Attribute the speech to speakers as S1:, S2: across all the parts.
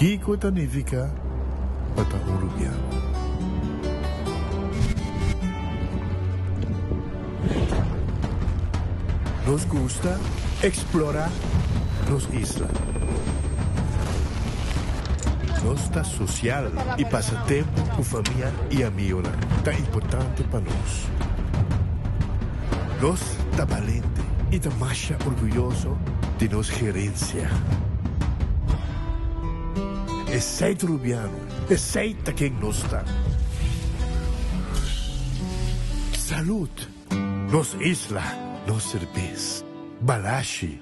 S1: Kiko ta nifiká pa ta un rubiano? Nos gusta eksplorá nos isla. Nos ta sosial i pasa tempu ku famia i amigonan ta importante pa nos. Nos ta balente i ta masha orguyoso di nos gerensia. Esei ta Rubiano, esei ta ken nos ta. Salud! Nos isla, nos serbes. Balashi.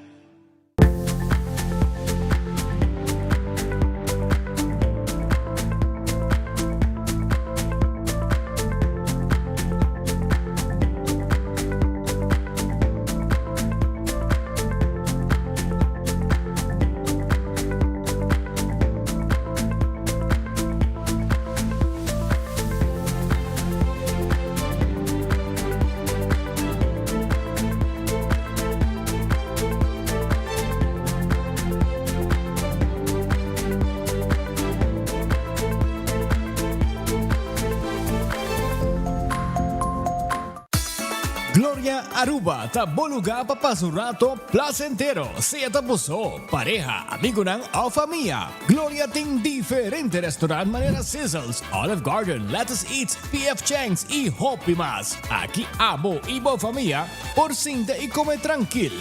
S2: Gloria Aruba ta bo lugar pa pasa un rato placentero, sea ta bo so, pareha, amigonan of famia. Gloria tin diferente restaurant manera Sizzles, Olive Garden, Lettuce Eats, PF Chang's y hopi mas. Aki abo y bo famia por sinta y come trankil.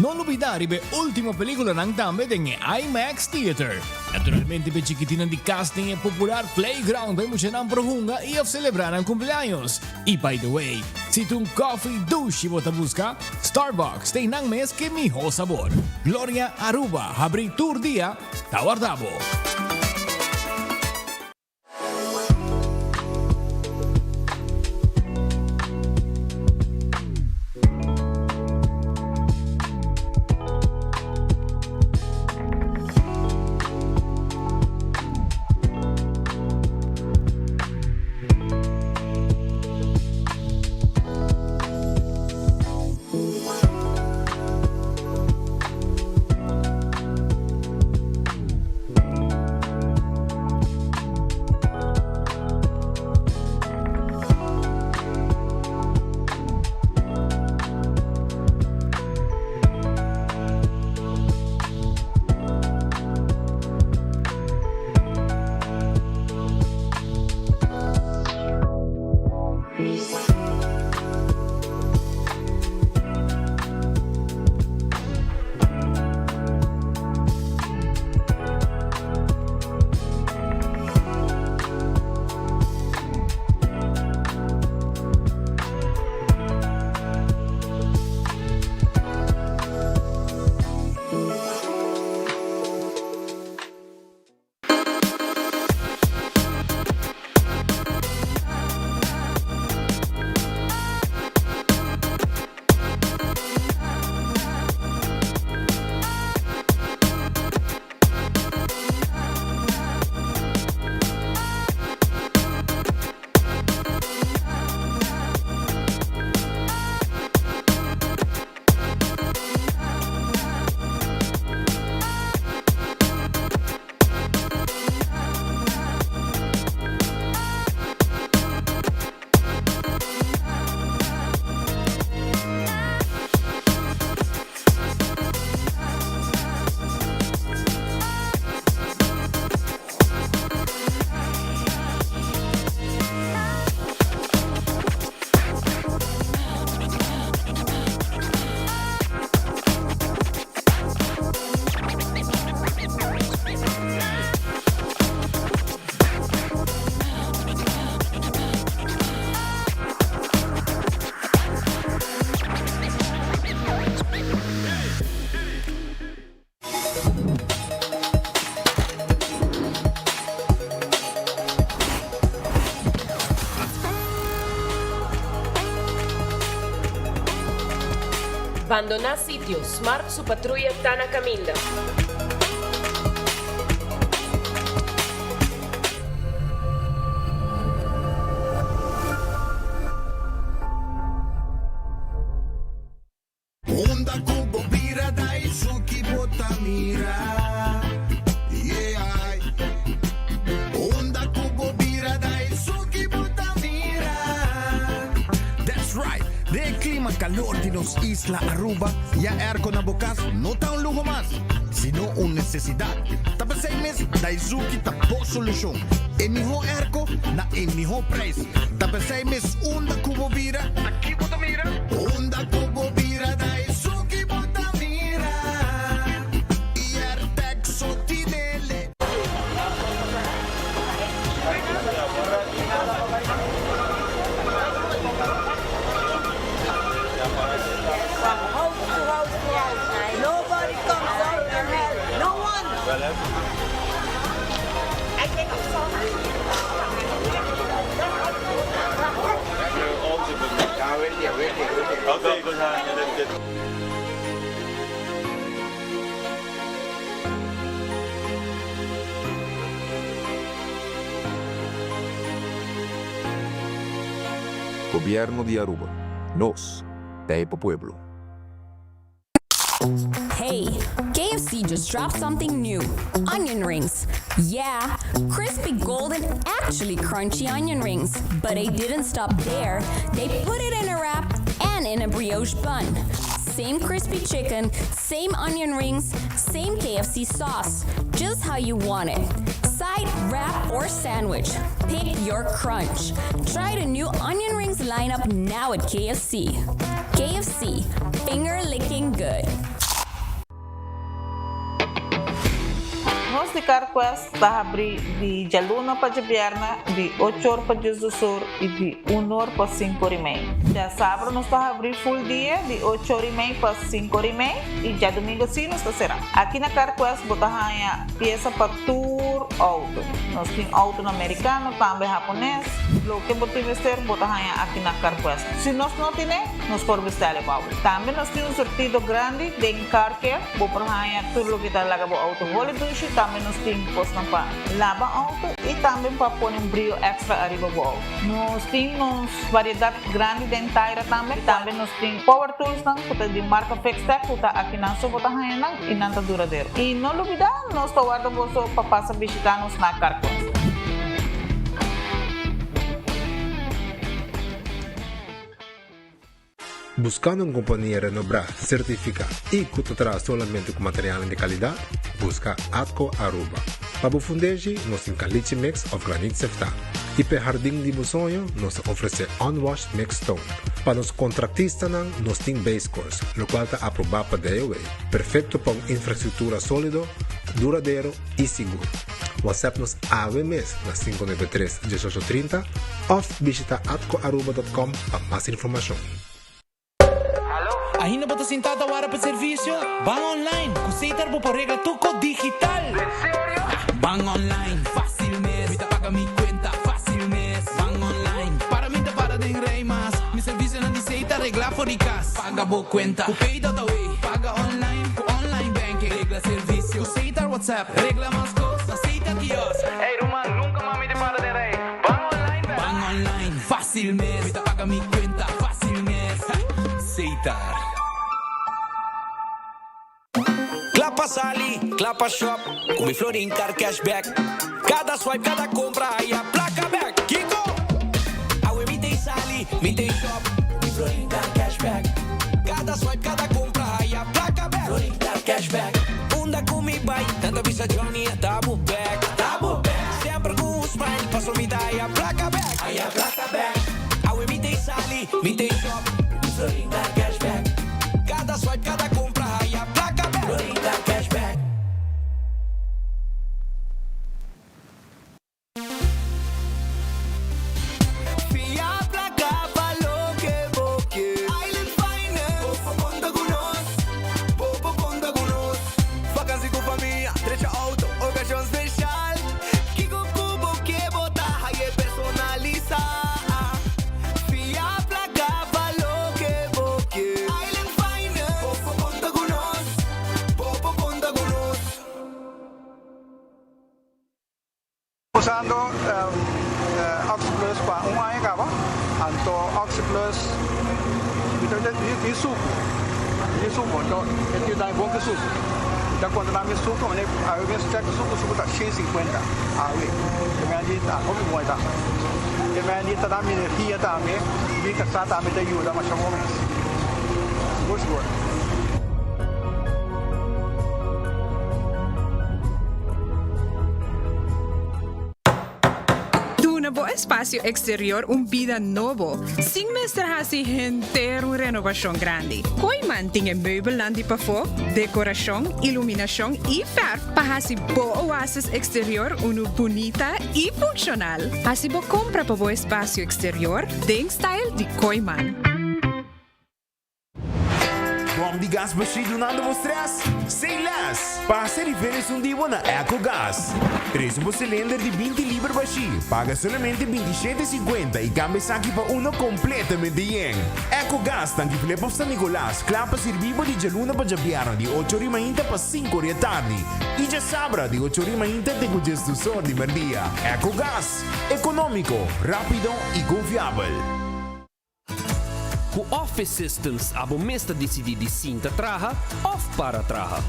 S2: No lubida riba e ultimo peliculanan tambe den e IMAX Theater. Naturalmente p'e chikitinnan di cas tin e popular playground pa e muchanan por hunga y of celebra nan cumpleaños. Y by the way, si ta un coffee dushi bo ta busca, Starbucks ta einan mes ke miho sabor. Gloria Aruba habri tur dia ta warda bo.
S3: Bandoná sitio, Smart su patruya ta na kaminda.
S4: Unda ku bo bira dai suki bo ta mira, yeah. calor di nos isla Aruba, ya airco na bo cas no ta un luho mas, sino un necesidad. Ta pesey mes Daizuki ta bo solucion. E miho airco na e miho prijs. Ta pesey mes unda cu bo bira, ta ki bo ta mira? Unda cu bo bira Daizuki bo ta mira. Y Airtec so tinele.
S5: From house to house to house. Nobody comes out and help. No one.
S6: Gobierno di Aruba. Nos ta pa pueblo.
S7: Hey, KFC just dropped something new. Onion rings. Yeah, crispy golden, actually crunchy onion rings. But they didn't stop there. They put it in a wrap and in a brioche bun. Same crispy chicken, same onion rings, same KFC sauce. Just how you want it. Side, wrap, or sandwich. Pick your crunch. Try the new onion rings lineup now at KFC. KFC, finger licking good.
S8: Nos di CarQuest ta habri di dialuna pa diabierna di 8 or pa 12 or y di 1 or pa 5 or y mei. Diasabra nos ta habri full dia di 8 or y mei pa 5 or y mei y diadomingo si nos ta sera. Aki na CarQuest bo ta haya pieza pa tur auto. Nos tin auto na Americano, tambe Japones. Loke bo tin mester bo ta haya aki na CarQuest. Si nos no tine, nos por bestel pa bo. Tambe nos tin un surtido grandi den car care. Bo por haya tur loke ta laga bo auto hole dushi. Tambe nos tin cosnan pa laba auto y tambe pa pone un brillo extra ariba bo auto. Nos tin nos variedad grandi den taira tambe. Tambe nos tin power tools nan cu ta di marca Fixtech cu ta aki nan so bo ta haya nan y nan ta duradero. Y no lubida nos ta warda boso pa pasa bishita nos na CarQuest.
S9: Buscando un compania renombra, certifica y cu ta traha solamente cu material di calidad? Busca Atco Aruba. Pa bo fundeshi, nos tin caliche mix of graniet sefta. Y pa hardin di bo soño, nos ta ofrece unwashed mix stone. Pa nos contratistanan, nos tin base course, locual ta aproba pa DOW. Perfecto pa un infrastructura solido, duradero y sigur. WhatsApp nos awe mes na 593 1830 of bishita atcoaruba.com pa mas informacion.
S10: Ainda bo ta sinta warda pa servicio? Ban online, cu Setar bo por regla tur digital.
S11: Serio?
S10: Ban online, facil mes. Mi ta paga mi cuenta, facil mes. Ban online, pa mi ta para den rij mas. Mi servicio nan di Setar regla for di cas. Paga bo cuenta, cu Pay.away. Paga online, cu online banking. Regla servicio, cu Setar WhatsApp. Regla mas cos, na Setar kiosk.
S11: Hey, ruman, nunca mas mi ta para den rij. Ban online,
S10: Ban online, facil mes. Mi ta paga mi cuenta, facil mes. Setar.
S12: Cla pa sali, cla pa shop, cu mi Florin Card cashback. Cada swipe, cada compra, haya placa back. Kiko! Awe mi ta sali, mi ta shop, mi Florin Card cashback. Cada swipe, cada compra, haya placa back. Florin Card cashback. Unda cu mi bay, nan ta bisa Johnny, ta bo back. Ta bo back. Semper cu un smile, paso mi ta haya placa back. Haya placa back. Awe mi ta sali, mi ta shop, mi Florin Card cashback. Cada swipe, cada compra, haya placa back. Florin Card cashback.
S13: Fia placa pa loke bo kier. Island Finance. Bo por conta cu nos. Bo por conta cu nos. Vakantie cu famia, drecha auto, ocasion special. Kico cu bo kier bo ta haye personalisa. Fia placa pa loke bo kier. Island Finance. Bo por conta cu nos. Bo por conta cu nos.
S14: Usando OxyPlus pa un aña caba, anto OxyPlus di suco, di suco, anto e tin da bon cu suco. Anto cuando ta mi suco, awe mes check suco, suco ta 150 awe. E men di ta hopi bon ta. E men di ta da mi energia tambe, mi casa tambe ta yuda masha bon mes. Sigur sigur.
S15: Duna bo espasio eksterior un bida nobo, sin mester hasi henter un renobashon grandi. Kooiman tin e meubelnan di pafó, dekorashon, iluminashon i fèrf pa hasi bo oasis eksterior unu bunita i funshonal. Hasi bo kompra pa bo espasio eksterior den style di Kooiman.
S16: Bom di gas bashí dunando bo stress? Say less! Pasa riba esun di bo na Ecogas. Trese bo cilinder di 20 liber bashí, paga solamente 27,50 y cambia esaki pa uno completamente yen. Ecogas, Tanki Flip of San Nicolas, kla pa sirbi bo di djaluna pa djabièrnè di ocho ori mainta pa sinku ori e tardi y djasabra di ocho ori mainta te ku djesdus or di merdia. Ecogas, economico, rapido y confiabel.
S17: Ku Office Systems abo mes ta disidí di sinta traha òf para traha.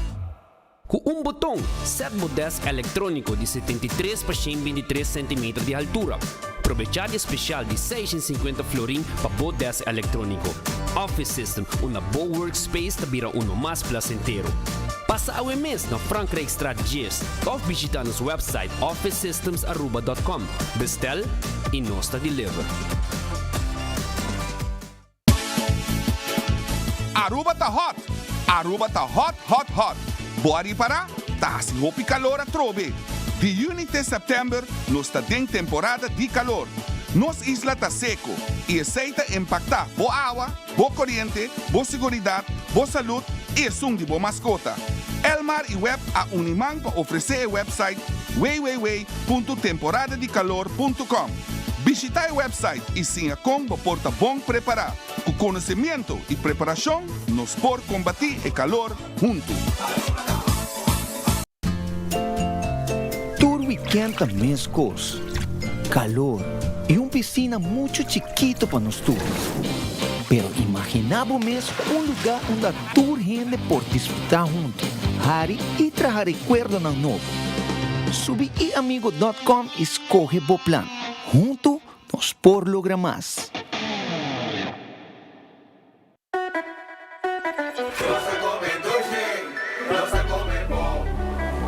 S17: Ku un boton, sèt bo dèsk elektróniko di 73 pa 123 sentimeter di haltura. Probechá di e spesial di 650 florin pa bo dèsk elektróniko. Office System, unda bo workspace ta bira uno mas plasentero. Pasa awe mes na Frankrijkstraat 10 òf bishitá nos wèpsait officesystemsaruba.com. Bestel i nos ta deliver.
S18: Aruba ta hot! Aruba ta hot hot hot! Bo a ripara? Ta hasi hopi calor atrobe! Di juni te september nos ta den temporada di calor. Nos isla ta seco y esey ta impacta bo awa, bo coriente, bo siguridad, bo salud y esun di bo mascota. Elmar y web a uni man pa ofrece e website www.temporadadicalor.com. Bishita e website y siña con bo por ta bon prepara. Cu conocimiento y preparacion nos por combati e calor hunto.
S19: Tur weekend ta mescos, calor y un piscina mucho chikito pa nos tur. Pero imagina bo mes un lugar unda tur hende por disfruta hunto, hari y traha recuerdonan nobo. Subi iamigo dot com y scoge bo plan. Hunto nos por logra mas.
S20: Nos ta come dushi, nos ta come bon,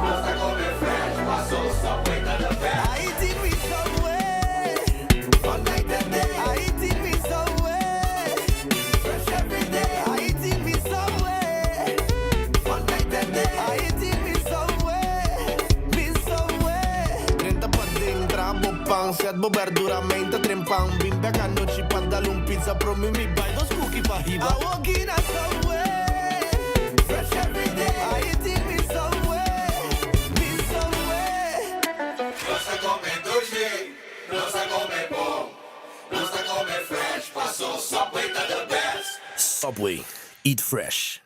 S20: nos ta come fresh, paso Subway ta the best.
S13: I eating with Subway, from night and day. I eating with Subway, fresh every day. I eating with Subway, from night and day. I eating with Subway, with Subway.
S21: Drenta paden, traha bo pan, set bo berdura, meinta tren pan. Bin bek anochi pa dal un pizza, promi mi bai dos cookie pa hiba.
S13: I walk in a Subway, fresh every day. I eating with Subway, with Subway.
S20: Nos ta come dushi, nos ta come bon, nos ta come fresh, paso Subway ta the best.
S22: Subway, eat fresh.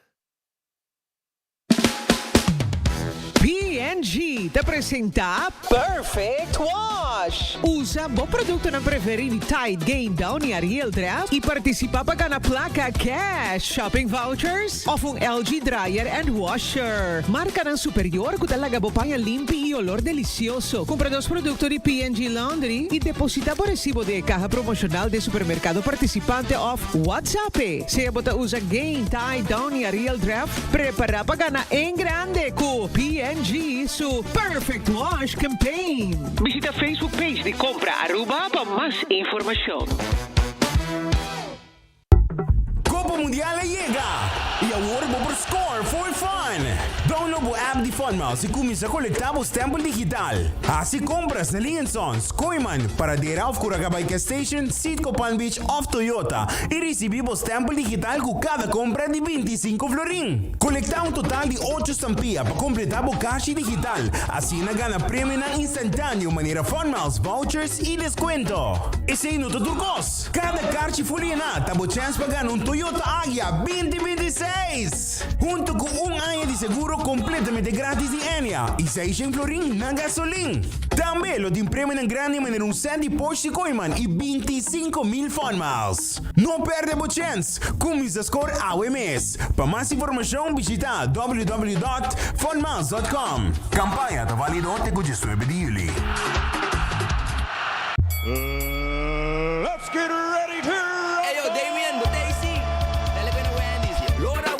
S23: P&G ta presenta Perfect Wash! Usa bo productonan preferi di Tide, Gain, Downy, Ariel, Dreft y participa pa gana placa cash, shopping vouchers of un LG dryer and washer. Marcanan superior cu ta laga bo paña limpi y olor delicioso. Cumpra dos producto di P&G Laundry y deposita bo recibo den e caha promocional den supermercado participante of WhatsApp. Sea bo ta usa Gain, Tide, Downy, Ariel, Dreft, Prepara pa gana en grande cu P&G su Perfect Wash Campaign. Bishita Facebook page di Compra Aruba pa mas informacion.
S16: Copa Mundial a yega! Y awor bo por score for fun! Download bo app di Funmiles y cuminsa colecta bo stempel digital. Haci compras na Lee Sons, Kooyman, Paradera of Curacabay Gas Station, Citgo Palm Beach of Toyota y ricibi bo stempel digital cu cada compra di 25 florin. Colecta un total di ocho stampia pa completa bo cashi digital, asina gana premionan instantaneo manera Funmiles, vouchers y descuento. Esey no ta tur cos! Cada carchi full llena ta bo chance pa gana un Toyota Agya 2026! Hunto cu un aña di seguro completamente gratis di Enya y 600 florin na gasolin. Tambe lo tin premionan grandi manera un set di Porsche Kooiman y 25,000 Fun Miles. No perde bo chance! Cuminsa score awe mes! Pa mas informacion bishita www.funmiles.com. Campaña ta valido te cu 19 di juli.
S20: Let's get ready to
S12: Hey yo, Damien, bo ta ey si? Dale cu na Wendy's. Lora.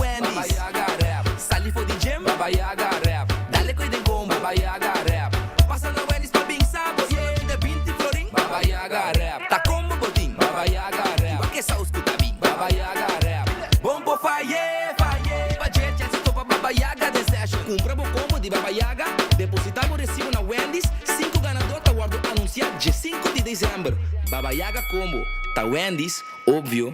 S12: Baba Yaga rap. Dale koi den combo. Baba Yaga rap. Pasa na Wendy's pa bin sa bo. Solamente 20 florin. Baba Yaga rap. Ta combo bo tin. Baba Yaga rap. Wak e saus ku ta bin. Baba Yaga rap. Bon por faye, faye. Pa dje chèns di topa Baba Yaga den session. Kumpra bo combo di Baba Yaga, depositá bo resibo na Wendy's. Sinku ganadó ta wòrdu anunsiá dje sinku di desèmber. Baba Yaga combo ta Wendy's, obvio.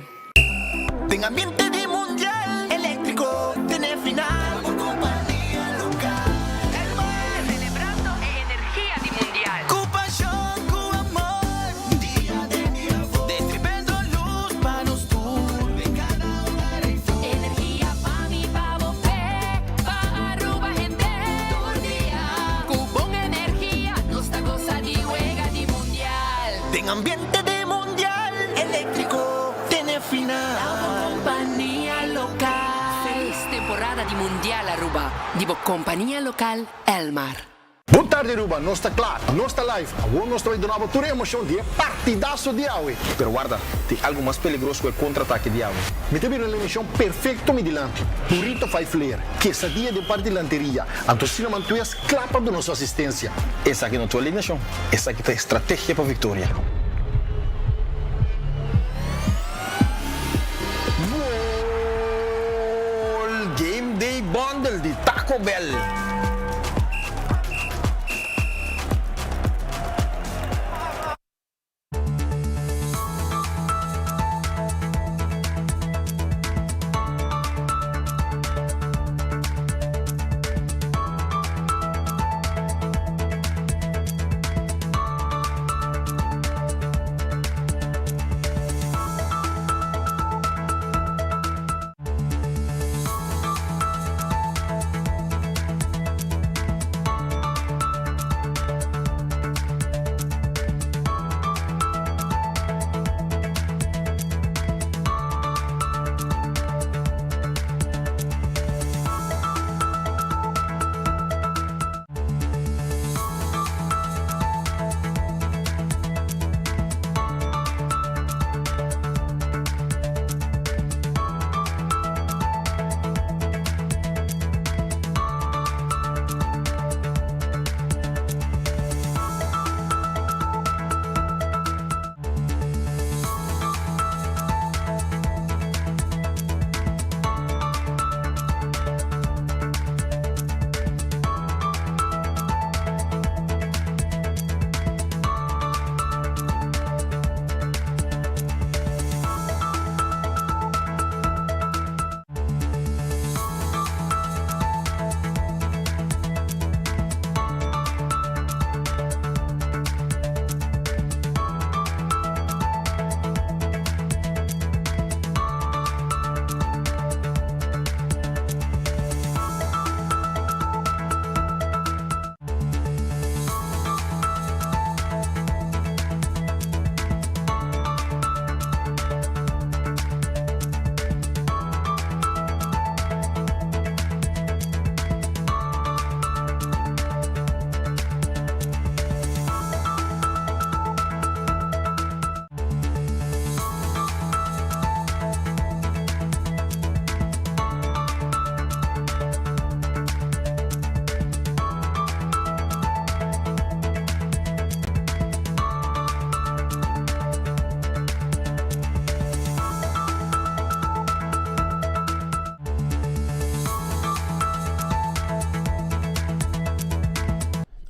S21: Den ambiente di mundial eléctrico tene final bo compania local Elmar.
S1: Celebrando e energia di mundial.
S21: Cu pasion, cu amor, dia den dia for. Destribendo luz pa nos tur den cada hogar ey for.
S1: Energia pa mi, pa bo, p'e, pa Aruba hende tur dia. Cu bon energia nos ta goza di wega di mundial.
S21: Den ambiente di mundial eléctrico tene final.
S1: Ta bo compania local. Feliz temporada di Mundial Aruba di bo compania local Elmar.
S2: Bon tardi Aruba, nos ta kla, nos ta live, awor nos ta bai duna bo tur e emocion di e partidazo di awe.
S3: Pero warda, tin algo mas peligroso ku e kontra-atake di awe.
S2: Mi ta bira un emocion perfecto mi dilanti, burrito five layer, quesadilla den parti dilanteria, anto cinnamon twist kla pa duna su asistencia.
S3: Esaki no ta un alineacion, esaki ta e strategia pa victoria.
S2: Gol! Game Day Bundle di Taco Bell!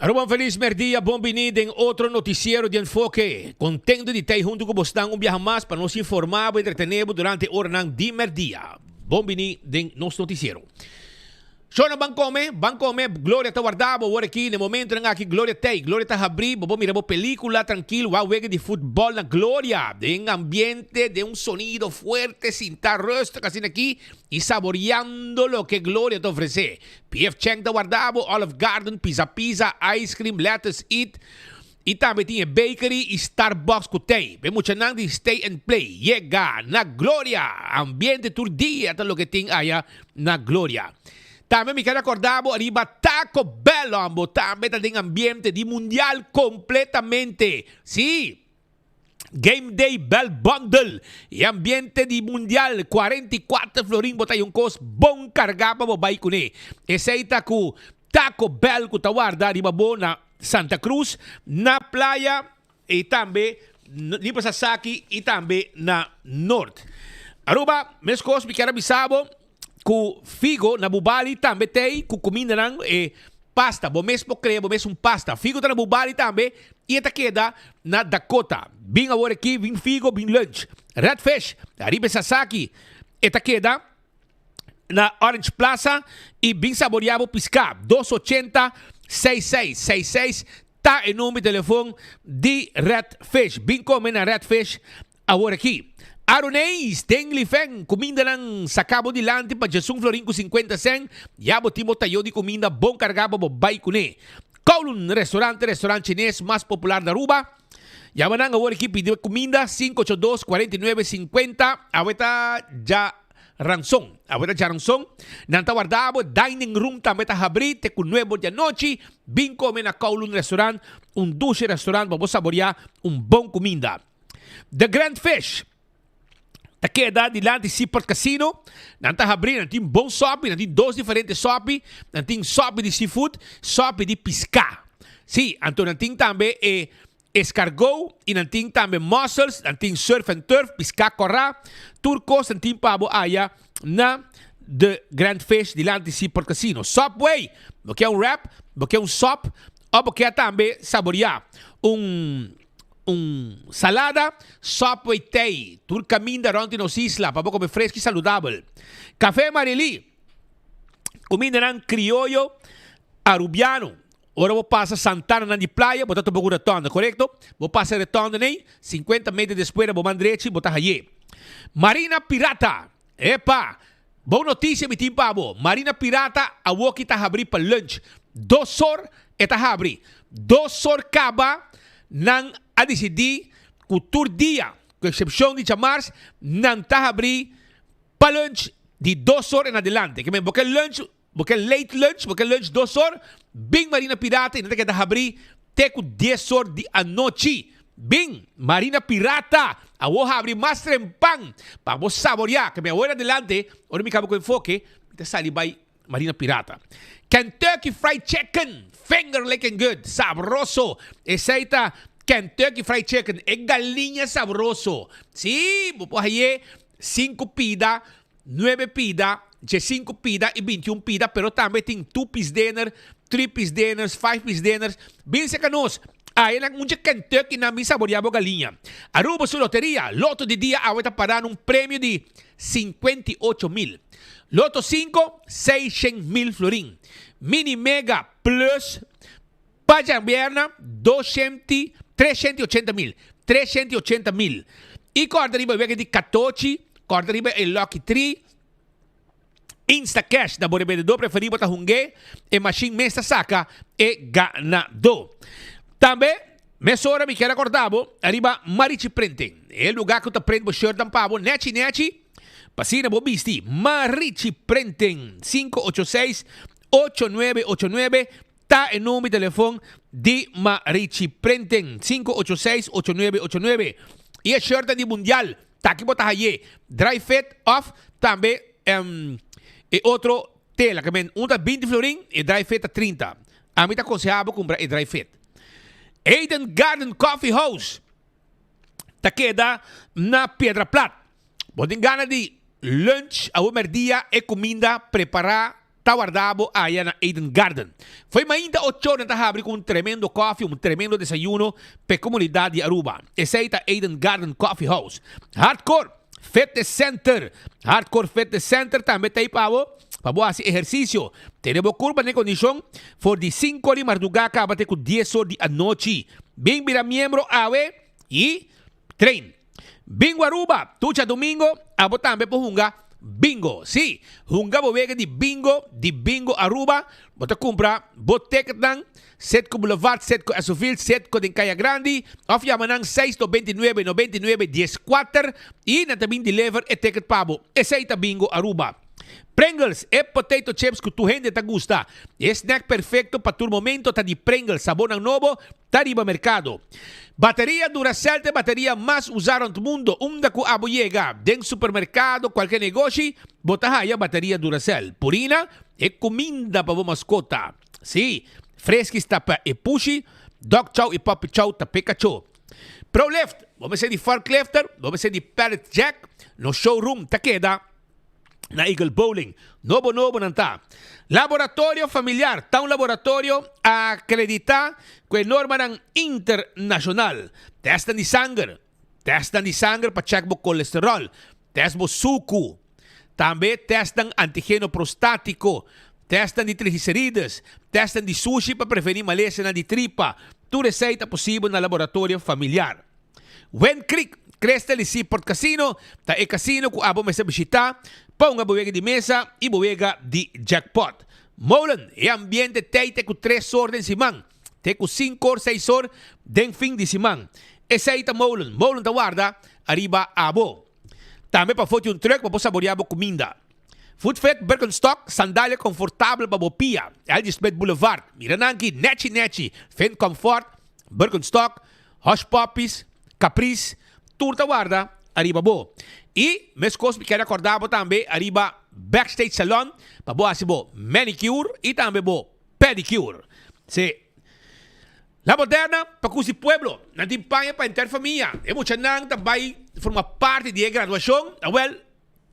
S24: Aruba un feliz merdia, bon bini den otro noticiero di Enfoke. Contento di tei hunto cu bosnan un biaha mas pa nos informa bo, entretene bo durante oranan di merdia. Bon bini den nos noticiero. Shona ban come, ban come, Gloria ta warda bo awor aki, na e momentonan aki Gloria t'ey, Gloria ta habri, bo por mira bo pelicula trankil, wak wega di futbol na Gloria, den ambiente, den un sonido fuerte, sinta rustig asina aki y saboreando loke Gloria ta ofrece. PF Chang ta warda bo, Olive Garden, Pizza Pizza, Ice Cream, Lettuce Eat, Y tambe tin e bakery y Starbucks cu tey. P'e muchanan di Stay and Play yega na Gloria. Ambiente tur dia ta loke tin aya na Gloria. Tambe mi ker acorda bo ariba Taco Bell hombo tambe ta den ambiente di mundial completamente. Si! Game Day Bell Bundle e ambiente di Mundial 44 florin bo ta un kos bon kargá pa bo bai kuné. Esei ta ku Taco Bell ku ta warda riba bo na Santa Cruz, na Playa i tambe riba Sasaki i tambe na Noord. Aruba, meskos mi kier a bisa bo ku figo na Bubali tambe t'ei ku kumindanan e pasta. Bo mes por krea bo mes un pasta. Figo ta na Bubali tambe i e ta keda na Dakota. Bin awor aki, bin figo, bin lunch. Red Fish, ariba e Sasaki, e ta keda na Orange Plaza i bin saborea bo piská. Dos ochenta, seis seis, seis seis ta e number di telefon di Red Fish. Bin kome na Red Fish Awor aki, Aroneis den Lifen, kumindanan saká bo dilanti pa djesun florin ku sinkuenta sèn, ya bo tin bo tayo di kuminda bon kargá pa bo bai kuné. Kowloon Restaurant, restaurant chines mas popular na Aruba. Yama nan awor aki pidi kuminda, 582 49 50, awe ta djaranson, awe ta djaranson. Nan ta warda bo, dining room tambe ta habrí te ku nuebe di anochi. Bin kome na Kowloon Restaurant, un dushi restaurant pa bo saboriá un bon kuminda. The Grand Fish ta keda dilanti Seaport Casino. Nan ta habri, nan tin bon sopi, nan tin dos diferente sopi. Nan tin sopi di seafood, sopi di piská. Sí, anto nan tin tambe e escargot i nan tin tambe mussels, nan tin surf and turf, piská kòrá. Tur kos nan tin pa bo aya na The Grand Fish dilanti Seaport Casino. Subway, bo ke un wrap, bo ke un sop, òf bo ke tambe saboriá un. Un salada, Subway tei tur kaminda rònt di nos isla pa bo kome fresko i saludabel. Café Marily, kumindanan krioyo arubiano. Ora bo pasa Santananan di Playa bo ta topa ku rotonda, korekto? Bo pasa e rotonda nei, sinkuenta meter despues na bo man drechi bo ta haye. Marina Pirata, epa! Bon notisia mi tin pa bo, Marina Pirata awoki ta habri pa lunch. Dos or e ta habri. Dos or kaba nan a disidí ku tur dia, ku eksepshon di djamars, nan ta habri pa lunch di dos or en adelante. Ke men bo ke lunch, bo ke late lunch, bo ke lunch dos or, bin Marina Pirata i nan ta keda habri te ku dies or di anochi. Bin, Marina Pirata! Awor habri mas trempan pa bo saboreá. Ke mi awor adelante, ora mi kaba ku enfoke, mi ta sali bai Marina Pirata. Kentucky Fried Chicken! Finger licking good! Sabroso! Esei ta Kentucky Fried Chicken, e galiña sabroso. Sí, bo por haye sinku pida, nuebe pida, djesinku pida i bintiun pida, pero tambe tin two piece dinner, three piece dinners, five piece dinners. Bin serka nos. Aye nan un dje Kentucky nan bin saborea bo galiña. Aruba su loteria, loto di dia awe ta para na un premio di 58 mil. Loto 5, 600 mil florin. Mini Mega Plus pa djabierna, 200, 380 mil. 380 mil. I kòrda riba wega di katochi, kòrda riba e Lucky Tree, Instacash na bo rebendedor preferí bo ta hung'é, e mashin mes ta saka e ganadó. Tambe, mesora mi kier a kòrda bo riba Marichi Printing, e lugá ku ta print bo shirtnan pa bo nèchi nèchi, pa asina bo bisti. Marichi Printing, 586 8989 ta e number di telefon di Marichi Printing, 586 8989. I e shirtnan di Mundial, ta aki bo ta haye dry fit of tambe e otro tela ke men un ta 20 florin e dry fit ta 30. Ami ta konseha bo kumpra e dry fit. Eden Garden Coffee House ta keda na Piedra Plat. Bo tin gana di lunch awe merdia e kuminda prepara ta warda bo aya na Eden Garden. Fo'i mainta ocho nan ta habri ku un tremendo koffie, un tremendo desayuno p'e komunidat di Aruba. Esei ta Eden Garden Coffee House. Hardcore Fitness Center. Hardcore Fitness Center tambe ta ei pa bo, pa bo hasi ehersisio. Tene bo kurpa den kondishon for di sinku or di mardugá kaba te ku dies or di anochi. Bin bira miembro awe i train. Bingo Aruba, tur djadumingo abo tambe por hunga bingo. Sí, hunga bo wega di bingo di Bingo Aruba. Bo ta kumpra bo ticketnan Setco Boulevard, Setco Esoville, Setco den Kaya Grandi òf yama nan 699 99 10 kuater i nan ta bin deliver e ticket pa bo. Esei ta Bingo Aruba. Pringles, e potato chips ku tur hende ta gusta. E snack perfecto pa tur momento ta di Pringles, sabornan nobo ta riba mercado. Bateria Duracell ta e bateria mas usa rond mundo, unda ku abo yega, den supermercado, cualke negoshi, bo ta haya bateria Duracell. Purina, e cuminda pa bo mascota. Sí, Friskies ta pa e pushi, Dog Chow y Puppy Chow ta p'e cacho. Prolift, bo mester di forklifter, bo mester di pallet jack, nos showroom ta keda na Eagle Bowling. Nobo nobo nan ta. Laboratorio Familiar ta un laboratorio acredita cu e normanan internacional. Testnan di sanger, testnan di sanger pa check bo colesterol, test bo sucu, tambe testnan antigeno prostatico, testnan di triglicerides, testnan di sushi pa preveni malesanan di tripa. Tur esey ta posibel na Laboratorio Familiar. Wind Creek, Crystal y Seaport Casino ta e casino cu abo mester bishita pa hunga bo wega di mesa y bo wega di jackpot. Molen, e ambiente tey te cu tres or den siman, te cu cinco or seis or den fin di siman. Esey ta Molen. Molen ta warda ariba abo. Tambe pafo tin un truck pa bo saborea bo cuminda. Food Fit, Birkenstock, sandalia confortabel pa bo pia. LG Smith Boulevard, mira nan aki, nechi nechi, Fin Comfort, Birkenstock, Hush Puppies, Caprice, tur ta warda ariba bo. Y mescos mi kier acorda bo tambe ariba Backstage Salon pa bo haci bo manicure y tambe bo pedicure. Si La Moderna pa cusi pueblo, nan tin paña pa henter famia. E muchanan ta bay forma parti di e graduacion, awel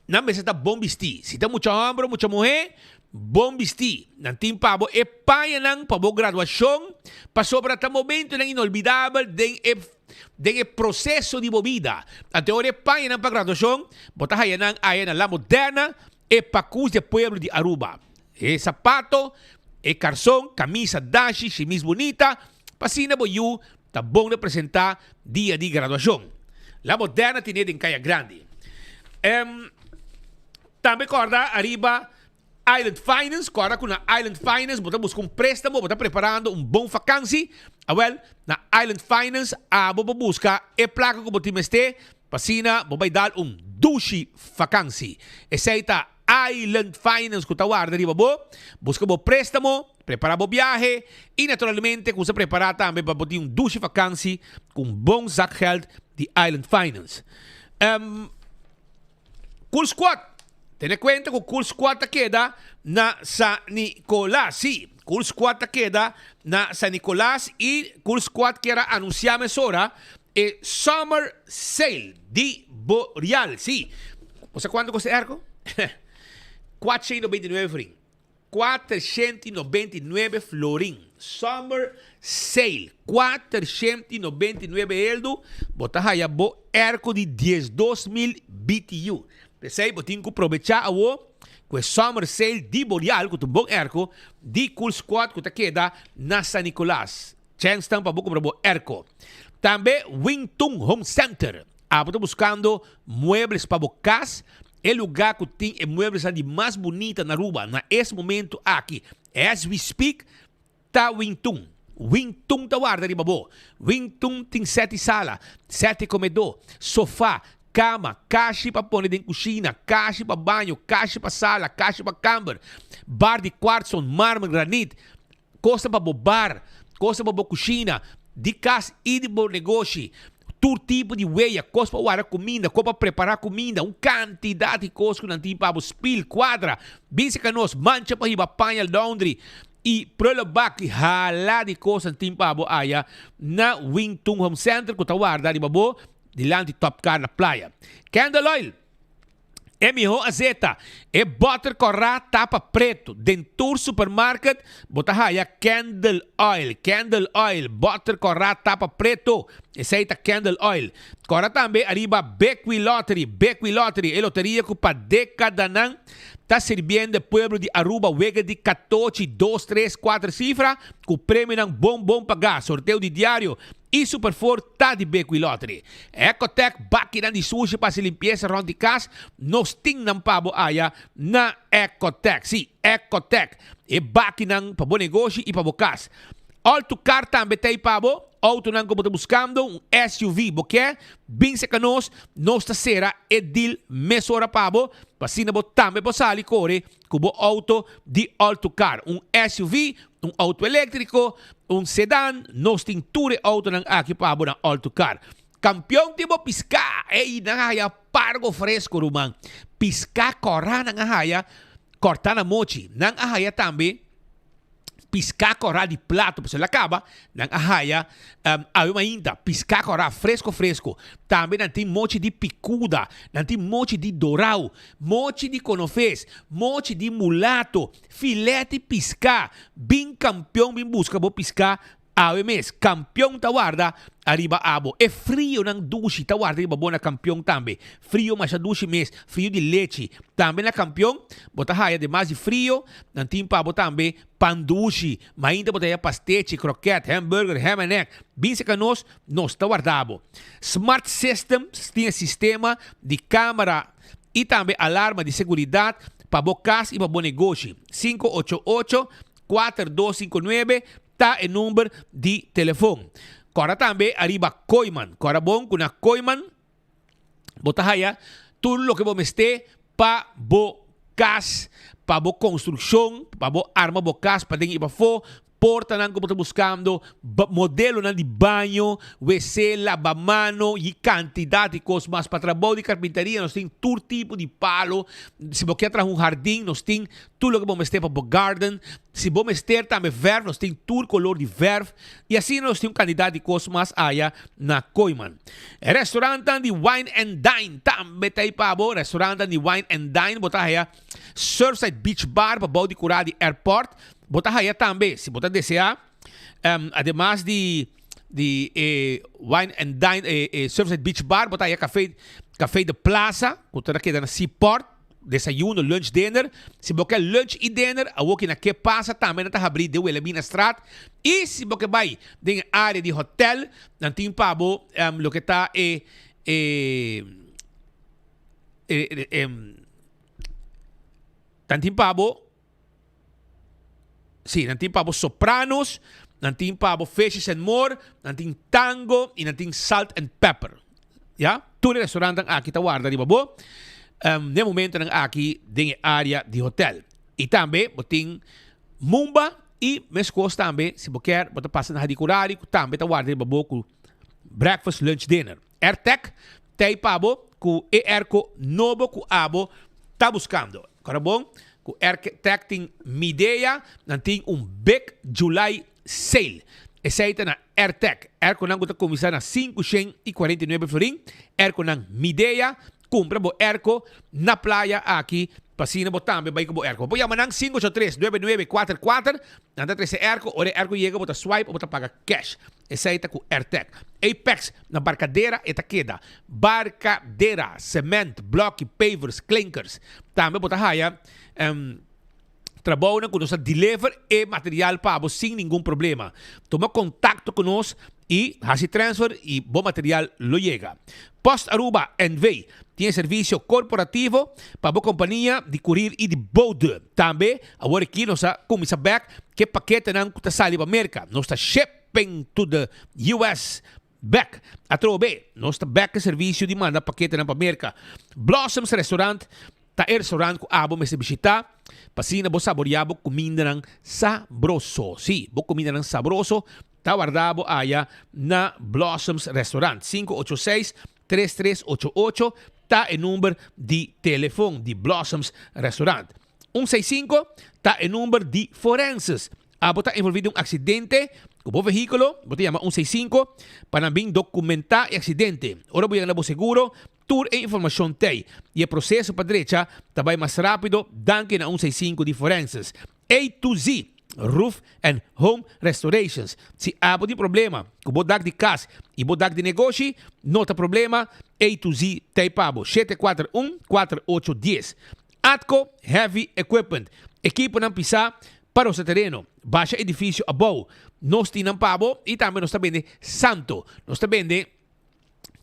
S24: Nan mester ta bon bistí. Si ta mucha hòmber o mucha muhé, bon bistí. Nan tin pa bo e pañanan pa bo graduashon, pasobra ta momentunan inolvidabel den e den e proseso di bo bida. Anto ora e pañanan pa graduashon, bo ta haya nan aya na La Moderna, e pakus di e pueblo di Aruba. E sapato, e karson, kamisa, dashi, shimis bunita, pa asina bo yu ta bon representá dia di graduashon. La Moderna tine den Kaya Grandi. Em, tambe kòrda ariba Island Finance, kòrda ku na Island Finance bo ta buska un préstamo, bo ta preparando un bon fakansi, awèl na Island Finance abo bo buska e plaka ku bo tin mester pa asina bo bai dal un dushi fakansi. Esei ta Island Finance ku ta warda riba bo, buska bo préstamo, prepara bo biahe i naturalmente kusa prepara tambe pa bo tin un dushi fakansi ku un bon zakgeld di Island Finance. Um, Cool Squad. Tene kuenta ku Cool Squad ta keda na San Nicolas. Sí, Cool Squad ta keda na San Nicolas i Cool Squad kier a anunsiá mesora e Summer Sale di Boreal. Sí, bo sa kuantu kosta e airco? 499 florin. 499 florin. Summer Sale. 499 eldo, bo ta haya bo airco di 12,000 BTU. P'esei bo tin ku probechá awo ku e Summer Sale di Boreal, ku ta un bon airco, di Cool Squad ku ta keda na San Nicolas. Chènsnan pa bo kumpra bo airco. Tambe Wing Tung Home Center. Abo ta buskando muebles pa bo kas? E lugá ku tin e mueblesnan di mas bunita na Aruba na es momento aki, as we speak, ta Wing Tung. Wing Tung ta warda riba bo. Wing Tung tin seti sala, seti komedó, sofá, kama, kashi pa pone den kushina, kashi pa baño, kashi pa sala, kashi pa kamber, bar di kwartson, marmer, granit, Kosnan pa bo bar, kosnan pa bo kushina, di kas i di bo negoshi, tur tipo di weya, kos pa warda kuminda, kos pa prepará kuminda, un kantidat di kos ku nan tin pa bo, spil, kuadra, bin serka nos, mancha pa hiba paña laundry i prullenbak i hala di kos nan tin pa bo aya na Wing Tun Home Center ku ta warda riba bo dilanti Top Car na Playa. Candle oil. E mihó azeta, e bòter kòrá tapa pretu. Den tur supermarket bo ta haya Candle Oil. Candle Oil, bòter kòrá tapa pretu. Esei ta Candle Oil. Kòrda tambe ariba Bequi Lottery. Bequi Lottery, e loteria ku pa dékadanan ta sirbiendo e pueblo di Aruba wega di katochi, dos, tres, kuater sifra ku premionan bon bon pagá. Sorteo di diario I Superfoor ta di Bequi Lottery. Ecotec bakinan di sushi pa hasi limpiesa rond di kas, nos tin nan pa bo aya na Ecotec. Sí, Ecotec. E bakinan pa bo negoshi i pa bo kas. Alto Car tambe ta ei pa bo. Autonan ku bo ta buskando, un SUV bo ke, bin serka nos, nos ta sera e deal mesora pa bo, pa asina bo tambe por sali kore. ku bo outo di All To Car. Un SUV, un outo eléktriko, un sedan, nos tin tur e outonan aki pa bo na All To Car. Kampion di bo piská! Ey, nan a haya pargo fresko, ruman. Piská kòrá nan a haya kòrtá na mochi. Nan a haya tambe piská kòrá di plato, pasobra el a kaba, nan a haya awe mainta piská kòrá fresko fresko. Tambe nan tin mochi di pikuda, nan tin mochi di dorau, mochi di konofes, mochi di mulato, filèt di piská. Bin kampion bin buska bo piská Awe mes, kampion ta warda ariba abo. E frionan dushi ta warda riba bo na kampion tambe. Frio masha dushi mes, frio di lechi. Tambe na kampion bo ta haya demas di frio, nan tin pa bo tambe pan dushi. Mainta bo ta haya pastechi, kroket, hamburger, ham and egg. Bin seka nos, nos ta warda bo. Smart Systems tin e sistema di kamera i tambe alarma di seguridat pa bo kas i pa bo negoshi. 588 4259 Ta e number di telefon. Kòrda tambe ariba Kooyman. Kòrda bon ku na Kooyman bo ta haya tur loke bo mester pa bo kas, pa bo konstrukshon, pa bo arma bo kas paden i pafó, portanan ku bo ta buskando, modelonan di baño, wc, labamano i kantidat di kos mas. Pa trabou di karpinteria nos tin tur tipo di palo. Si bo kier traha un hardin nos tin tur loke bo mester pa bo garden. Si bo mester tambe verf, nos tin tur color di verf y asina nos tin un cantidad di cos mas aya na Kooiman. E restaurantnan di Wine and Dine tambe ta ei pa bo. Restaurantnan di Wine and Dine bo ta haya Surfside Beach Bar pa bou di cura di airport. Bo ta haya tambe, si bo ta desea, ademas di di e Wine and Dine, e Surfside Beach Bar, bo ta haya Café, Café de Plaza, cu ta keda na Seaport. Desayuno, lunch, dinner. Si bo ke lunch i dinner, awoki na Ke Pasa tambe nan ta habrí den Wilhelminastraat. I si bo ke bai den e área di hotel, nan tin pa bo loke ta e e e e nan tin pa bo sí, nan tin pa bo Sopranos, nan tin pa bo Fishes and More, nan tin Tango i nan tin Salt and Pepper. Ya, tur e restaurantnan aki ta warda riba bo den momentonan aki den e area di hotel. I tambe bo tin Mumba i meskos tambe si bo kier bo ta pasa na Hadicurari ku tambe ta warda riba bo ku breakfast, lunch, dinner. Airtec ta ei pa bo ku e airco nobo ku abo ta buskando. Kora bon ku Airtec tin Midea, nan tin un big July sale. Esei ta na Airtec. Airconan ku ta kuminsá na 549 florin. Airconan Midea. Kumpra bo airco na playa aki pa asina bo tambe bai ku bo airco. Bo por yama nan 583 9944. Nan ta trese airco. Ora e airco yega bo ta swipe o bo ta paga cash. Esei ta ku Airtec. Apex na Barcadera e ta keda. Barcadera, cement, bloki, pavers, klinkers. Tambe bo ta haya Trabounan ku nos ta deliver e material pa bo sin ningun problema. Tuma kontakto ku nos i hasi transfer i bo material lo yega. Post Aruba NV tin e servisio korporativo pa bo kompania di kurir i di bode. Tambe awor aki nos a kuminsá bèk ku e paketenan ku ta sali pa Merka. Nos ta shipping to the US bèk. Atrobe nos ta bèk e servisio di manda paketenan pa Merka. Blossoms Restaurant Ta e restaurant ku abo mester bishitá pa asina bo saboriá bo kumindanan sabroso. Sí, bo kumindanan sabroso ta wardá bo aya na Blossoms Restaurant. 586 3388 ta e number di telefon di Blossoms Restaurant. Un seis sinku ta e number di Forenses. Abo ta envolví den un aksidente ku bo vehíkulo, bo ta yama un seis sinku pa nan bin dokumentá e aksidente. Ora bo yega na bo seguro, Tur e informacion t'ey y e proceso pa drecha ta bay mas rapido danki na un 65 di Forenses. A to Z Roof and Home Restorations. Si abo tin problema cu bo dak di cas y bo dak di negoshi, no ta problema, A to Z t'ey pa bo. 741 4810. Atco Heavy Equipment. Ekiponan pisa pa nos tereno. Basha edificio abou. Nos tin nan pa bo y tambe nos ta bende santo. Nos ta bende.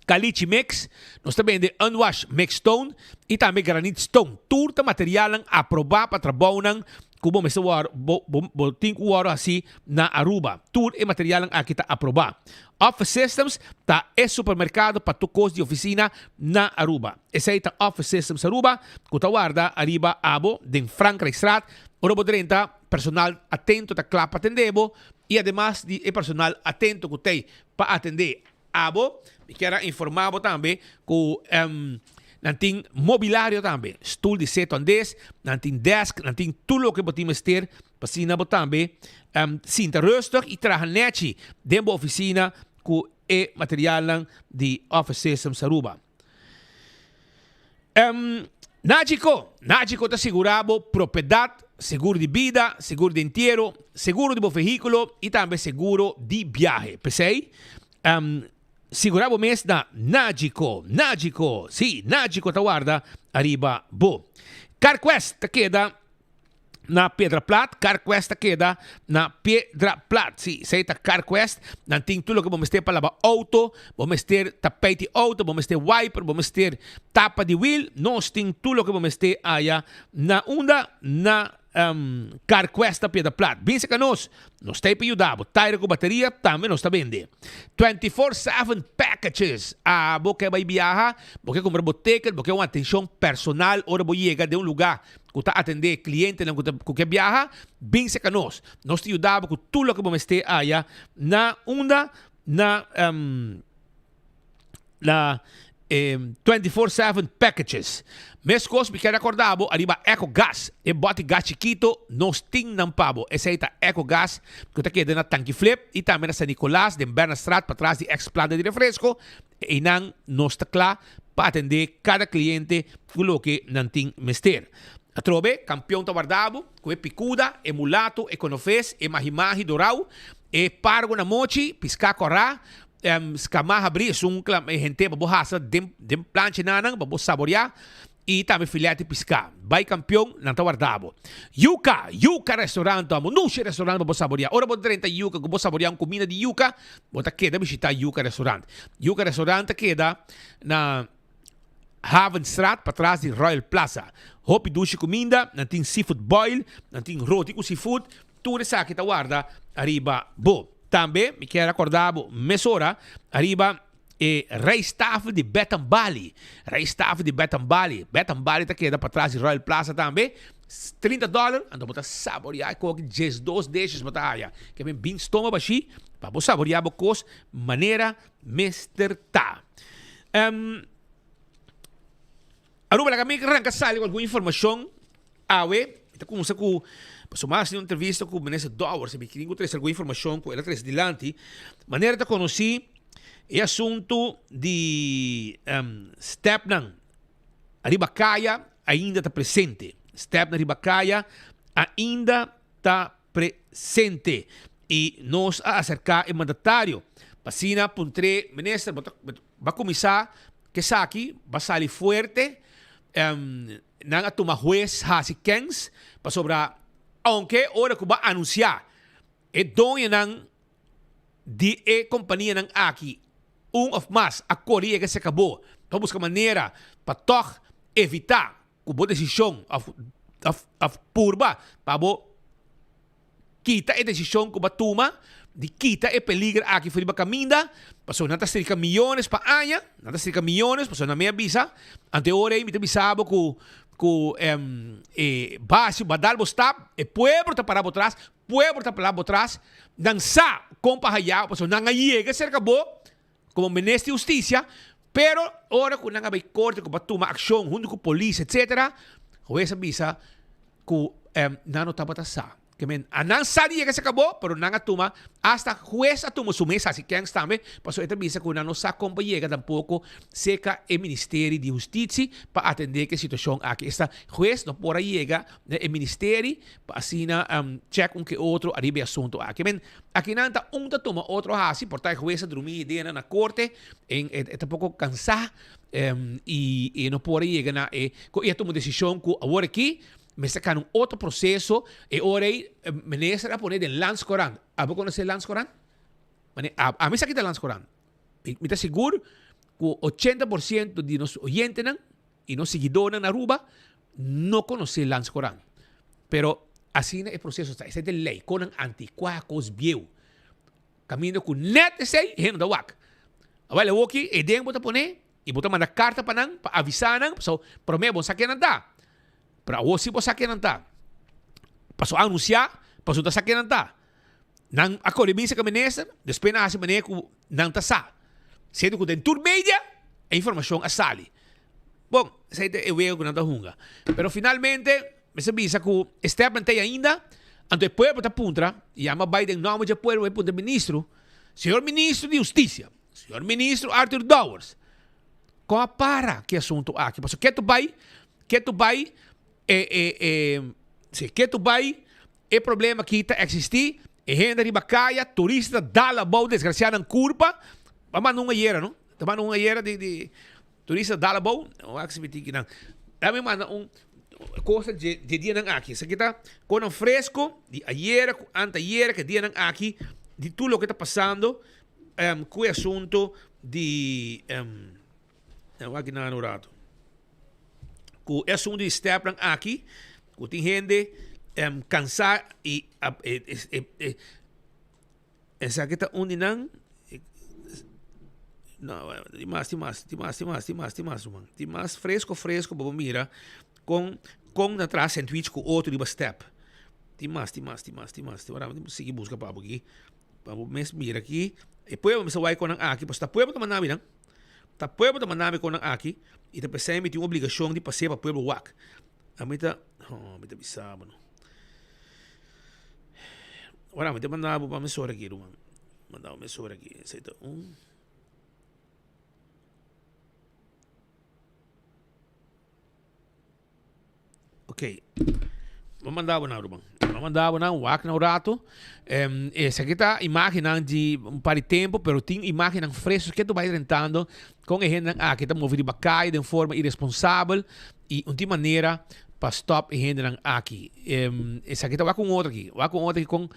S24: Caliche mix, nos ta bende unwash mix stone y tambe granite stone. Tur ta materialnan aproba pa trabounan ku bo mester wòrdu, bo, bo, bo tin ku wòrdu hasi na Aruba. Tur e materialnan aki ta aprobá. Office Systems ta e supermerkado pa tur kos di ofisina na Aruba. Esei ta Office Systems Aruba ku ta warda ariba abo den Frankrijkstraat. Ora bo drenta, personal atento ta kla pa atendé bo i ademas di e personal atento ku t'ei pa atendé abo, mi kier a informá bo tambe ku nan tin mobilario tambe, stul di seto andes, nan tin desk, nan tin tur loke bo tin mester pa asina bo tambe sinta rustig i traha nechi den bo ofisina ku e materialnan di Office Systems Aruba. Nagico, Nagico ta sigurá bo propiedat, seguro di bida, seguro di entiero, seguro di bo vehíkulo i tambe seguro di biahe. P'esei, sigurá bo mes na Nagico. Nagico, sí, Nagico ta warda ariba bo. CarQuest ta keda na Piedra Plat, CarQuest ta keda na Piedra Plat. Sí, esei ta CarQuest. Nan tin tur loke bo mester pa laba auto, bo mester tapijt di auto, bo mester wiper, bo mester tapa di wiel. Nos tin tur loke bo mester aya na unda? Na CarQuest na Piedra Plat. Bin serka nos, nos ta ei pa yuda bo. Taire ku bateria tambe nos ta bende. 24/7 packages. Abo ke bai biaha, bo ke kumpra bo ticket, bo ke un atenshon personal ora bo yega den un luga ku ta atendé klientenan ku ta ku ke biaha, bin serka nos. Nos ta yuda bo ku tur loke bo mester haya na unda na na 24/7 packages. Meskos mi kier rekorda bo ariba Ecogas, e bòti gas chikito nos tin nan pa bo. Esei ta Ecogas ku ta keda na Tanki Flip i tambe na San Nicolas den Bernardstraat patras di ex planta di refresko. Einan nos ta kla pa atendé kada kliente ku loke nan tin mester. Atrobe, kampion ta warda bo ku e pikuda, e mulato, e konofes, e mahimahi dorau, e pargo na mochi, piská kòrá, skamá habrí, esun kla e henter pa bo hasa den den planchanan pa bo saboriá. I tambe filet di piská. Bai kampion, nan ta warda bo. Yuka! Yuka restaurant amo. Nushe restaurant pa bo saboreá. Ora bo drenta Yuka ku bo saboreá un kumida di yuka, bo ta keda bishitá Yuka restaurant. Yuka restaurant ta keda na Havenstraat patras di Royal Plaza. Hopi dushi kuminda, nan tin seafood boil, nan tin roti ku seafood, tur esaki ta warda ariba bo. Tambe mi kier a korda bo mesora ariba. E rijsttafel di Betanbali. Rijsttafel di Betanbali. Betanbali ta keda patras di Royal Plaza tambe. 30 dollar, anto bo ta saboreá e koki 12 dishes bo ta haya. Ke men bin stoma bashí pa bo saboreá bo kos manera mester ta. Um, Aruba laga mi ranka sali ku algun informashon awe. Mi ta kumsa ku pasobra mi a hasi un entrevista ku Minister Dowers i mi tin ku trese algun informashon ku el a trese dilanti. Manera ta konosí e asuntu di stèpnan riba kaya ainda ta presente. Stèpnan riba kaya ainda ta presente. I nos a aserká e mandatario pa asina puntr'é, Minister, bo ta Ba kuminsá ku esaki, ba sali fuerte, nan a tuma hues hasi kens, pasobra ounke ora ku ba anunsiá e doñonan di e kompanianan aki un òf mas a kore yega serka bo pa buska manera pa tòg evitá ku bo desishon òf òf purba pa bo kita e desishon ku bo a tuma di kita e peliger aki for riba kaminda, pasobra nan ta strika miyones pa aña, nan ta strika miyones, pasobra nan mi a bisa, ante ora ei mi ta bisa bo ku ku e basi bo a dal bo stap, e pueblo ta para bo tras, pueblo ta para bo tras, nan sa kon pa haya bo, pasobra nan a yega serka bo komo minister di hustisia, pero ora ku nan a bai korte ku bo a tuma akshon huntu ku polis etsetera, hues a bisa ku nan no tabata sa. Ke men, a nan sa di yega se kabó, pero nan a tuma, asta hues a tuma su mes hasi kèns tambe, pasobra e ta bisa ku nan no sa kon pa yega tampoko seka e Ministeri di Hustitsi pa atendé ku e situashon aki. Esta, hues no por a yega na e ministeri pa asina chèk un ke otro ariba e asuntu aki. Ke men, akinan ta un ta tuma otro hasi, por ta e hues a drumí ideanan na korte, en e ta poko kansá, i e no por a yega na e, ku e a tuma un desishon ku awor aki mester kana un otro proseso, e ora ei minister a pone den Landscourant. Abo konosé Landscourant? Mane, ami sa kita Landscourant. Mi ta sigur ku 80% di nos oyentenan i nos siguidónan na Aruba no konosé Landscourant. Pero. Asina e proseso ta. Esei ta e lei. Konan anticuá, kos bieu. Kaminda ku nèt esei, hende no ta wak. Awel awoki e den bo ta pone i bo ta manda karta pa nan pa avisá nan, pasobra promé bo no sa ken nan ta. Pero awor si bo sa ken nan ta. Pasobra a anunsiá, pasobra ta sa ken nan ta. Nan a kore bin serka minister, despues nan a hasi manera ku nan ta sa. Siendo ku den tur media e informashon a sali. Bon, esei ta e wega ku nan ta hunga. Pero finalmente mester bisa ku e stèpnan ta ei ainda, anto e pueblo ta puntra, yama bai den nòmber dje pueblo bai puntra e ministro, Señor Ministro di Hustisia, Señor Ministro Arthur Dowers, kon a para ku e asuntu aki? Pasobra ketu bai, ketu bai e e e si ketu bai e problema aki ta eksistí, e hende riba kaya, turista ta dal abou desgrasiá nan kurpa, a manda un ayera no, ta manda un ayera di di. Turista dal abou, wak si mi tin kinan. Dame manda un cosa dje dje dianan aki. Esaki ta konan fresco di ayera ku antayera ke dianan aki di tur loke ta pasando ku e asunto di wak kinan un rato. Ku e asunto di stepnan aki ku tin hende kansa i Esaki ta un di nan. No, tin mas, tin mas, tin mas, tin mas, tin mas, tin mas, ruman. Tin mas fresco, fresco pa bo mira kon, kon nan traha sandwich ku otro riba step. Tin mas, tin mas, tin mas, tin mas. Ora mi sigui buska pa bo aki. Pa bo mes mira aki. E pueblo mester wak kon nan aki, pasobra ta pueblo ta manda mi nan. Ta pueblo ta manda mi kon nan aki i ta p'esei mi tin obligashon di pas'é pa pueblo wak. Ami ta, oh, mi ta bisa bo no. Ora mi ta manda bo pa mesora aki ruman. Manda bo mesora aki. Esei ta un. Ok. Bo manda bo nan ruman. Bo manda bo nan wak na un rato. Um, esaki ta imagennan di un par di tempo, pero tin imagennan fresco ke tu bai rentando con e hendenan aki ta move riba calle den forma irresponsabel y un tin manera pa stop e hendenan aki. Esaki ta wak un otro aki. Wak un otro aki kon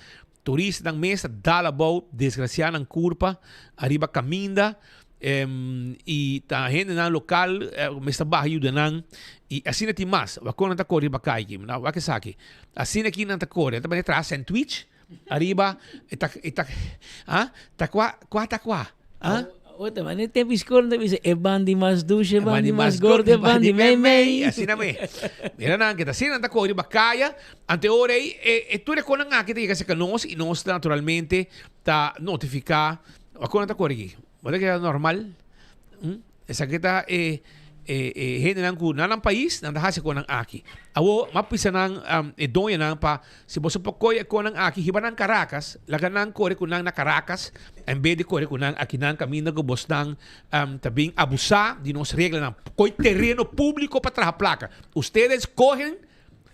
S24: turistanan mes ta dal abou, desgracia nan curpa ariba caminda y ta hendenan local mes ta baha yuda nan y asina tin mas. Wak kon nan ta kore riba cai aki. Wak esaki. Asina aki nan ta kore. Nan ta bini traha sandwich ariba e ta e ta ah ta kua kua ta kua ah.
S4: Ota mane te biskor te bisa e bandi mas dushe e bandi mas gordo e bandi mei mei.
S24: Asina me. Mira nan ke ta asina nan ta kore riba kaya ante ora ei e e tur e konan aki ta yega serka nos i nos naturalmente ta notifiká wak nan ta kore aki. Bo ta keda normal? Hm? Esaki ta e e e hendenan ku na nan pais nan ta hasi e konan aki. Awor m'a pisa nan e doñonan pa si boso por kohe e konan aki hiba nan Caracas, laga nan kore ku nan na Caracas en bes di kore ku nan aki nan kaminda ku bosnan ta bin abusá di nos reglanan. Kohe tereno públiko pa traha plaka. Ustedes kohen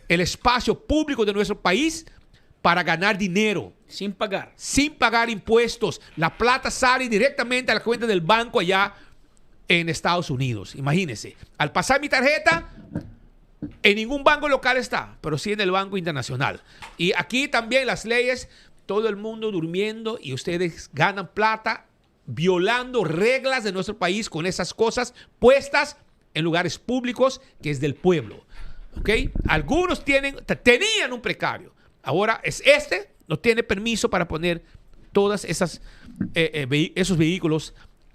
S24: el espacio público de nuestro país para ganar dinero.
S4: Sin pagar.
S24: Sin pagar impuestos. La plata sale directamente a la cuenta del banco allá en Estados Unidos. Imagínense. Al pasar mi tarjeta, en ningún banco local está, pero sí en el Banco Internacional. Y aquí también las leyes, todo el mundo durmiendo y ustedes ganan plata violando reglas de nuestro país con esas cosas puestas en lugares públicos que es del pueblo. ¿Ok? Algunos tienen, tenían un precario. Ahora es este, no tiene permiso para poner todas esas, eh, eh, esos vehículos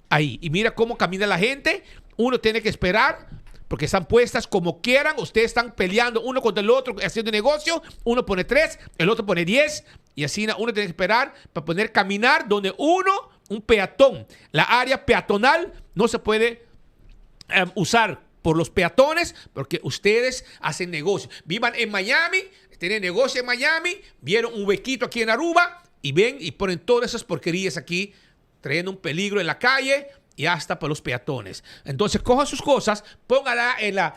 S24: ahí. Y mira cómo camina la gente. Uno tiene que esperar porque están puestas como quieran. Ustedes están peleando uno contra el otro, haciendo negocio. Uno pone tres, el otro pone diez. Y así uno tiene que esperar para poder caminar donde uno, un peatón, la área peatonal no se puede em, usar por los peatones porque ustedes hacen negocio. Vivan en Miami, tienen negocio en Miami, vieron un huequito aquí en Aruba y ven y ponen todas esas porquerías aquí, trayendo un peligro en la calle y hasta para los peatones. Entonces, cojan sus cosas, póngala en la,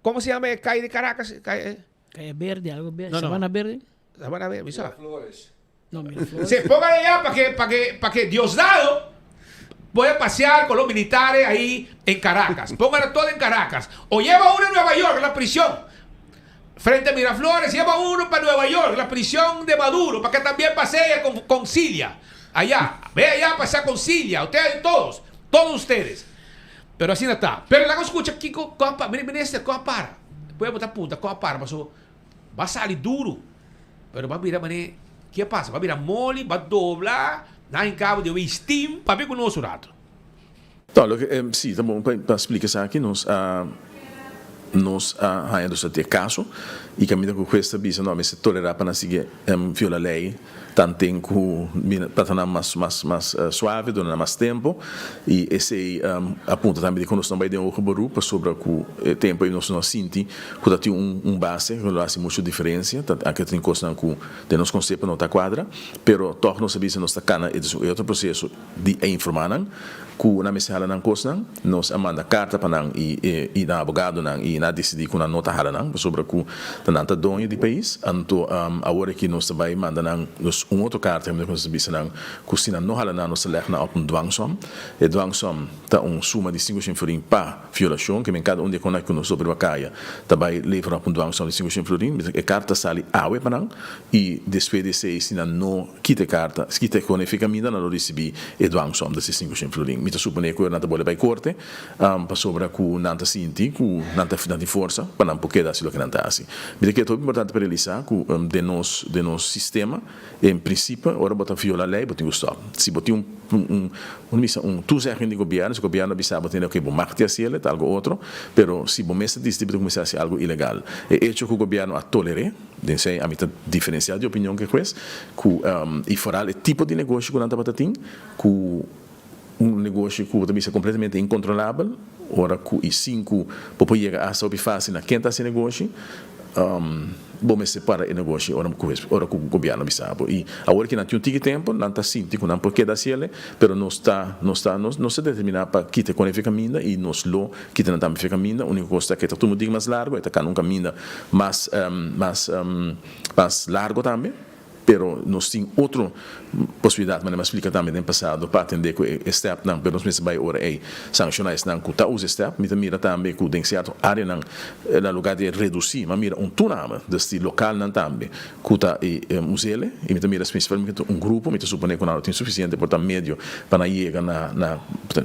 S24: ¿cómo se llama? Calle de Caracas.
S4: Calle, calle Verde, algo verde. No, Sabana Verde.
S24: Sabana Verde,
S5: Miraflores.
S4: No, Miraflores.
S24: Se póngala allá para que, para que, para que Diosdado pueda pasear con los militares ahí en Caracas. Póngala todo en Caracas. O lleva uno a Nueva York, a la prisión. Frente a Miraflores, lleva uno para Nueva York, la prisión de Maduro, para que también pasee con, con Cilia. Allá, ve allá a pasear con Cilia. Ustedes todos, todos ustedes. Pero así no está. Pero la escucha, Kiko, compa, mire, minister, compa, para. Puede botar punta, compa, para, pasó. Va a salir duro. Pero ba bira mane, ke a pasa? Ba bira moli, ba dobla, na in cabo di wei steam, papia cu nos un rato.
S5: No, loke, si, ta bon pa splika esaki. Nos a, nos a haña dus e kaso i kaminda ku hues ta bisa no mester tolerá pa nan sigui viola lei tanten ku trata nan mas, mas, mas suave, duna nan mas tempu. I esei a punta tambe di ku nos no bai den hoger beroep pasobra ku e tempu ei nos no a sinti ku ta tin un un base ku lo hasi muchu diferensia. Ta anke tin kosnan ku den nos konsepto no ta kuadra, pero tòg nos a bisa nos ta kana e otro proseso. Di e informá nan ku nan mester hala nan kosnan, nos a manda karta pa nan i i nan abogadonan i nan a disidí ku nan no ta hala nan pasobra ku ta nan ta doño di pais. Anto awor aki nos ta bai manda nan nos un otro karta kaminda ku nos ta bisa nan ku si nan no hala nan nos ta lèg nan òp un dwangsom. E dwangsom ta un suma di sinku shen florin pa violashon, ke men kada un di e konan ku nos lopi riba kaya ta bai levera òp un dwangsom di sinku shen florin. E karta ta sali awe pa nan i despues di esei si nan no Kita e karta, kita e kone fi kaminda nan lo risibí e dwangsom di 500 florin. Mi ta suponé ku nan ta bole bai korte, pasobra ku nan ta sinti ku nan ta nan tin forsa pa nan por keda hasi loke nan ta hasi. Mi ta kere ta hopi importante pa realisá ku den nos den nos sistema en prinsipio ora bo ta violá lei bo tin ku stòp. Si bo tin un un un bisa un toezegging di gobièrnu, si gobièrnu a bisa bo tene oke bo mag di hasi el, ta algu otro, pero si bo mes ta disidí bo ta kuminsá hasi algu ilegal. E echo ku gobièrnu a toler'é. Den esei ami ta diferenciá di opinion ku e hues, ku i foral e tipo di negoshi ku nan tabata tin, ku un negoshi ku bo ta bisa kompletamente inkontrolabel, ora ku i sin ku bo por yega asta hopi fásil na ken ta hasi e negoshi, bo mester para e negoshi ora ku hues ora ku gobièrnu bisa bo. I awor ki nan tin un tiki tempu nan ta sinti ku nan por keda hasi el'e, pero nos ta nos ta nos ta determiná pa kita e kone fi kaminda i nos lo Kita nan tambe fe kaminda, uniko kos ta ke ta tuma un diki mas largo, e ta kana un kaminda mas mas mas largo tambe, pero nos tin otro posibilidat manera mi a splika tambe den pasado pa atende ku e stèpnan, pero nos mester bai ora ei sanshoná esnan ku ta usa e stèp. Mi ta mira tambe ku den sierto áreanan na lugar di redusí, mi a mira un toename, dus di lokalnan tambe ku ta us'el, i mi ta mira spesialmente un grupo, mi ta suponé ku nan lo tin sufisiente por ta medio pa nan yega na na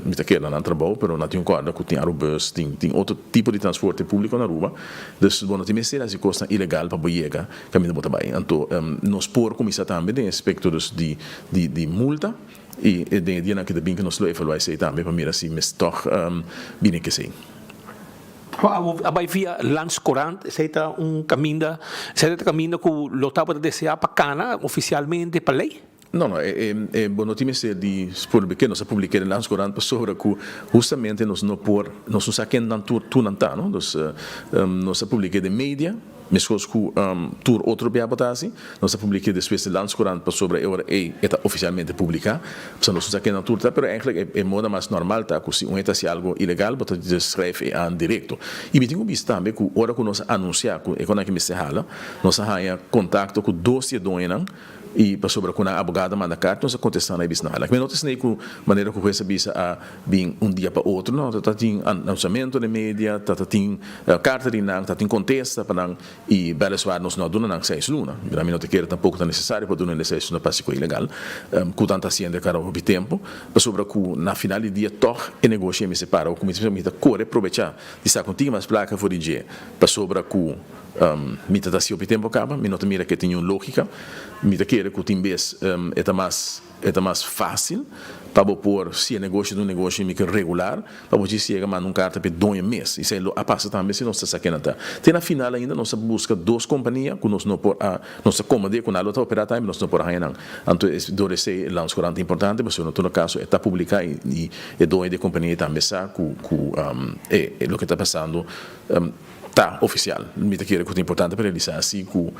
S5: mi ta keda nan trabou pero nan tin un kòrda ku tin Arubus tin tin otro tipo di transporte públiko na Aruba dus bo no tin mester hasi kosnan ilegal pa bo yega kaminda bo ta bai anto nos por kuminsá tambe den e aspekto dus di di di multa i den e dianan ku ta bin ku nos lo evaluá esei tambe pa mira si mes tòg bini ku esei.
S24: A bai via Landscourant, esei ta un kaminda esei ta kaminda ku lo tabata deseá pa kana ofisialmente pa lei?
S5: No, no, e, e, bo no tin mester di publiké, nos a publiké den Landscourant pasobra ku hustamente nos no por, nos no sa ken nan tur, tur nan ta, no. Dus, nos a publiké den media, meskos ku tur otro bia bo ta hasi, nos a publiké despues den Landscourant pasobra e ora ei e ta ofisialmente publiká, pasobra nos no sa ken nan tur ta, pero eigentlik e, e moda mas normal ta ku si un hende ta hasi algu ilegal bo ta schrijf e aan direkto. I mi tin ku bisa tambe ku ora ku nos a anunsiá ku e konan aki mester hala, nos a haña kontakto ku dos di e doñonan, I pasobra ku nan abogado a manda karta, nos a kontestá nan i bisa nan hala. Mi no ta esei ku manera ku hues a bisa a bin un dia pa otro, no. Ta tin anunsiamentu den media, ta ta tin karta di nan, ta tin kontesta pa nan i bèleswar nos no a duna nan seis luna. Mi no ta kere tampoko ta nesesario pa duna nan e seis luna pa hasi ku ilegal ku nan ta hasiendo e kara hopi tempu, pasobra ku na final di dia tòg e negoshi a mester para. Ku mi ta kore probechá di sa ku tin mas plaka for di dje pasobra ku. Mi ta ta hasi hopi tempu kaba, mi no ta mira ke tin un logika. Mi ta kere ku tin bes e ta mas e ta mas fásil pa bo por si e negoshi ta un negoshi mi ke regular pa bo djis yega manda un karta pa e doño mes. I esei lo a pasa tambe si nos ta sa kena ta. Te na final ainda nos a buska dos kompania ku nos no por a nos ta komod'é ku nan lo ta operá tambe nos no por a haña nan. Anto dor esei Landscourant ta importante pasobra na todo kaso e ta publiká i e doño di e kompania tambe sa ku ku e loke ta pasando. Ta ofisial. Mi ta kere ku ta importante pa realisá si ku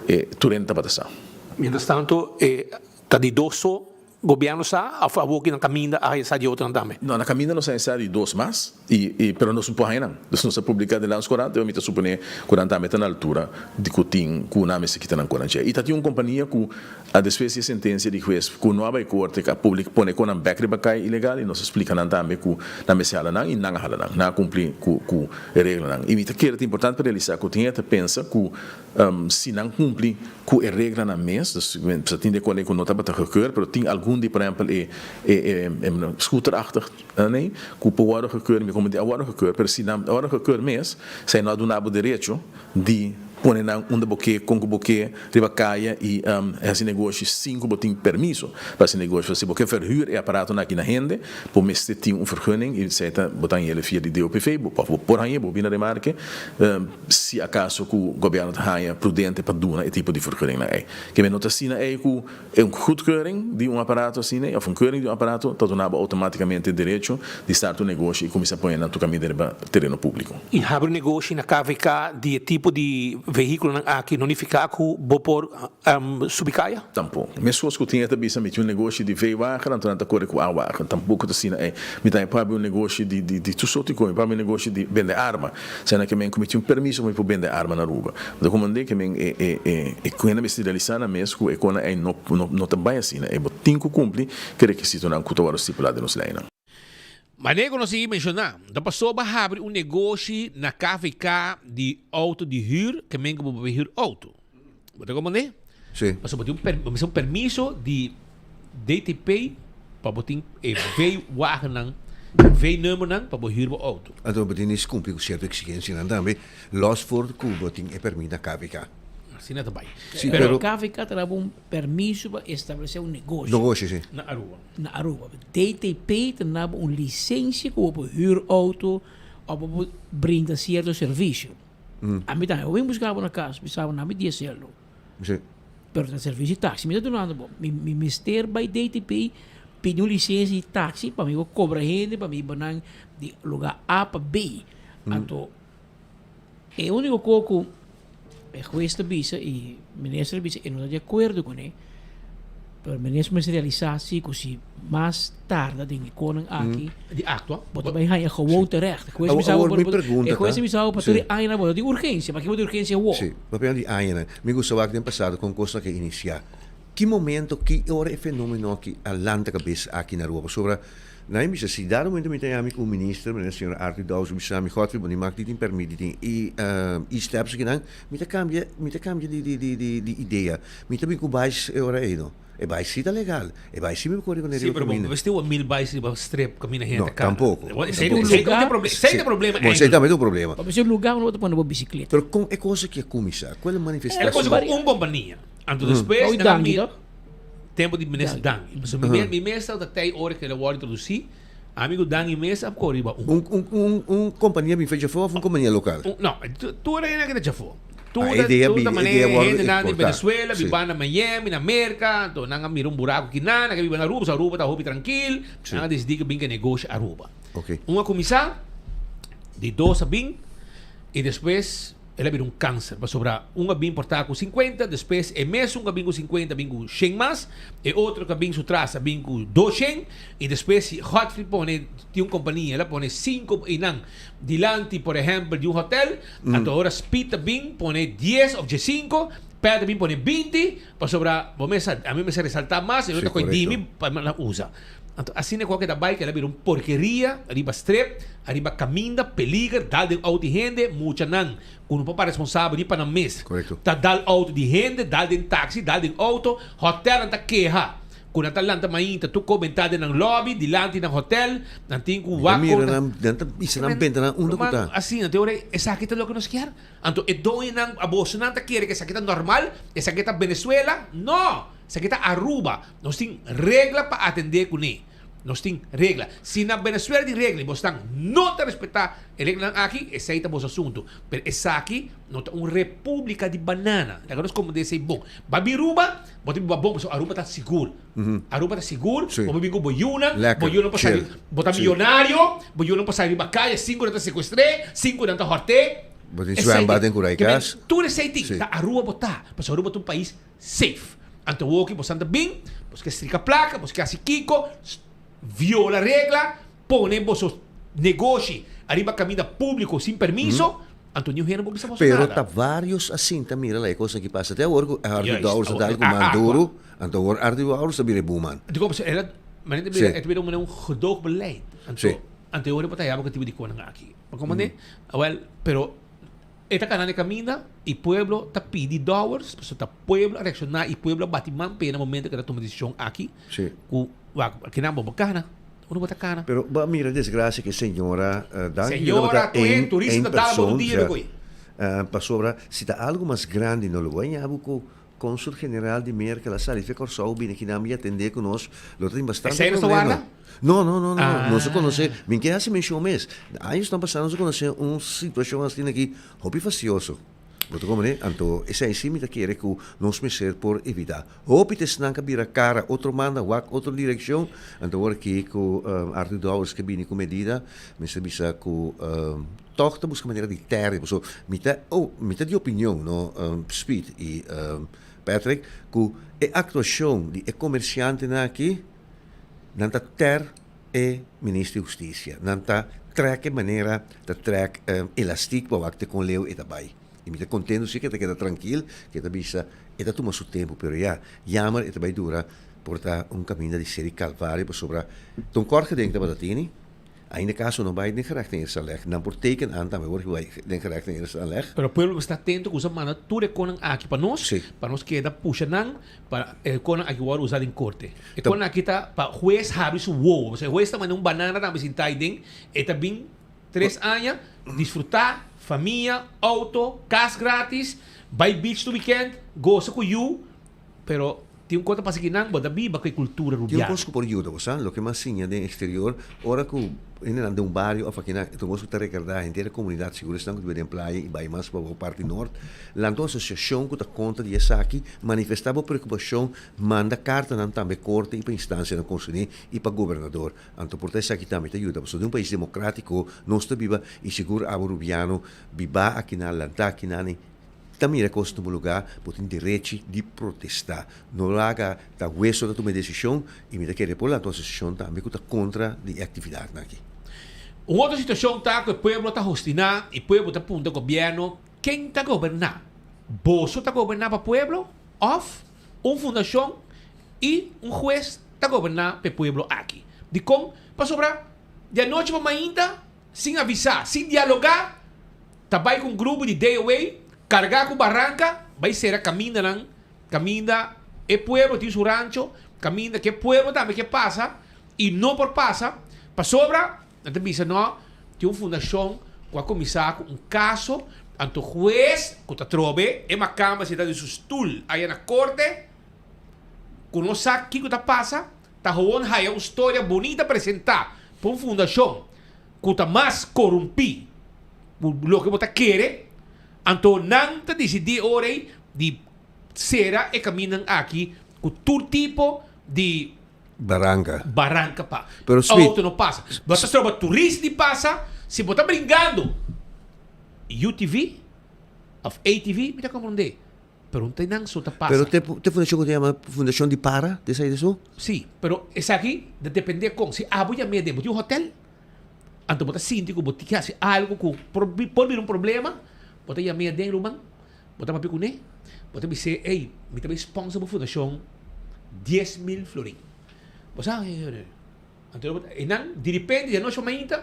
S5: e tur hende tabata sa.
S24: Mientras tanto e ta di dos so gobièrnu sa òf awor ki nan kaminda a haña sa di otronan tambe?
S5: No, na kaminda nos a haña sa di dos mas i i pero nos no por haña nan. Dus nos a publiká den Landscourant pero mi ta suponé ku nan tambe ta na altura di ku tin ku nan mester kita nan konan dje. I ta tin un kompania ku a despues di e sentensia di hues ku no a bai korte a publik pone konan bèk riba kai ilegal i nos a splika nan tambe ku nan mester hala nan i nan a hala nan. Nan a kumpli ku ku e reglanan. I mi ta kere ta importante pa realisá ku tin hende ta pensa ku si nan kumpli ku e reglanan mes, dus sa tin di acuerdo ku no tabata gekeur, pero tin algun di por ehempel e e e scooterachtig nee ku por wòrdu gekeur, mi komo di a wòrdu gekeur, pero si nan a wòrdu gekeur mes, esei no a duna bo derecho di. pone nan unda bo ke, kon ku bo ke, riba kaya i hasi negoshi sin ku bo tin permiso pa hasi negoshi. Si bo ke verhuur e aparatonan aki na hende, bo mester tin un vergunning i esei ta bo ta hañ'el via di DOPV, bo òf bo por hañ'é, bo bini remarke si akaso ku gobièrnu ta haña prudente pa duna e tipo di vergunningnan ei. Ke men no ta asina ei ku E un goedkeuring di un aparato asina òf un keuring di un aparato ta duna bo outomátikamente e derecho di start un negoshi i kuminsá pone nan tur kaminda riba tereno públiko.
S24: I habri un negoshi na KVK di e tipo di vehíkulonan aki no nifiká ku bo por subi kaya?
S5: Tampoko. Meskos ku tin e ta bisa mi tin un negoshi di V-wagen anto nan ta kore ku A-wagen. Tampoko ta asina ei. Mi tambe por habri un negoshi di di tur sorti kos. Mi por habri un negoshi di bende arma. Sena ke men ku mi tin un permiso pa mi por bende arma na Aruba. Bo ta komprendé ke men e e e e ku hende mester realisá nan mes ku e kona ei no no no ta bai asina. E bo tin ku kumpli ku e rekisitonan ku ta wòrdu stipulá den nos leinan.
S24: Manera ku nos sigui menshoná, ta pasobra habri un negoshi na KVK di outo di hür ke men ku bo por hür outo. Bo ta komprendé?
S6: Sí.
S24: Pasobra bo tin un per bo mester un permiso di DTP pa bo tin e V-wagennan, V-nummernan pa bo hür bo outo.
S6: Anto bo tin di kumpli ku sierto eksigensianan tambe, los for ku bo tin e permit na KVK.
S24: Asina ta bai.
S6: Sí, pero.
S4: KVK ta daba un permiso pa establesé un negoshi.
S6: Negoshi, sí.
S24: Na Aruba.
S4: Na Aruba. DTP ta daba un lisensia ku bo por hür outo òf bo por brinda sierto servisio. Ami tambe bo bin buska bo na kas, mi sa bo na mi di hacerlo.
S6: Sí.
S4: Pero ta servicio di taxi mi ta dunando bo. Mi mi mester bai DTP pidi un licencia di taxi pa mi por cobra hende pa mi hiba nan di lugar A pa B. Anto e unico co cu e huez ta bisa y minister ta bisa e no ta di acuerdo cune pero minister mester realisa si cu si mas tarda den e conan aki
S24: Di actua.
S4: Bo ta bay haña gewoon terecht. E hues
S6: Awor,
S4: bisa bo
S6: awor mi
S4: por-
S6: pregunta
S4: e hues
S6: ta,
S4: bisa bo pa
S6: sí.
S4: tur e añanan bo no tin urgencia. Paki bo tin urgencia awor?
S6: Sí, papia di añanan. Mi gusta wak den pasado con cosnan ke inicia. Ki momento, ki ora e fenomeno aki a lanta cabes aki na Aruba? Pasobra nan a bisa si dado momento mi ta yami cu un minister, manera señor Arthur Dowers, bisa mi, Godfrey, bo ni mag di tin permit di tin e e-steps akinan, mi ta cambia, mi ta cambia di di di di di idea. Mi ta bin cu bais e ora ey no. E bai si ta legal. E bai si mi por kore ku
S24: Sí,
S6: riba
S24: pero bo
S6: kaminda.
S24: mester un mil bais riba strip kaminda hende
S6: No,
S24: ta kana.
S6: tampoco.
S24: Esei
S6: Tampoco.
S24: esei ta un esei ta problema
S6: Bon, esei tambe ta un problema.
S4: Pa mester un lugar unda bo ta pone bo bicicleta.
S6: Pero kon e cosa aki a kuminsá? Kual e
S24: Era
S6: manifestacion?
S24: cosa ku un kompania. Anto despues
S4: Oy
S24: nan a
S4: Dangui,
S24: mira
S4: no?
S24: tempo di minister Dangui. Pasobra mi mi mes tabata tei ora ku el a wòrdu introdusí, ami ku Dangui mes a kore riba un.
S6: Un un un un kompania bin fecha afó òf un kompania lokal?
S24: Un no, tur hende a keda chafó. Tur
S6: Ah, e idea
S24: tur
S6: bi
S24: ta
S6: e
S24: manera
S6: idea wòrdu
S24: hendenan di
S6: eksportá.
S24: Venezuela
S6: Sí.
S24: biba na Miami, na Merka, anto nan a mira un buraku kinan, nan a biba na Aruba, pasobra Aruba ta hopi trankil,
S6: Sí.
S24: nan a disidí ku bin ke negoshi Aruba.
S6: Oké.
S24: Un a kuminsá, di dos a bin, i despues el a bira un kanser, pasobra un a bin por ta ku sinkuenta, despues e mesun ku a bin ku sinkuenta a bin ku shen mas, e otro ku a bin su tras a bin ku doshen, i despues si Godfrey pone tin un kompania, el a pone sinku einan dilanti por ehèmpel di un hotèl, Anto ora Speed ta bin pone dies of diesinco, Pet ta bin pone binti, pasobra bo mes sa, ami mester resalta mas, e no ta koe di mi pa mi nan usa. Anto asina ku a keda bai, keda bira un porkeria riba strip, ariba kaminda, peliger, dal den outo di hende, muchanan ku no por para responsabel ni pa nan mes, ta dal outo di hende, dal den taxi, dal den outo, hotelnan ta keha. Ku nan ta lanta mainta tur komentá den nan lobby dilanti nan hotel, nan tin ku
S6: Mi ta
S24: wak
S6: mira
S24: kon
S6: nan, nan ta bisa nan benta nan unda ku ta.
S24: Asina, te ora esaki ta loke nos kier? Anto e doñonan, abosonan ta kere ku esaki ta normal, esaki ta Venezuela? No! Esaki ta Aruba. Nos tin regla pa atendé kuné. Nos tin regla. Si na Venezuela tin regla y bosnan no ta respetá e reglanan aki, esei ta bos asuntu. Pero esaki no ta un república di banana. Laga nos komprendé esei bon. Ba bin Aruba, bo ta biba bon pasobra Aruba ta sigur. Aruba ta sigur, bo por bin ku bo yunan, bo yunan por sali, bo ta miyonario, bo yunan por sali riba kaya sin ku nan ta sekuestr'é, sin ku nan ta hòrt'é.
S6: Bo tin zwembad den Kurai kas.
S24: Tur esei tin. Ta Aruba bo ta, pasobra Aruba ta un pais safe. Anto woki bo santa bin, bos ke strika plaka, bos ke hasi kiko, viola regla, pone boso negoshi ariba kaminda públiko sin permiso, anto niun hende por bisa boso
S6: Pero
S24: nada.
S6: ta varios a sinta mira la e kosnan ki pasa. Te awor ku Arthur
S24: Juist,
S6: Dowers a
S24: awor
S6: dal ku
S24: a
S6: man
S24: akua.
S6: duru, anto awor Arthur Dowers ta bira e buman.
S24: Dikon pasobra el a, manera ta
S6: Sí.
S24: bira, e ta bira un manera un gedoogbeleid. Anto,
S6: Sí.
S24: anto e ora bo ta haya bo ku tipo di konan aki. Bo komprende? Awel, pero E ta kana den kaminda i pueblo ta pidi Dowers, pasobra ta pueblo a reakshoná i pueblo a bati man p'e na momento ku e ta tuma desishon aki ku wak kinan bo bo kana, unda bo ta kana.
S6: Pero bo a mira desgracia ku e señora Danki
S24: Señora
S6: tabata
S24: ku e
S6: een
S24: turista
S6: een
S24: ta dal bo
S6: persoon
S24: tur dia
S6: ja
S24: dikoi.
S6: Pasobra si ta algu mas grandi no lo bo a ñabu ku Konsul General di Merka la sali fe Kòrsou bini kinan i atendé ku nos, lo ta tin bastante
S24: Esei nos ta
S6: problema.
S24: warda?
S6: No, no, no, no,
S24: Ah.
S6: nos a konosé, mi ke hasi menshon mes, añosnan pasá nos a konosé un situashon asina aki hopi fastioso. Bo ta komprendé? Anto esei sí mi ta kere ku nos mester por evitá. Hopi ta esnan ka bira kara otro manda, wak otro direkshon. Anto awor aki ku Arthur Dowers ke bini ku medida, mester bisa ku tòg ta buska manera di tèrè. Pasobra mi ta, oh, mi ta di opinion, no, Speed i Patrick, ku e aktuashon di e komersiantenan aki, nan ta tèr e Minister di Hustisia. Nan ta trèk e manera ta trèk elastik pa wak te kon leu e ta bai. I mi ta kontentu si ku e ta keda trankil, ku e ta bisa e ta tuma su tempu, pero ya, yamer e ta bai dura por ta un kaminda di seri kalvario pasobra ta un kòrt gedenk tabata tini. Ainda kaso no bai den gerecht in eerste aanleg, nan por teken aan tambe word bai den gerecht in eerste aanleg.
S24: Pero pueblo mester ta atento ku sa manda tur e konan aki pa nos, pa nos keda pusha nan pa e konan aki wòrdu usa den korte. E konan aki ta pa hues habri su wowo. Pasobra e hues ta manda un banana tambe sinta aiden, e ta bin tres aña disfruta, famia, auto, kas gratis, bai beach tur weekend, gosa ku yu, pero Tin un kos ta pasa aki nan, bo ta biba ku e kultura
S6: Tin un
S24: rubiano.
S6: kos ku por yuda bo, sa? Loke mas siña den eksterior, ora ku hendenan den un bario òf aki nan, ta un kos ku ta rekordá henter e komunidat, sigur esnan ku ta biba den playa i bai mas pa bo parti nort, lanta un asosiashon ku ta kontra di esaki, manifestá bo preokupashon, manda kartanan tambe korte i pa instansianan konserní i pa gobernador. Anto por ta esaki tambe ta yuda, pasobra den un pais demokrátiko nos ta biba i sigur abo rubiano bibá akinan, lantá akinan i Ta mira kos na bo lugá, bo tin derechi di protestá. No laga ta hues so ta tuma e desishon i mi ta kere por lanta un asosiashon tambe ku ta kontra di e aktividatnan aki.
S24: Un otro situashon ta ku e pueblo ta hostiná i pueblo ta puntra gobièrnu, Ken ta goberná? Boso ta goberná pa pueblo òf un fundashon i un hues ta goberná pa e pueblo aki? Dikon? Pasobra di anochi pa mainta, sin avisá, sin dialogá, Ta bai ku un grupo di DOA kargá ku baranka bai sera kamindanan, kaminda e pueblo tin su rancho, kaminda ku e pueblo tambe ke pasa i no por pasa pasobra nan ta bisa no tin un fundashon ku a kuminsá ku un kaso anto hues ku ta trobe e makamba sintá den su stul aya na korte ku no sa kiko ta pasa ta howon haya un storia bunita presentá pa un fundashon ku ta mas korumpí ku loke bo ta kere, anto nan ta disidí ora ei di sera e kaminnan aki ku tur tipo di
S6: Baranka.
S24: baranka pa
S6: Pero Smith.
S24: outo no pasa. Bo ta stroba turist di pasa si bo ta bringando UTV òf ATV, mi ta komprondé. Pero un te nan so ta pasa.
S6: Pero te te fundashon ku ta yama fundashon di para, te sa eso?
S24: Sí, pero esaki ta depende kon. Si abo yam'é den bo tin un hotel, anto bo ta sinti ku bo tin ke hasi algu ku por por bira un problema, bo ta yam'é aden ruman, bo ta papia kuné, bo ta bis'é, ey, mi ta bai sponsor bo fundashon 10,000 florin. Bo sa, anto bo ta, e nan diripente di anochi pa mainta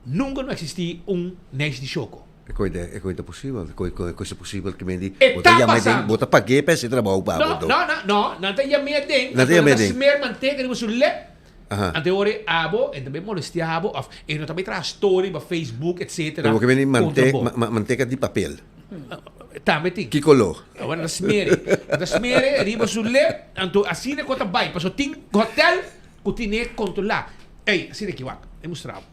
S24: nunka no existi un nèsh di shoko.
S6: E koi ta e koi ta posibel, e koi koi ta posibel ke men di
S24: E
S6: bo ta
S24: ta
S6: yama den,
S24: pasando.
S6: bo ta pag'é pa hasi trabou pa bo
S24: No,
S6: anto.
S24: no, no, no, nan ta yam'é den,
S6: Nan ta
S24: anto nan
S6: yam'é
S24: ta
S6: den.
S24: smer manteka riba su lep,
S6: Aha.
S24: anto e ora e abo, e ta bai molestia abo of e no ta bai traha story riba Facebook etcetera
S6: Pero bo ke men di
S24: kontra
S6: mante
S24: bo.
S6: ma ma manteka di papel.
S24: Tambe tin.
S6: Ki koló?
S24: Awor nan ta smer e, nan ta smer e riba su lep, anto asina ku ta bai, pasobra tin hotel Ku tine kontrolá. Ey, asina aki wak, e mustra bo.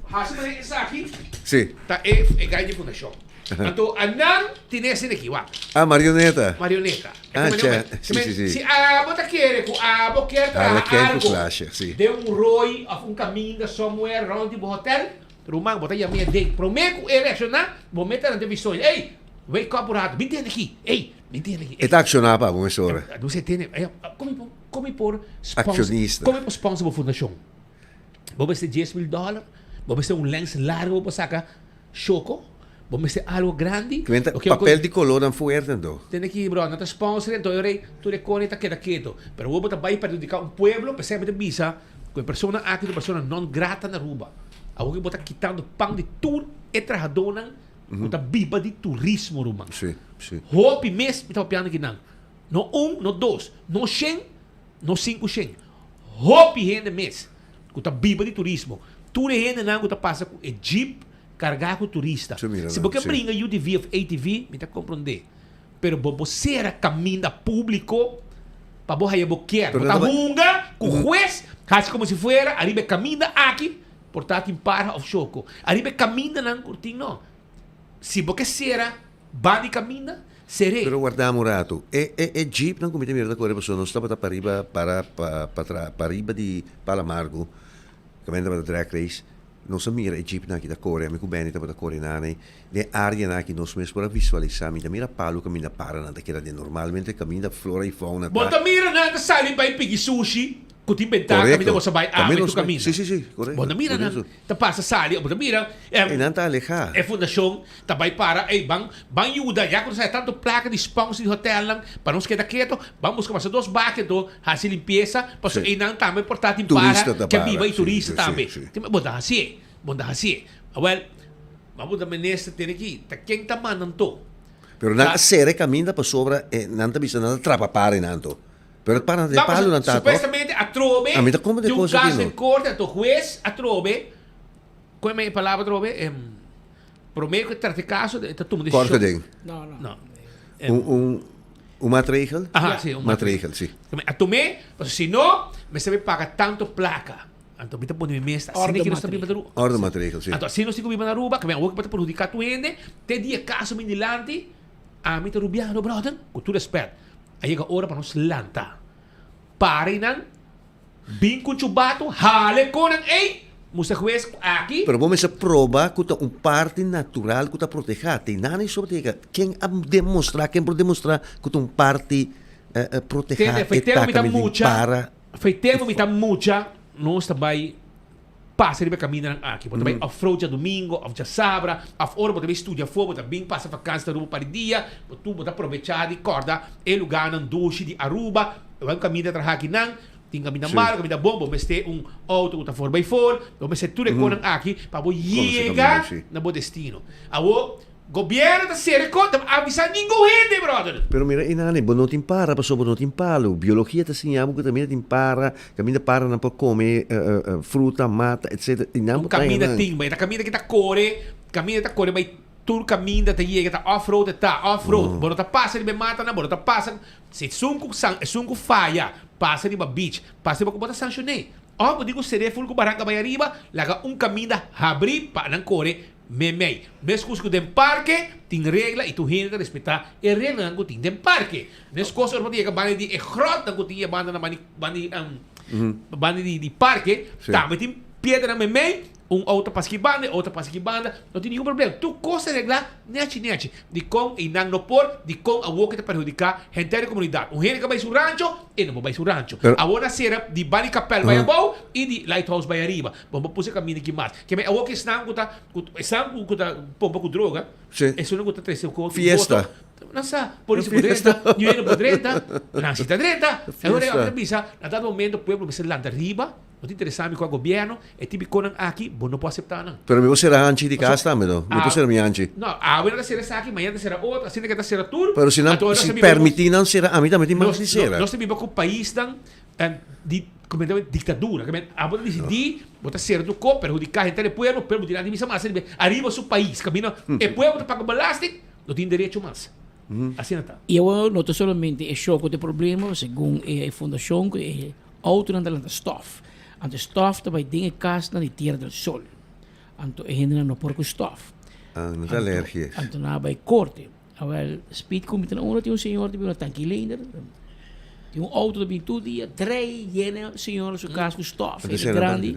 S24: Hasi manera esaki
S6: Sí.
S24: ta e e gai di fundashon. Anto anan tine asina aki wak.
S6: Ah, marioneta.
S24: Marioneta. E
S6: Ah,
S24: ta
S6: che.
S24: manera,
S6: Sí, sí, sí.
S24: Si abo ta kere ku abo kier traha
S6: Harlekijn ku
S24: algo
S6: Klaasje, sí.
S24: den un rooi of un kaminda somewhere rond di bo hotel, ruman bo ta yam'é den. Promé ku e reakshoná, bo mete nan den bisoño. Ey, wake up un rato, bin tende aki. Ey, bin tende aki.
S6: E ta akshoná pa bo mesora.
S24: Nos e tene, ey, komo por. Kon mi por sponsor,
S6: Accionista.
S24: kon mi por sponsor bo fundacion? Bo mester 10,000 dollar, bo mester un lens largo bo por saca choco, bo mester algo grandi.
S6: Cuenta,
S24: Oke,
S6: papel di colornan fuerte anto.
S24: Tende ki bro, nan ta sponsor anto e rei tur e kone ta keda keto. Pero bo bo ta bai perhudica un pueblo, p'esei mi ta bisa cu e persona aki ta un persona non grata na Aruba. Awor ki bo ta kitando pan di tur e trahadornan cu ta biba di turismo ruman.
S6: Sí, sí.
S24: Hopi mes mi ta papiando kinan. No un, no dos, no shen, no sinku shen. Hopi hende mes ku ta biba di turismo. Tur e hendenan ku ta pasa ku e jeep, Kargá ku turista.
S6: Su mira
S24: Si
S6: nan,
S24: bo ke
S6: si.
S24: bringa UTV of ATV, mi ta komprondé. Pero bo bo sera kaminda públiko pa bo haya bo kier.
S6: Pero
S24: Bo ta
S6: nan ta bai-
S24: hunga ku hues, hasi komo si fuera ariba e kaminda aki por ta tin parha of shoko. Ariba e kamindanan ku tin no. Si bo ke sera ban di kaminda, ser'é.
S6: Pero wardam un ratu. E e e jeepnan ku mi ta mira ta kore pasobra nos tabata pariba para pa pa pariba di Palo Amargo, kaminda tabata drag race. Nos a mira e jeepnan aki ta kore, ami ku Benny tabata kore nan ei. Den areanan aki nos mes por a visualisá, mi ta mira palu kaminda paranan ta keda den. Normalmente kaminda flora i fauna
S24: Bo
S6: ta.
S24: ta mira nan ta sali bai piki sushi ku tin bentaha kaminda
S6: Korekto.
S24: bo sa bai
S6: Kaminda
S24: awe
S6: nos
S24: tu
S6: bai.
S24: kaminda.
S6: Sí, sí, sí, korekto.
S24: Bo ta mira nan
S6: Korekto.
S24: ta pasa sali, bo ta mira
S6: Ei nan ta alehá.
S24: e fundashon ta bai para, ei ban ban yuda ya ku nos haya tantu plaka di sponsor di hotelnan pa nos keda keto, ban buska pasa dos baki anto hasi limpiesa pasobra
S6: Sí.
S24: einan tambe por ta tin
S6: Turista
S24: para
S6: ta
S24: ke
S6: para,
S24: biba i
S6: sí,
S24: turista
S6: sí,
S24: tambe.
S6: sí.
S24: Bo ta hasié, bo ta hasié. Awel, bo ta minister tene ki, ta ken ta manda anto?
S6: Pero nan
S24: Ta-
S6: a sera e kaminda pasobra e nan ta bisa nan ta trapa para einan anto. Pero para den
S24: No,
S6: palu nan ta, toch?
S24: Supuestamente atrobe
S6: A mi ta komprende
S24: tin un
S6: kos aki,
S24: kaso
S6: no.
S24: den korte anto hues atrobe, Kon e palabra atrobe? Em, prome ku e trata e kaso, e ta tuma desishon.
S6: Korte ding.
S4: No, no.
S24: No.
S6: Un, un, un maatregel?
S24: Aha, sí, un
S6: maatregel, sí.
S24: A tom'é, pasobra si no, mester bai paga tanto plaka. Anto mi ta pone mi mes, asina ke nos ta biba na Aruba.
S6: Orde maatregel, sí.
S24: Anto asina nos tin ku biba na Aruba, ke mi awor ku bo ta perhudiká tur hende, te dia e kaso bin dilanti, ami ta rubiano, brother, ku tur respèt. A yega ora pa nos lanta. Para einan, Bin ku chubato, hale konan ei, musta hues ku aki.
S6: Pero bo mester proba ku ta un parti natural ku ta protehá. Te nada i sobre tega. Ken a demostrá, ken por demostrá ku ta un parti protehá
S24: Tende,
S6: e
S24: fei tempu mi
S6: taka
S24: ta
S6: mi tin
S24: mucha,
S6: para.
S24: fei tempu mi ta mucha, nos ta bai pasa riba e kamindanan aki. Bo ta bai off-road djadumingo òf djasabra, òf ora bo ta bai studia afó, bo ta bin pasa vakansi na Aruba pa di dia, bo tur bo ta probechá di kòrda e lugánan dushi di Aruba, bo bai un kaminda traha akinan. Tin kaminda malo, kaminda bon, bo mester un auto ku ta for by for, bo mester tur e konan aki pa bo yega na bo destino. Awor, gobierno ta sera e kon, ta avisa ningun hende, brother.
S6: Pero mira Inani, bo no tin para pasobra bo no tin palu. Biologia ta siña bo ku kaminda tin para, kaminda paranan por kome fruta, mata, etc. I nan
S24: Un
S6: bo ta
S24: kaminda
S6: nan.
S24: tin, ma e ta kaminda ki ta kore, kaminda ta kore bai tur kaminda ta yega, ta off road e ta, off road. Bo no ta pasa riba e matanan, bo no ta pasa. Si esun ku san, esun ku faya, pasa riba beach, pasa riba ku bo ta sanshon'é. Òf bo di ku ser'é ful ku baranka bai ariba, laga un kaminda habrí pa nan kore meimei. Meskos ku den parke tin regla i tur hende ta respetá e reglanan ku tin den parke. Meskos ora bo ta yega banda di e gròtnan ku tin e banda na banda di banda di di parke, tambe tin piedranan meimei. Un auto pasa ki banda, e otro pasa ki banda, no tin ningun problema. Tur kos ta reglá nechi nechi. Dikon einan no por? Dikon awor ke ta perhudiká henter di komunidat? Un hende ke bai su rancho, e no por bai su rancho. Awor na sera di Bani Kapel bai abou i di Lighthouse bai ariba. Bo por pusa e kaminda ki mas. Ke men awor ke esnan ku ta esnan ku ta pompa ku droga, esunnan ku ta trese ku
S6: Fiesta.
S24: boto, nan sa, polis por drenta, ñu hende por drenta, nan si ta drenta. Awor e ta bisa, na dado momento pueblo mester lanta riba. No ta interesa mi kua gobierno, e tipo di konan aki bo no por acepta nan.
S6: Pero mi por sera hanchi di kas tambe no? Mi por sera mi hanchi?
S24: No, awe nan ta sera esaki, mañana ta sera otro, asina ke ta sera tur.
S6: Pero si nan si permiti nan sera, ami tambe tin mas di sera.
S24: Nos ta biba ku paisnan di diktadura, ke men abo ta disidí, bo ta sera tur kos, perhudiká henter e pueblo, pueblo dilanti bisa mas ariba su pais, kaminda e pueblo ta paga belasting, no tin derecho mas. Asina ta.
S4: I awor no ta solamente e show ku ta e problema, segun e fundashon ku e Autonan ta lanta stof. Anto e stof ta bai den e kasnan di Tierra del Sol. Anto e hendenan no por ku stof.
S6: Ah, no ta alergia.
S4: Anto nan a bai korte. Awel, speed kumita na unda tin un señor ta bira tankilener. Tin un auto ta bin tur dia, drei yena e señor su kas ku stof. E ta grandi.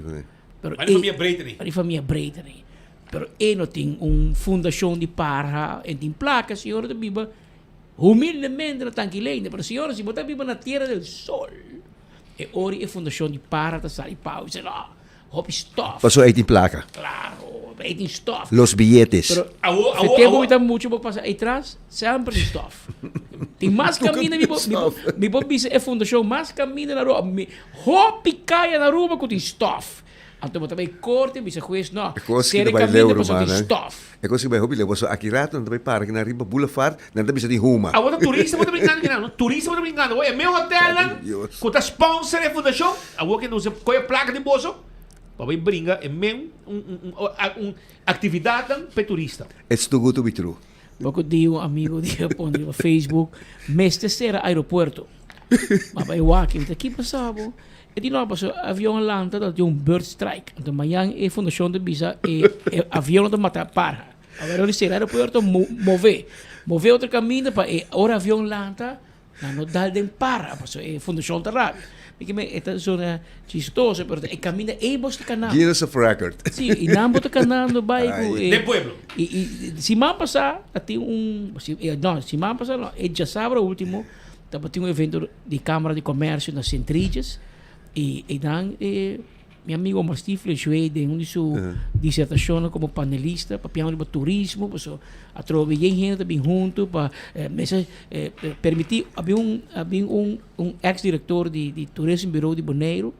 S4: Pero
S24: Mas di famia Breiteny.
S4: Mas di famia Breiteny. Pero e no tin un fundashon di parha, e tin plaka, e señor ta biba. Humildemente na tankileinde, pero señora si bo ta biba na Tierra del Sol, e ora e fundacion di para ta sali pao y bisa no, hopi stof.
S6: Pasobra ei tin placa.
S4: Claro, ei tin stof.
S6: Los billetes.
S4: Pero fe tempo mi ta mucho bo pasa ei tras, semper tin stof. Tin mas caminda mi por, mi por bisa e fundacion mas caminda na Aruba, hopi caya na Aruba cu tin stof. Anto bo ta bay corte bisa hues no,
S6: E kos ki
S4: sere
S6: ta bai
S4: caminda
S6: leu
S4: pasobra
S6: ruman
S4: tin
S6: nan.
S4: stof.
S6: E kos ki bai hopi leu pasobra aki rato nan ta bai para kinan riba boulevard nan ta bisa di huma.
S24: Awor ta turista bo ta brincando kinan no turista bo ta brincando awor e meu hotelnan
S6: Dios.
S24: ku ta sponsor e fundashon awor ke nos koe e plaka di boso. Pa bai bringa e men un un un actividadnan p'e turista.
S6: It's too good to be true.
S4: Poco dia un amigo di a pone riba Facebook, mester cera aeropuerto. Ma bai wak, mi ta ki pasa bo? E di no, paso avion a lanta ta tin un bird strike. Anto mañan e fundacion ta bisa e e avion no ta mata parha. Awor di cera aeropuerto move. Move otro caminda pa e ora avion lanta Nan no dal den para, pasobra e fundashon ta rabia. Mi ke men e ta zona chistoso, pero e kaminda ei bos ta kanando.
S6: Guinness of Record.
S4: Sí, i nan bo ta kanando bai ku e.
S24: Den pueblo.
S4: I i siman pasá a tin un, no, siman pasá no, e djasabra ultimo tabatin un evento di Kamara di Komersio na Sint Regis i einan e. Mi amigo Omar Stifler shuei den un di su disertacionnan como panelista papiando riba turismo, paso atrobe yen hende ta bin hunto pa mester permiti a bin un a bin un un ex director di di Tourism Bureau di Boneiru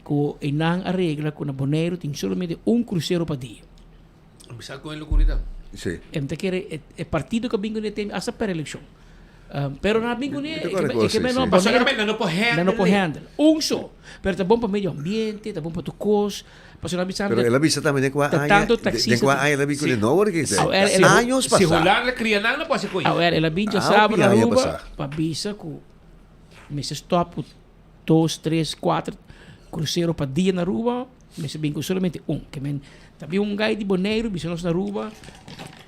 S4: cu eynan a regla cu na Boneiru tin solamente un crucero pa dia.
S24: Bisa con e locura
S6: Sí.
S4: E ta kere e partido cu a bin cune tem hasta per eleccion. Pero nan a bin cune e ke men no
S24: Pasobra nan no por handle.
S4: Nan no por handle. Un so. Pero ta bon pa medio ambiente, ta bon pa tur cos. Pasobra nan a bisa
S6: Pero el a bisa tambe den cua aña, den cua aña el a bin cune no wor ke años
S24: Si
S6: pasa.
S24: Hulanda cria nan no por haci coy.
S4: Awel el a bin djasabra na Aruba pa bisa cu mester stop cu dos, tres, cuater crucero pa dia na Aruba, mester bin cu solamente un. Ke men ta bin un guy di Boneiru bisa nos na Aruba,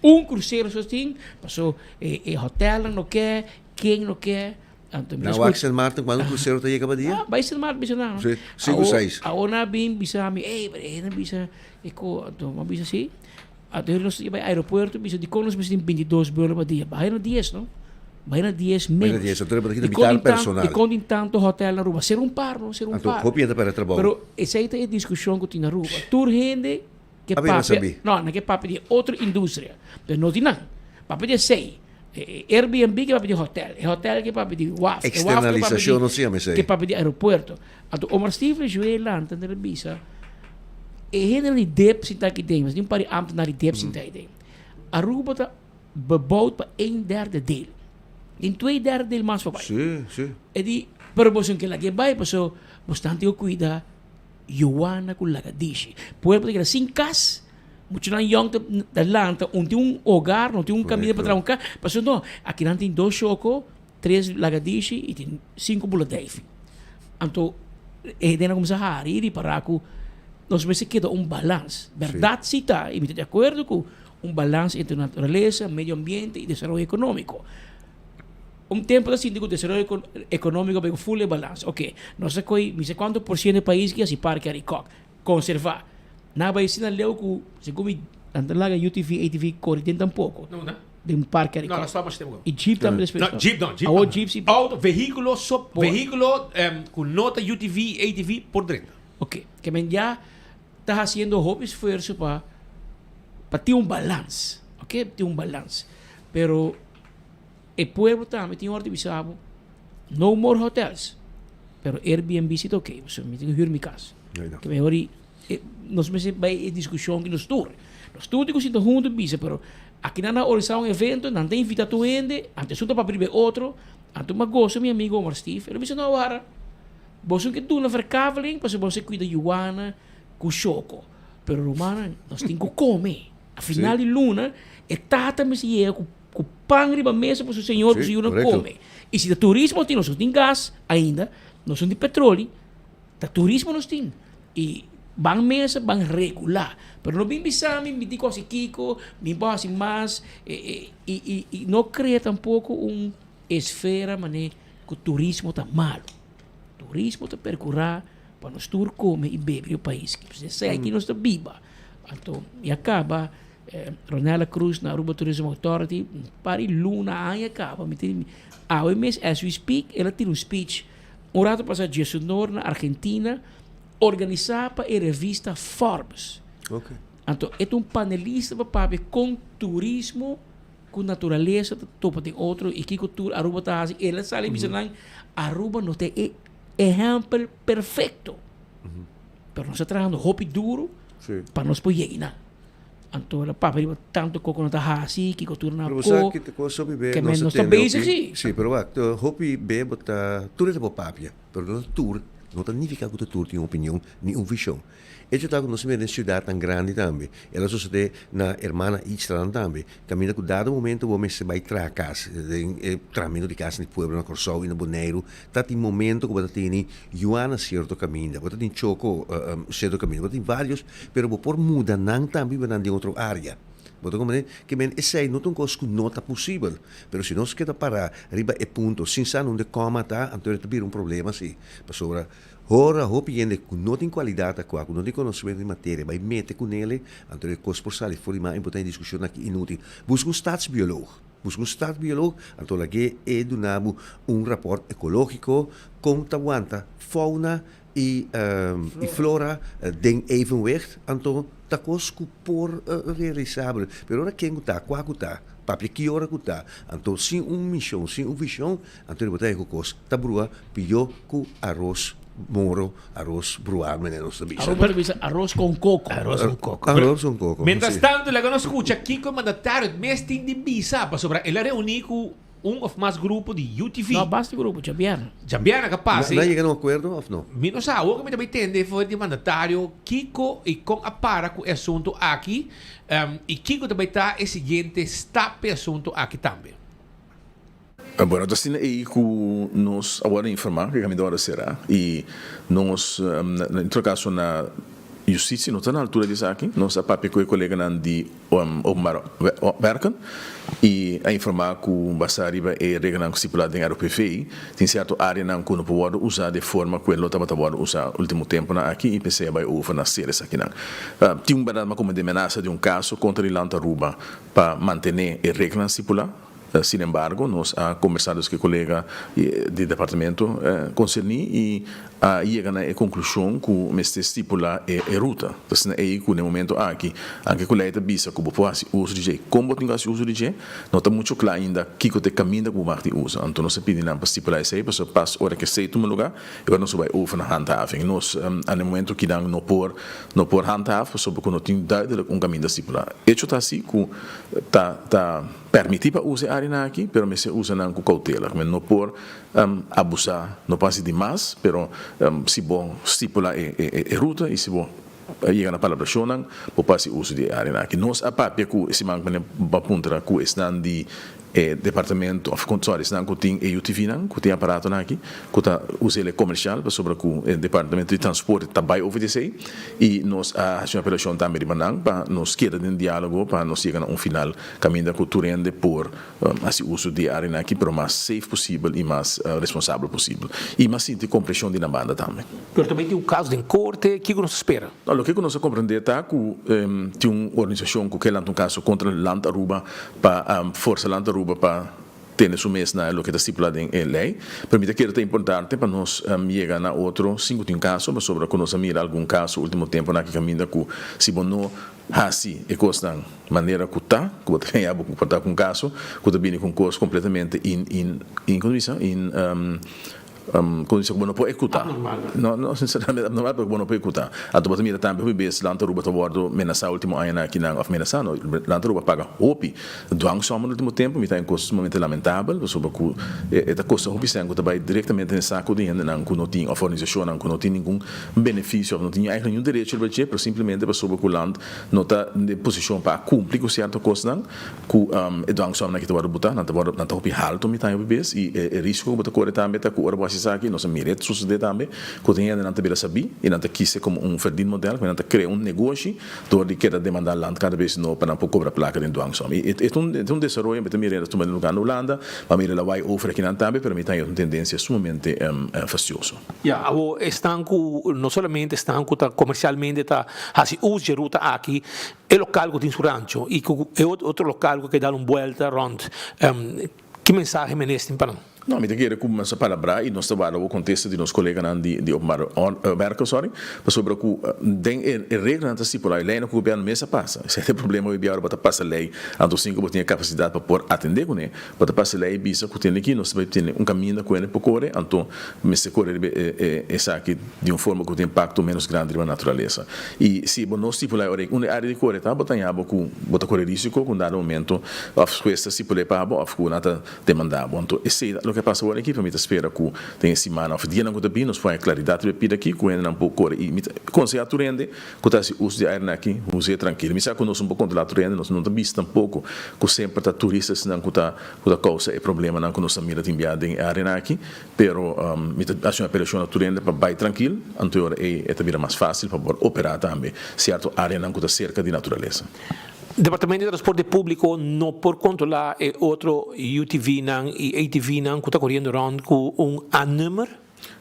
S4: un crucero so tin, paso e e hotelnan no ke, ken no ke, anto mi
S6: Na wak Sint Maarten cuando un crucero ta yega pa dia?
S4: Ah, bai Sint Maarten bisa nan.
S6: Si, cinco, seis.
S4: Awor nan a bin bisa mi, ey, pero e nan bisa e ko, anto mi a bisa si, anto nos bai aeropuerto bisa dikon nos mester tin bintidos vuelo pa dia, bai na dies no. Bai na dies
S6: Bai na
S4: menos.
S6: dies, anto riba ta kita
S4: Dikon
S6: bitar
S4: tin tanto,
S6: personal.
S4: dikon tin tanto hotel na Aruba? Ser un par no, ser un
S6: Anto
S4: par.
S6: hopi hende ta perde trabou.
S4: Pero esei ta e diskushon ku tin na Aruba. Tur hende ke
S6: Abi nan
S4: papia,
S6: sabi.
S4: no, nan ke papia di otro industria, pero no di nan. Papia di esei. E Airbnb ke papia di hotel, e hotel ke papia di waf, e waf ke papia di,
S6: Externalisashon no siña mesei.
S4: ke papia di aeropuerto. Anto Omar Stephens yu e lanta el a bisa e hendenan di dip sinta aki den, pasobra tin un par di ambtenaar di dip sinta aki den. Aruba ta bebouwd pa een derde deel. Tin twee derde deel mas forbij.
S6: Sí, sí.
S4: E di, pero boso no ke laga e bai, paso boso tantu yo cuida Joana cu Lagadishi. Pueblo ta keda sin cas, muchanan yong ta ta lanta, un tin un hogar, no tin un caminda pa traha un cas. Paso no, akinan tin dos choco, tres Lagadishi y tin cinco buladijfi. Anto e hendenan a cuminsa hari y ripara cu nos mester keda un balans. Berdad si ta, y mi ta di acuerdo cu Un balans entre naturalesa, medio ambiente y desaroyo economico. Un tempo ta sinti cu desaroyo economico bay cu full e balans. Ok, nos a coy mi sa cuanto por ciento e pais ki haci parke Arikok, conserva. Nan a bay asina leu cu segun mi nan ta laga UTV, ATV core den tampoco.
S24: No, no.
S4: Den parke Arikok.
S24: No, no stop mas tempo.
S4: Y jeep tambe despues.
S24: No, jeep no, jeep
S4: Awo
S24: no.
S4: jeep si.
S24: Auto, vehiculo, so,
S4: Por.
S24: vehiculo cu no ta UTV, ATV por drenta.
S4: Ok, ke men ya ta haciendo hopi esfuerzo pa pa tin un balans, ok, tin un balans. Pero e pueblo tambe tin ora di bisa bo, no more hotels, pero Airbnb si ta ok, pasobra mi tin ku hür mi kas. Ke mehor i nos mester bai e diskushon ku nos tur. Nos tur tin ku sinta huntu bisa, pero aki nan a organisa un evento, nan ta invita tur hende, anto esun ta papia riba e otro, anto mi a gosa mi amigo Omar Steve, el a bisa no awara. Boso ke duna verkaveling pasobra boso a kuida yuana ku shoko. Pero rumannan, nos tin ku kome. A final di luna, e tata mester yega ku ku pan riba mesa pa su señor ku su yunan kome. I si ta turismo tin, nos no tin gas ainda, nos no tin petroli, ta turismo nos tin. I ban mesa, ban regulá. Pero no bin bisa mi, mi tin ku hasi kiko, mi por hasi mas, i i i no krea tampoko un esfera manera ku turismo ta malu. Turismo ta percura pa nos tur come y bebe e pais. Esey aki nos ta biba. Anto mi a caba Ronella Cruz na Aruba Tourism Authority un par di luna aña caba mi tin awe mes as we speak el a tira un speech un rato pasa Diesunor na Argentina organisa pa e revista Forbes. Anto e ta un panelista pa papia con turismo Ku naturalesa ta topa den otro i kiko tur Aruba ta hasi, el a sali bisa nan, Aruba no ta e ehèmpel perfekto, pero nos ta trahando hopi duru pa nos por yega einan. Anto el a papia riba tantu kos ku nan ta hasi, kiko tur nan
S6: Pero
S4: a
S6: bo sa
S4: ko,
S6: ki kos hopi be
S4: ke
S6: nos
S4: men
S6: ta
S4: nos ta
S6: tende
S4: bezig
S6: hopi,
S4: si.
S6: si, pero wak, hopi be bo ta, tur e ta por papia, pero no ta tur. No ta nifiká ku ta tur tin un opinion ni un vishon. Echo ta ku nos a mira den siudatnan grandi tambe. El a sosodé na Hermana Ichtranan tambe, kaminda ku dado momento bo mester bai traha kas. Den e trahamentu di kas na e pueblo na Kòrsou i na Boneiru ta tin momento ku bo ta tene yuana sierto kaminda, bo ta tin choko sierto kaminda, bo ta tin vários, pero bo por muda nan tambe i nan den otro área. Bo ta komprendé? Ke men esei no ta un kos ku no ta posibel, pero si nos keda pará riba e punto sin sa nunde kòma ta, anto e ta bira un problema si. Pasobra ora hopi hende ku no tin kualidat akua, ku no tin konosementu di materia bai mete ku nele, anto e kos por sali for di man i bo ta den diskushon aki inútil. Buska un stadsbioloog, buska un stadsbioloog, anto lag'é e duna bo un rapòrt ekológiko kon ta wanta founa i i flora den evenwicht, anto ta kos ku por realisabel. Pero ora ken ku ta, kua ku ta, papia ki ora ku ta, anto sin un mishon, sin un vishon, anto riba ta e ku kos ta brua pió ku aros moro, aros bruá manera nos ta bisa.
S4: Aruba ta bisa aros con coco.
S6: Aros con coco. Aros con coco,
S24: Mientras
S6: si.
S24: tanto laga nos skucha kiko e mandatario mes tin di bisa pasobra el a reuní ku Un of mas grupo di UTV.
S4: No, basta grupo, djabièrnè.
S24: Djabièrnè ka pasa.
S6: Nan a yega na un akuerdo of no?
S24: Mi no sa, awor ku mi ta bai tende for di mandatario kiko i kon a para ku e asuntu aki i kiko ta bai ta e siguiente stap pa e asuntu aki tambe.
S5: Bueno, ta asina ei ku nos a wòrdu informá ku e kaminda wòrdu será i nos, en todo kaso na Justisia no ta na altura di esaki. Nos a papia ku e koleganan di Openbaar Werken i a informá ku basá riba e reglanan stipulá den ROPV tin sierto áreanan ku no por wòrdu usá di e forma ku e lo tabata wòrdu usá último tempunan aki i p'esei a bai over na ser esakinan. Tin un bèrdat mas komo di menasa di un kaso kontra di Land Aruba pa mantené e reglanan stipulá. Sin embargo, nos a kombersá dus ku e kolega di departamento konserní i a yega na e konklushon ku mester stipulá e ruta. Ta asina ei ku na e momento aki, anke ku lei ta bisa ku bo por hasi uso di dje, kon bo tin ku hasi uso di dje, no ta muchu kla ainda kiko ta e kaminda ku bo mag di usa. Anto nos a pidi nan pa stipulá esei, pasobra pas ora ku esei tuma lugá, e ora nos lo bai over na handhaving. Nos a na e momento kinan no por no por handhaaf pasobra ku no tin duidelik un kaminda stipulá. Echo ta asi ku ta ta. Permití pa usa e áreanan aki, pero mester usa nan ku koutela. Men no por abusá, no por hasi di mas, pero si bo stipulá e ruta i si bo yega na palabrashonnan, bo por hasi uso di e áreanan aki. Nos a papia ku e siman ku bo a puntra ku esnan di e departamento, òf sòri, esnan ku tin e UTV-nan, ku tin e aparatonan aki, ku ta usa el e komershal, pasobra ku e departamento di transporte ta bai over di esei. I nos a hasi un apelashon tambe riba nan pa nos keda den diálogo pa nos yega na un final. Kaminda ku tur hende por hasi uso di e áreanan aki pero mas safe posibel i mas responsabel posibel. I mas sinti kompreshon di nan banda tambe.
S24: Pero tambe tin un kaso den korte, kiko nos ta spera?
S5: No, loke ku nos a komprendé ta ku tin un organisashon ku ke lanta un kaso kontra Land Aruba pa forsa Land Aruba pa tene su mes na loke ta stipulá den e lei. Pero mi ta kere ta importante pa nos yega na otro sin ku tin un kaso pasobra ku nos a mira algun kaso ultimo temponan aki kaminda ku si bo no Hasi e kosnan manera ku ta, ku bo ta haña bo ku por ta ku un kaso ku ta bini ku un kos kompletamente in in in komo bisa in komo bisa ku bo no por ehekutá. No no neseseramente abnormal pero ku bo no por ehekutá. Anto bo ta mira tambe hopi bes Land Aruba ta wòrdu menasá último añanan akinan òf menasá no Land Aruba paga hopi dwangsòm den último tempu mi ta haña un kos sumamente lamentabel pasobra ku e ta kosta hopi sèn ku ta bai direktamente den saku di hendenan ku no tin òf organisashonnan ku no tin ningun benefisio of no tin eigenlijk ningun derecho riba dje, pero simplemente pasobra ku land no ta den posishon pa a kumpli ku sierto kosnan ku e dwangsomnan aki ta wòrdu butá, nan ta wòrdu nan ta hopi haltu mi ta haña hopi bes i e risiko ku bo ta kore tambe ta ku ora bo hasi esaki nos a mira e susedé tambe ku tin hendenan ta bira sabí i nan ta kise komo un verdienmodel ku nan ta krea un negoshi dor di keda demandá land kada bes no pa nan por kobra plaka den dwangsom i e ta un e ta un desaroyo mi ta mira e ta tuma lugá na Hulanda, mi a mira lawai over akinan tambe pero mi ta haña un tendensia sumamente fastioso.
S24: Ya, awor esnan ku no solamente esnan ku ta komersialmente ta hasi us dje ruta aki, e lokal ku tin su rancho i ku e otro lokal ku ke dal un buelta rònt, ki mensahe menes tin pa nan?
S5: No, mi ta kere ku nos a palabrá i nos ta warda awor kontesta di nos koleganan di di Openbare Werken, sorry, pasobra ku den e reglanan ta stipulá e leinan ku gobièrnu mes a pasa. Esei ta e problema hoy bia ora bo ta pasa lei, anto sin ku bo tin e kapasidat pa por atendé kuné, bo ta pasa lei i bisa ku tene aki nos ta bai tene un kaminda ku hende por kore, anto Mester kore riba e esaki di un forma ku tin impakto ménos grandi riba naturalesa. I si bo no stipulá e ora unda e área di kore ta, bo ta haña bo ku bo ta kore risiko ku un dado momento òf hues ta stipul'é pa bo òf ku nan ta demandá bo. Anto esei ta loke. loke a pasa awor aki, pero mi ta spera ku den e simannan òf dianan ku ta bini nos por haña klaridat riba e pida aki ku hendenan por kore. I mi ta konsehá tur hende ku ta hasi uso di airnan aki, us'é trankil. Mi sa ku nos no por kontrolá tur hende, nos no ta bisa tampoko ku semper ta turistasnan ku ta ku ta kousa e problemanan ku nos ta mira tin bia den e areanan aki, pero mi ta hasi un apelashon na tur hende pa bai trankil, anto e ora ei e ta bira mas fásil pa por operá tambe sierto areanan ku ta serka di naturalesa.
S24: Departamento di Transporte Públiko no por kontrolá e otro UTV-nan i ATV-nan ku ta koriendo rònt ku un A-nummer?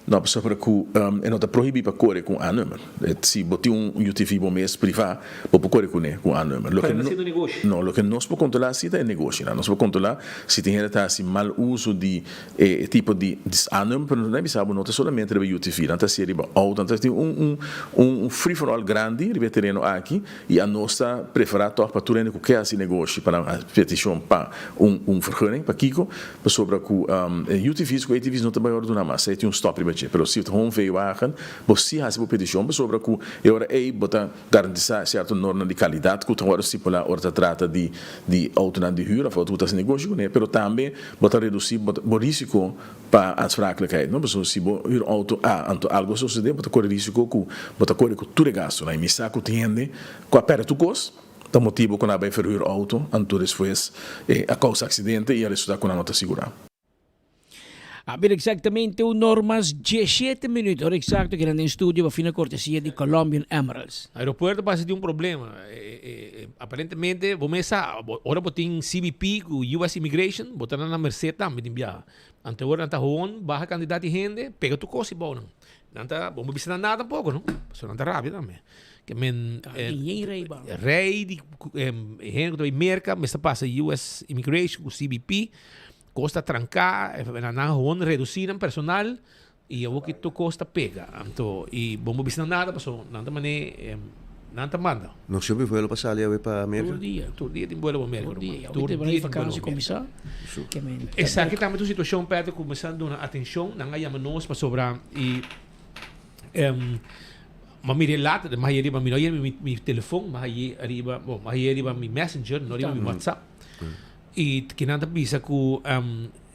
S5: No, pasobra ku e no ta prohibí pa kore ku un A-nummer. Si bo tin un UTV bo mes privá, bo por kore kuné ku un A-nummer.
S24: Pero no ta siendo negoshi.
S5: No, loke nos por kontrolá si ta e negoshinan. Nos por kontrolá si tin hende ta hasi mal uso di e tipo di A-nummer, pero nos ta bisa bo no ta solamente riba UTV, nan ta hasié riba outo, nan ta tin un un free for all grandi riba e tereno aki i anos ta preferá tòg pa tur hende ku ke hasi negoshi pa nan hasi petishon pa un un vergunning. Pakiko? Pasobra ku UTV's ku ATV's no ta bai ordená mas, ei tin un stòp riba dje. Pero si ta un veewagen, bo si hasi bo petishon pasobra ku e ora ei bo ta garantisá sierto norma di kalidat ku ta wòrdu stipulá ora ta trata di di outonan di hür òf outo ku ta hasi negoshi kuné. Pero tambe bo ta redusí bo bo risiko pa aansprakelijkheid, no? Pasobra si bo hür outo a anto algu a sosodé bo ta kore risiko ku bo ta kore ku tur e gastunan. I mi sa ku tin hende ku a pèrdè tur kos. Ta motibo cu nan a bay verhuur auto, anto despues e a causa accidente y a resulta cu nan no ta sigura.
S4: A bira exactamente un or mas diesshete minuut, ora exacto kinan den studio pa fina cortesia di Colombian Emeralds.
S24: Aeropuerto pasa tin un problema. Aparentemente bo mes sa, ora bo tin CBP cu US Immigration, bo ta na nan merced tambe tin biaha. Anto ora nan ta hoon baha cantidad di hende, pega tur cos y bou nan. Nan ta, bo no bisa nan nada tampoco, no? Pasobra nan ta rabia tambe. Ke men,
S4: Ka tin yen rei ba.
S24: Rei di hende ku ta bai Merka mester pasa US Immigration ku CBP. Kos ta tranká, nan nan gewoon redusí nan personal i awor ki tur kos ta pega. Anto, i bo no bisa nan nada pasobra nan ta mane, nan ta manda.
S6: No siempre vuelo pa sali awe pa Merka?
S4: Tur dia.
S24: Tur dia tin vuelo pa Merka,
S4: Tur dia.
S24: ruman. Tur
S4: Awor
S24: dia tin vuelo pa
S4: vakantie
S24: Merka.
S4: kuminsá. Ke men
S24: Esaki tambe ta un situashon, Patrick, ku mester duna atenshon. Nan a yama nos pasobra i m'a mira e later, m'a haye riba mi, no haye riba mi telefon, m'a haye riba, bon, m'a haye riba mi messenger, no riba mi WhatsApp. I kinan ta bisa ku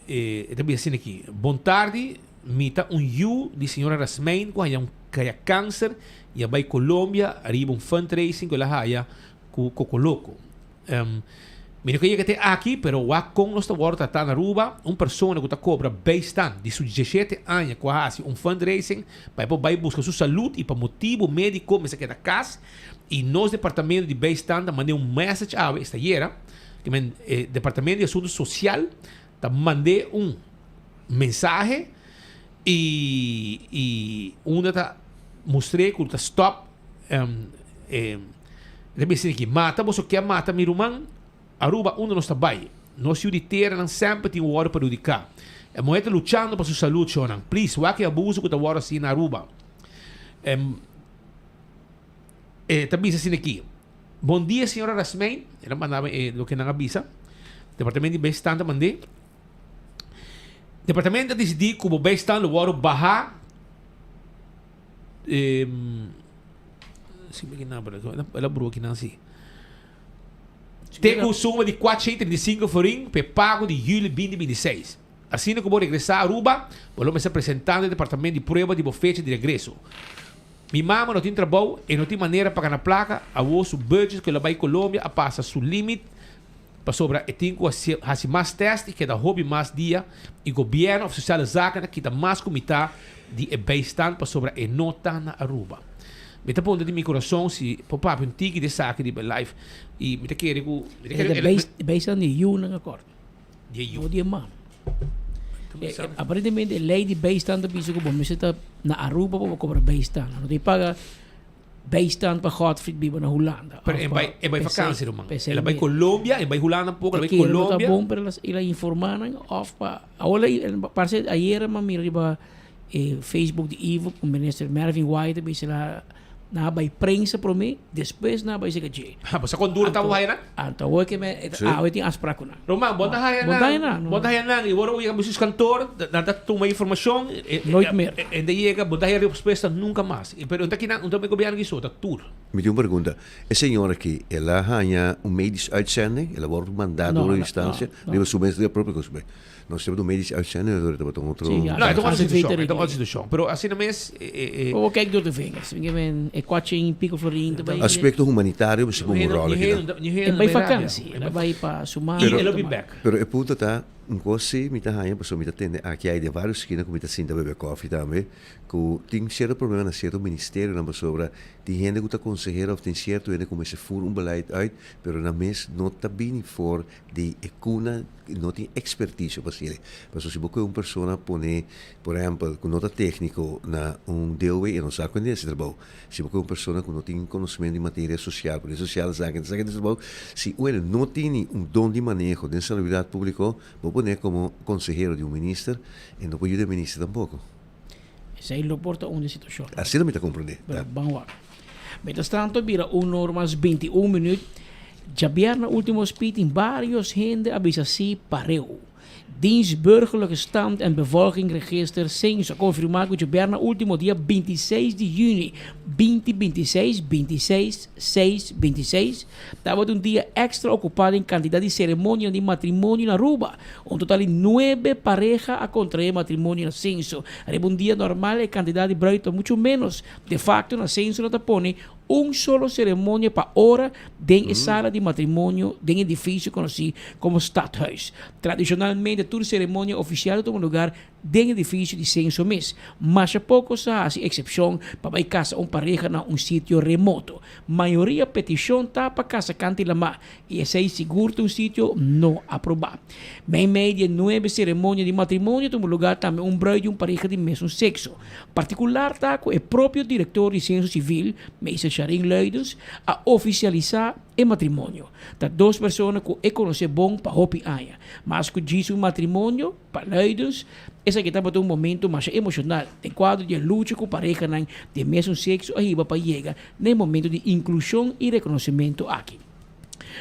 S24: e ta bisa asina aki, Bon tardi, mi ta un yu di señora Rasmijn ku haya un haya kanser i a bai Colombia riba un fundraising ku el a haya ku Cocoloco. Mi no ke yega te aki, pero wak kon nos ta wòrdu tratá na Aruba, un persona ku ta kobra bijstand di su diesshete aña ku a hasi un fundraising pa e por bai buska su salud i pa motibu médiko mester keda kas i nos departamento di bijstand ta mand'é un message awe esta ayera ke men e departamento di asuntu sosial ta mand'é un mensahe i i unda ta mustr'é ku ta stòp e ta bisa aki mata boso ke mata mi ruman Aruba unda nos ta bai nos yu di teranan semper tin wòrdu perhudiká e muhé ta luchando pa su salud shownan please wak e abuso ku ta wòrdu hasi na Aruba e ta bisa asina aki bon dia señora Rasmijn el a manda mi e loke nan a bisa departamento di bijstand a mand'é departamento a disidí ku bo bijstand lo wòrdu baha El a brua kinan si. Te ku suma di 435 florin pa e pago di juli 2026. Asina ku bo regresá Aruba, bo lo mester presentá na e departamento di prueba di bo fecha di regreso. Mi mama no tin trabou, e no tin manera pa gana plaka, awor su budget ku el a bai Colombia a pasa su limit pasobra e tin ku hasi mas tèst i keda hopi mas dia i gobièrnu òf Sociale Zaken a kita mas ku mitá di e bijstand pasobra e no ta na Aruba. Mi ta puntra di mi kurason si por papia un tiki di esaki riba e live i mi ta kere ku mi ta kere
S4: E bijstand di e yunan a kòrta.
S24: Di e yu.
S4: No di e mama. Aparentemente e lei di bijstand ta bisa ku bo mester ta na Aruba pa bo kobra bijstand. No ta paga Bijstand pa Godfried biba na Hulanda.
S24: Pero e bai e bai vakantie ruman. El a bai Colombia, e bai Hulanda un poco, el a bai Colombia.
S4: Ta bon pero el a informa nan of pa awor parse ayer mi a mira riba e Facebook di Ivo cu minister Mervin White a bisa la nan a bai prensa prome despues nan a bai sega dje.
S24: Ha bo sa con duro ta bo haya nan?
S4: Anto awor ke me awe tin afspraak cu nan.
S24: Ruman bo ta haya nan, bo ta haya nan y ora bo yega bo sus kantoor nan ta tuma informacion.
S4: Nooit meer.
S24: En ta yega bo ta haya respuesta nunca mas. Pero un ta kinan un ta gobierno ki so ta tur.
S6: Mi tin un pregunta. E señor aki, el a haña un medisch uitzending? El a wòrdu mandá
S4: No,
S6: dor un
S4: no,
S6: instancia?
S4: no.
S6: Riba su mes, riba propio kos bay. No, si tabata un medisch uitzending, e tabata un otro...
S4: Sí, ja.
S24: No, e ta un otro
S4: ACV
S24: situashon,
S4: te
S24: e ta un
S4: regla.
S24: otro situashon. Pero asina mes, e, e, e.
S4: Bo kijk door de vingers. Mi men e kwatje pico florin ta bay.
S6: Aspecto humanitario mester por un rol aki dan.
S4: E bay vakantie, e bay pa su mama.
S24: Y el lo bin bek.
S6: Pero e punto ta, un kos si mi ta haña pasobra mi ta tende aki ai den varios skina ku mi ta sinta bebe kòfi tambe, ku tin sierto problema na sierto ministerionan pasobra tin hende ku ta konsehero òf tin sierto hende ku mester fur un beleid uit, pero nan mes no ta bini for di e kuna, no tin ekspertisio pa hasiel. Pasobra si bo kohe un persona pone, por ehèmpel, ku no ta tékniko na un deelweg e no sa kuende hasi trabou. Si bo kohe un persona ku no tin konosementu di materia sosial, por e sosial sa kende sa kende trabou, si un hende no tini un don di maneho den salubridat públiko, bo pon'é komo konsehero di un minister, e no por yuda e minister tampoko.
S4: Esei lo por ta un di situashon.
S6: Asina mi ta komprendé.
S4: Pero ban wak. Mientras tanto bira un or mas 21 minuut. Djabièrnè último speed tin vários hende a bisa sí pareu. Dienst Burgerlijke Stand en Bevolkingregister Censo a konfirmá ku djabièrnè último dia 26 di yüni 2026, 26, 6, 26, tabata un dia èkstra okupá den kantidat di seremonianan di matrimonio na Aruba. Un total di nuebe pareha a kontraé matrimonio na Censo. Riba un dia normal e kantidat di bruid ta muchu ménos. De facto na Censo nan ta pone un solo ceremonia pa ora den e sala di matrimonio den edificio conoci como Stadhuis. Tradicionalmente tur ceremonia oficial ta tuma lugar den edificio di Censo mes. Masha poco sa haci excepcion pa bay casa un pareha na un sitio remoto. Mayoria peticion ta pa casa canti lama y esey sigur ta un sitio no aproba. Meimei di e nuebe ceremonia di matrimonio tuma lugar tambe un bruid di un pareha di mesun sexo. Partikular ta ku e propio direktor di Senso Sivil, Meester Sharin Luidens, a ofisialisá e matrimonio. Ta dos persona ku e konosé bon pa hopi aña. Mas ku djis un matrimonio, pa Luidens, esaki tabata un momento masha emoshonal den kuadro di e lucha ku parehanan di e mesun sekso a hiba pa yega na e momento di inklushon i rekonosementu aki.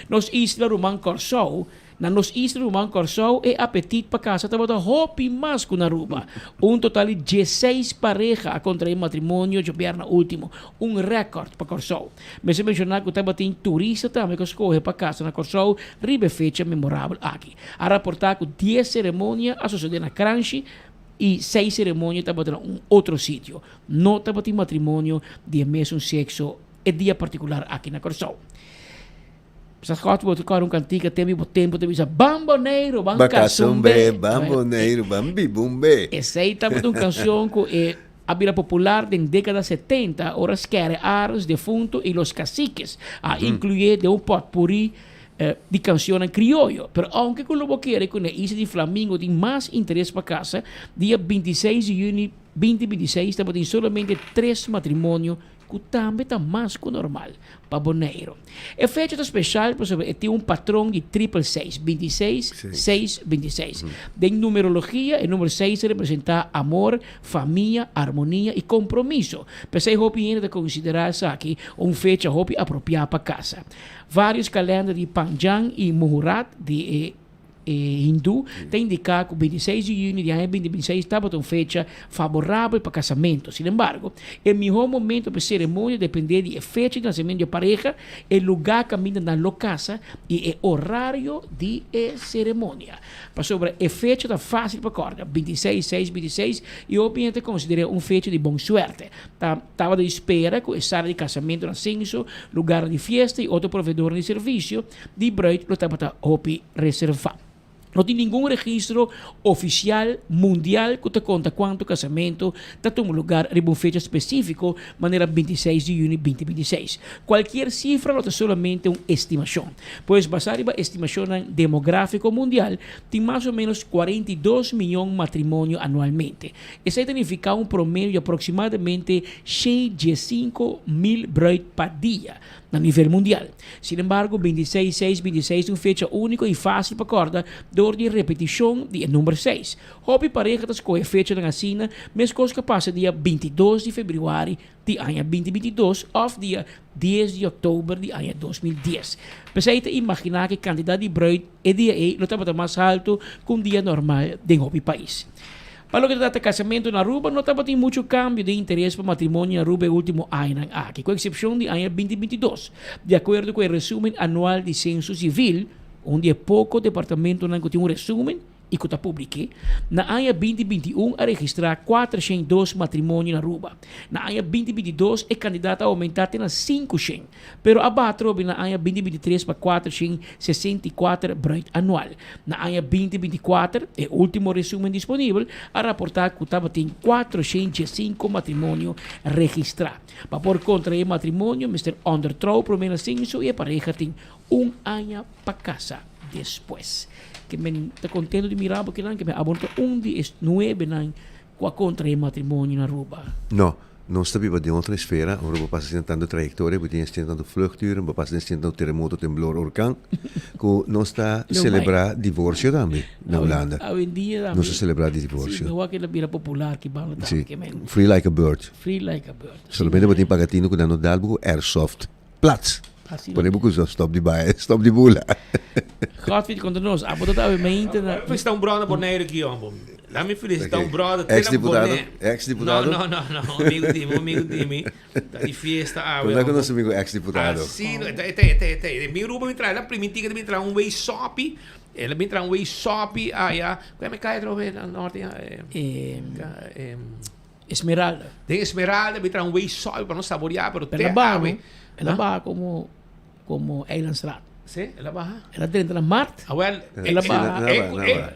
S4: Nos isla ruman Kòrsou Na nos isla ruman Kòrsou e apetit pa kasa tabata hopi mas ku na Aruba. Un total di diesseis pareha a kontraé matrimonio djobièrnè último, un rèkòrt pa Kòrsou. Mester menshoná ku tabatin turista tambe ku a skohe pa kasa na Kòrsou riba e fecha memorabel aki. A raportá ku dies seremonia a sosodé na Kranshi i seis seremonia tabata na un otro sitio. No tabatin matrimonio di e mesun sekso e dia partikular aki na Kòrsou. Sa Scott bo ta kòrda un kantika tempu bo tempu ta bisa Ban Boneiru, ban
S6: Ban kasumbe,
S4: kasumbe.
S6: ban Boneiru, ban bibumbe.
S4: Esei tabata un kanshon ku e a bira popular den dékada setenta ora Skerry Arends, Defunto i Los Caciques a inkluyé den un pòtpuri di kanshonnan krioyo. Pero ounke ku lo bo kere ku na isla di Flamingo tin mas interes pa kasa, dia 26 di yüni 2026 tabatin solamente tres matrimonio ku tambe ta mas ku normal pa Boneiru. E fecha ta speshal pasobra e tin un patron di tripel seis, bintiseis, seis, bintiseis. Den numerologia e number seis ta representá amor, famia, armonia i kompromiso. P'esei hopi hende ta konsiderá esaki un fecha hopi apropiá pa kasa. Vários kalènder di Panjang i Muhurat di e E hindú ta indiká ku 26 di yüni di aña 2026 tabata un fecha faborabel pa kasamentu. Sin embargo, e mihó momento pa e seremonia dependé di e fecha di nasementu di e pareha, e lugá kaminda nan lo kasa i e orario di e seremonia. Pasobra e fecha ta fásil pa kòrda, 26, 6, 26, i hopi hende ta konsider'é un fecha di bon suerte. Ta tabata di spera ku e sala di kasamentu na senso, lugarnan di fiesta i otro proveedornan di servisio di bruid lo tabata hopi reservá. No tin ningun registro ofisial mundial ku ta konta kuantu kasamentu ta tuma lugar riba un fecha spesífiko manera 26 di yüni 2026. Kualkier sifra lo ta solamente un estimashon. Pues basá riba estimashonnan demográfiko mundial tin mas o ménos 42 miyon matrimonio anualmente. Esei ta nifiká un promedio di aproksimadamente 6,5 mil bruid pa dia. na nivel mundial. Sin embargo, 26 seis 26 ta un fecha úniko i fásil pa kòrda dor di e repetishon di e number seis. Hopi pareha ta skohe fechanan asina, meskos ku a pasa dia 22 di febrüari di aña 2022 òf dia 10 di òktober di aña 2010. P'esei ta imaginá ku e kantidat di bruid e dia ei lo tabata mas haltu ku un dia normal den hopi pais. Pa loke ta trata kasamentu na Aruba, no tabatin muchu kambio den interes pa matrimonio na Aruba e último añanan aki, ku eksepshon di aña 2022, di akuerdo ku e resumen anual di Senso Sivil, un di e poko departamentonan ku tin un resumen i ku ta publik'é. Na aña 2021 a registrá 402 matrimonio na Aruba. Na aña 2022 e kantidat a oumentá te na 500. Pero a baha atrobe na aña 2023 pa 464 bruid anual. Na aña 2024, e ultimo resumen disponibel a raporta cu tabatin 415 matrimonio registra. Pa por contrae matrimonio mester ondertrouw prome na censo y e pareha tin un aña pa casa despues. Ke men ta contento di mira bo kinan, ke men abo no ta un di e nuebenan cu a contrae matrimonio na Aruba.
S6: No, nos ta biba den otro esfera, ora bo pasa den tanto trayectoria, bo tin estin tanto vluchtduren, bo pasa den estin tanto teremoto, temblor, orkan, cu nos ta celebra divorcio tambe na Hulanda.
S4: Awendia tambe.
S6: Nos ta celebra di divorcio.
S4: Si, mi wak el a bira popular ki banda tambe.
S6: Si, free like a bird.
S4: Free like a bird.
S6: Solamente bo tin paga tino cu nan no dal bo cu airsoft. Plats! Pone bo cu stop di bae, stop di bula.
S4: Godfried conta nos, abo ta awe mente na.
S24: Felicita un brother na Bonaire aki hombo. Laat mi felicita un brother te
S6: Ex
S24: na
S6: diputado,
S24: Bonaire.
S6: ex diputado.
S24: No, no, no, no, un amigo di mi, un amigo di mi. Ta di fiesta awe.
S6: Conta cu nos amigo ex diputado.
S24: Ah, si, no, e ta, e ta, e ta, e ta. Mi Aruba mi traha, el a priminti que ta bin traha un wey sopi. El a bin traha un wey sopi aya. Cu mi caya otra vez na norte ya?
S4: Eh, Esmeralda.
S24: Den Esmeralda mi traha un wey sopi pa nos saborea, pero
S4: te
S24: El a
S4: baha,
S24: awe.
S4: no? El a baha como, como Eilandstraat.
S24: Sí, el a baha.
S4: El a drenta na Mart.
S24: Awel,
S4: El a baha.
S24: E,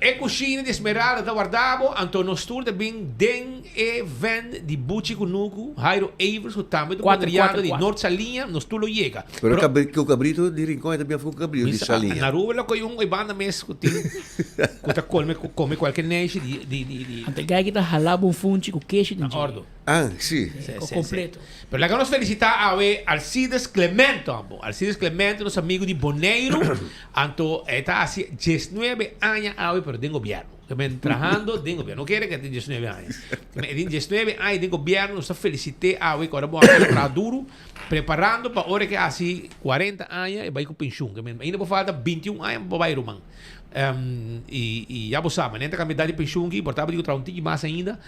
S24: e, e cushina di Esmeralda ta warda bo, anto nos tur ta bin den e van di Buchi Kunuku, Jairo Evers, cu tambe ta
S4: Cuatro,
S24: boneriano
S4: cuatro,
S24: di
S4: cuatro.
S24: Noord Saliña, nos tur lo yega.
S6: Pero cabri, cu cabrito di Rincon e ta bin afo cu cabrito di Saliña.
S24: Na Aruba lo coy un banda mes cu tin cu ta come come cualke neishi di di di di.
S4: Anto e guy ki ta hala bo un funchi cu keshi den
S24: Na ordo.
S6: Ah, si.
S24: Si,
S4: Co
S24: si,
S4: completo.
S24: si. Pero laga nos felicita awe Alcides Clemento ambo. Alcides Clemento nos amigo di Boneiru. Anto e ta haci diesnuebe aña awe pero den gobierno. Ke men trahando den gobierno. No kere ke tin diesnuebe aña. Ke men e tin diesnuebe aña den gobierno. Nos ta felicite awe ku ora bo a traha duro. Preparando pa ora ke haci cuarenta aña e bay cu pensioen. Ke men ainda bo falta 21 aña pa bo bay ruman. Y y ya bo sa manera ta cambia edad di pensioen aki por ta bo tin cu traha un tiki mas ainda.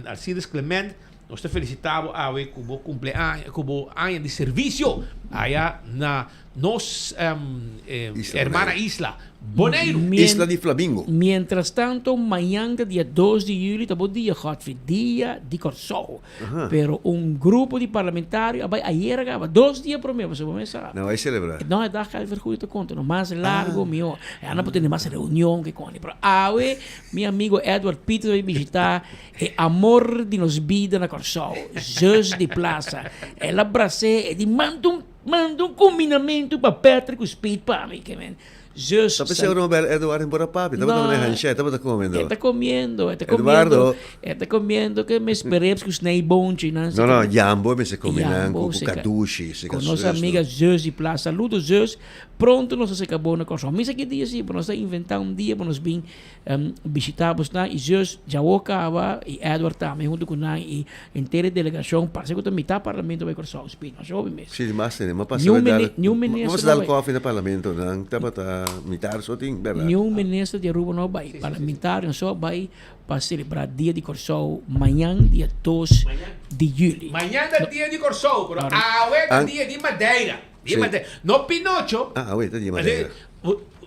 S24: Alcides Clement nos ta felicita bo awe cu bo cumpleaños cu bo aña di servicio aya na nos hermana isla Boneiru.
S6: Isla di Flamingo.
S4: Mientras tanto mañan ta dia dos di juli ta bo dia Godfrey, dia di Kòrsou. Pero un grupo di parlamentario a bai ayer a gaba, dos dia prome, pasobra bo mes sa.
S6: Nan bai celebra.
S4: No, e dag Calvert ta conta, no mas largo mihor. E anda por tene mas reunion ke koni. Pero awe mi amigo Edward Pieters a bai bishita e amor di nos bida na Kòrsou, Zus di Plaza. El a bras'é, e di manda un manda un kuminamentu pa Patrick ku Speed pa mi. Ke men. Zus
S6: Ta pensé ora bel Eduardo en bora papi, tabata
S4: No.
S6: mane hanshé, tabata comiendo.
S4: E ta comiendo, e ta
S6: Eduardo.
S4: comiendo, e ta comiendo ke mes pereps ku snijboontje nan.
S6: No, no, jambo mester come nan
S4: Jambo,
S6: ku
S4: seka.
S6: kadushi, seka
S4: Ku nos
S6: zus, no.
S4: amiga Zus di Plaza. Saludo Zus, pronto nos ta seka bo na Kòrsou. Misa ki dia si, bo nos ta inventá un dia pa nos bin bishitá bosnan i Zus djawo kaba i Edward tambe huntu ku nan i henter e delegashon parse ku ta mitá parlamento bai Kòrsou speed masha hopi mes.
S6: Si, mas tene, ma pasa
S4: Niun
S6: dal,
S4: mini- niun
S6: ma
S4: minister
S6: pasa
S4: no
S6: dal
S4: bai.
S6: koffie na parlamento, nan tabata mitar so tin, berdad?
S4: Niun minister di Aruba no bai, parlamentario so bai pa celebra dia di Kòrsou mañan dia dos di juli.
S24: Mañan ta dia di Kòrsou, pero awe ta dia di Madeira. Dia
S6: Si.
S24: Madeira. No Pinocho.
S6: Ah, awe ta dia Madeira.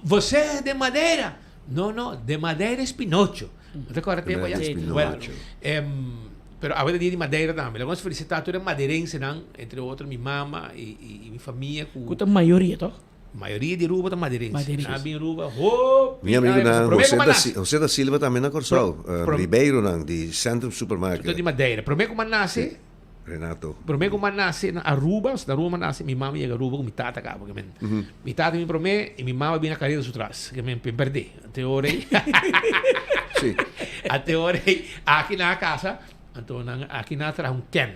S24: Você de Madeira. No, no, de Madeira es Pinocho. No te acorda tempo
S6: Madeira
S24: ya?
S6: es Pinocho.
S24: Bueno, pero awe ta dia di Madeira tambe. Laga nos felicita tur e maderensenan, entre otro mi mama y, y, y mi famia cu
S4: Cu ta mayoria toch?
S24: Mayoria di Aruba ta maderense.
S4: Maderense.
S24: Nan a bin Aruba hopi
S6: Mi amigo
S24: aña
S6: nan
S24: prome
S6: José
S24: cu
S6: da,
S24: m'a nace.
S6: José da Silva tambe na Kòrsou. Ribeironan di Centrum Supermarket.
S24: Tur ta di Madeira. Prome cu m'a nace.
S6: Renato.
S24: Prome ku mi a nase na Aruba, na Aruba mi a nase, mi mama yega Aruba ku mi tata kaba. Ke men, mi tata bin prome i mi mama bin na karera su tras. Ke men, perdé. Ante ora ei,
S6: Sí.
S24: ante ora ei, aki nan a kasa, anto nan aki nan a traha un Ken.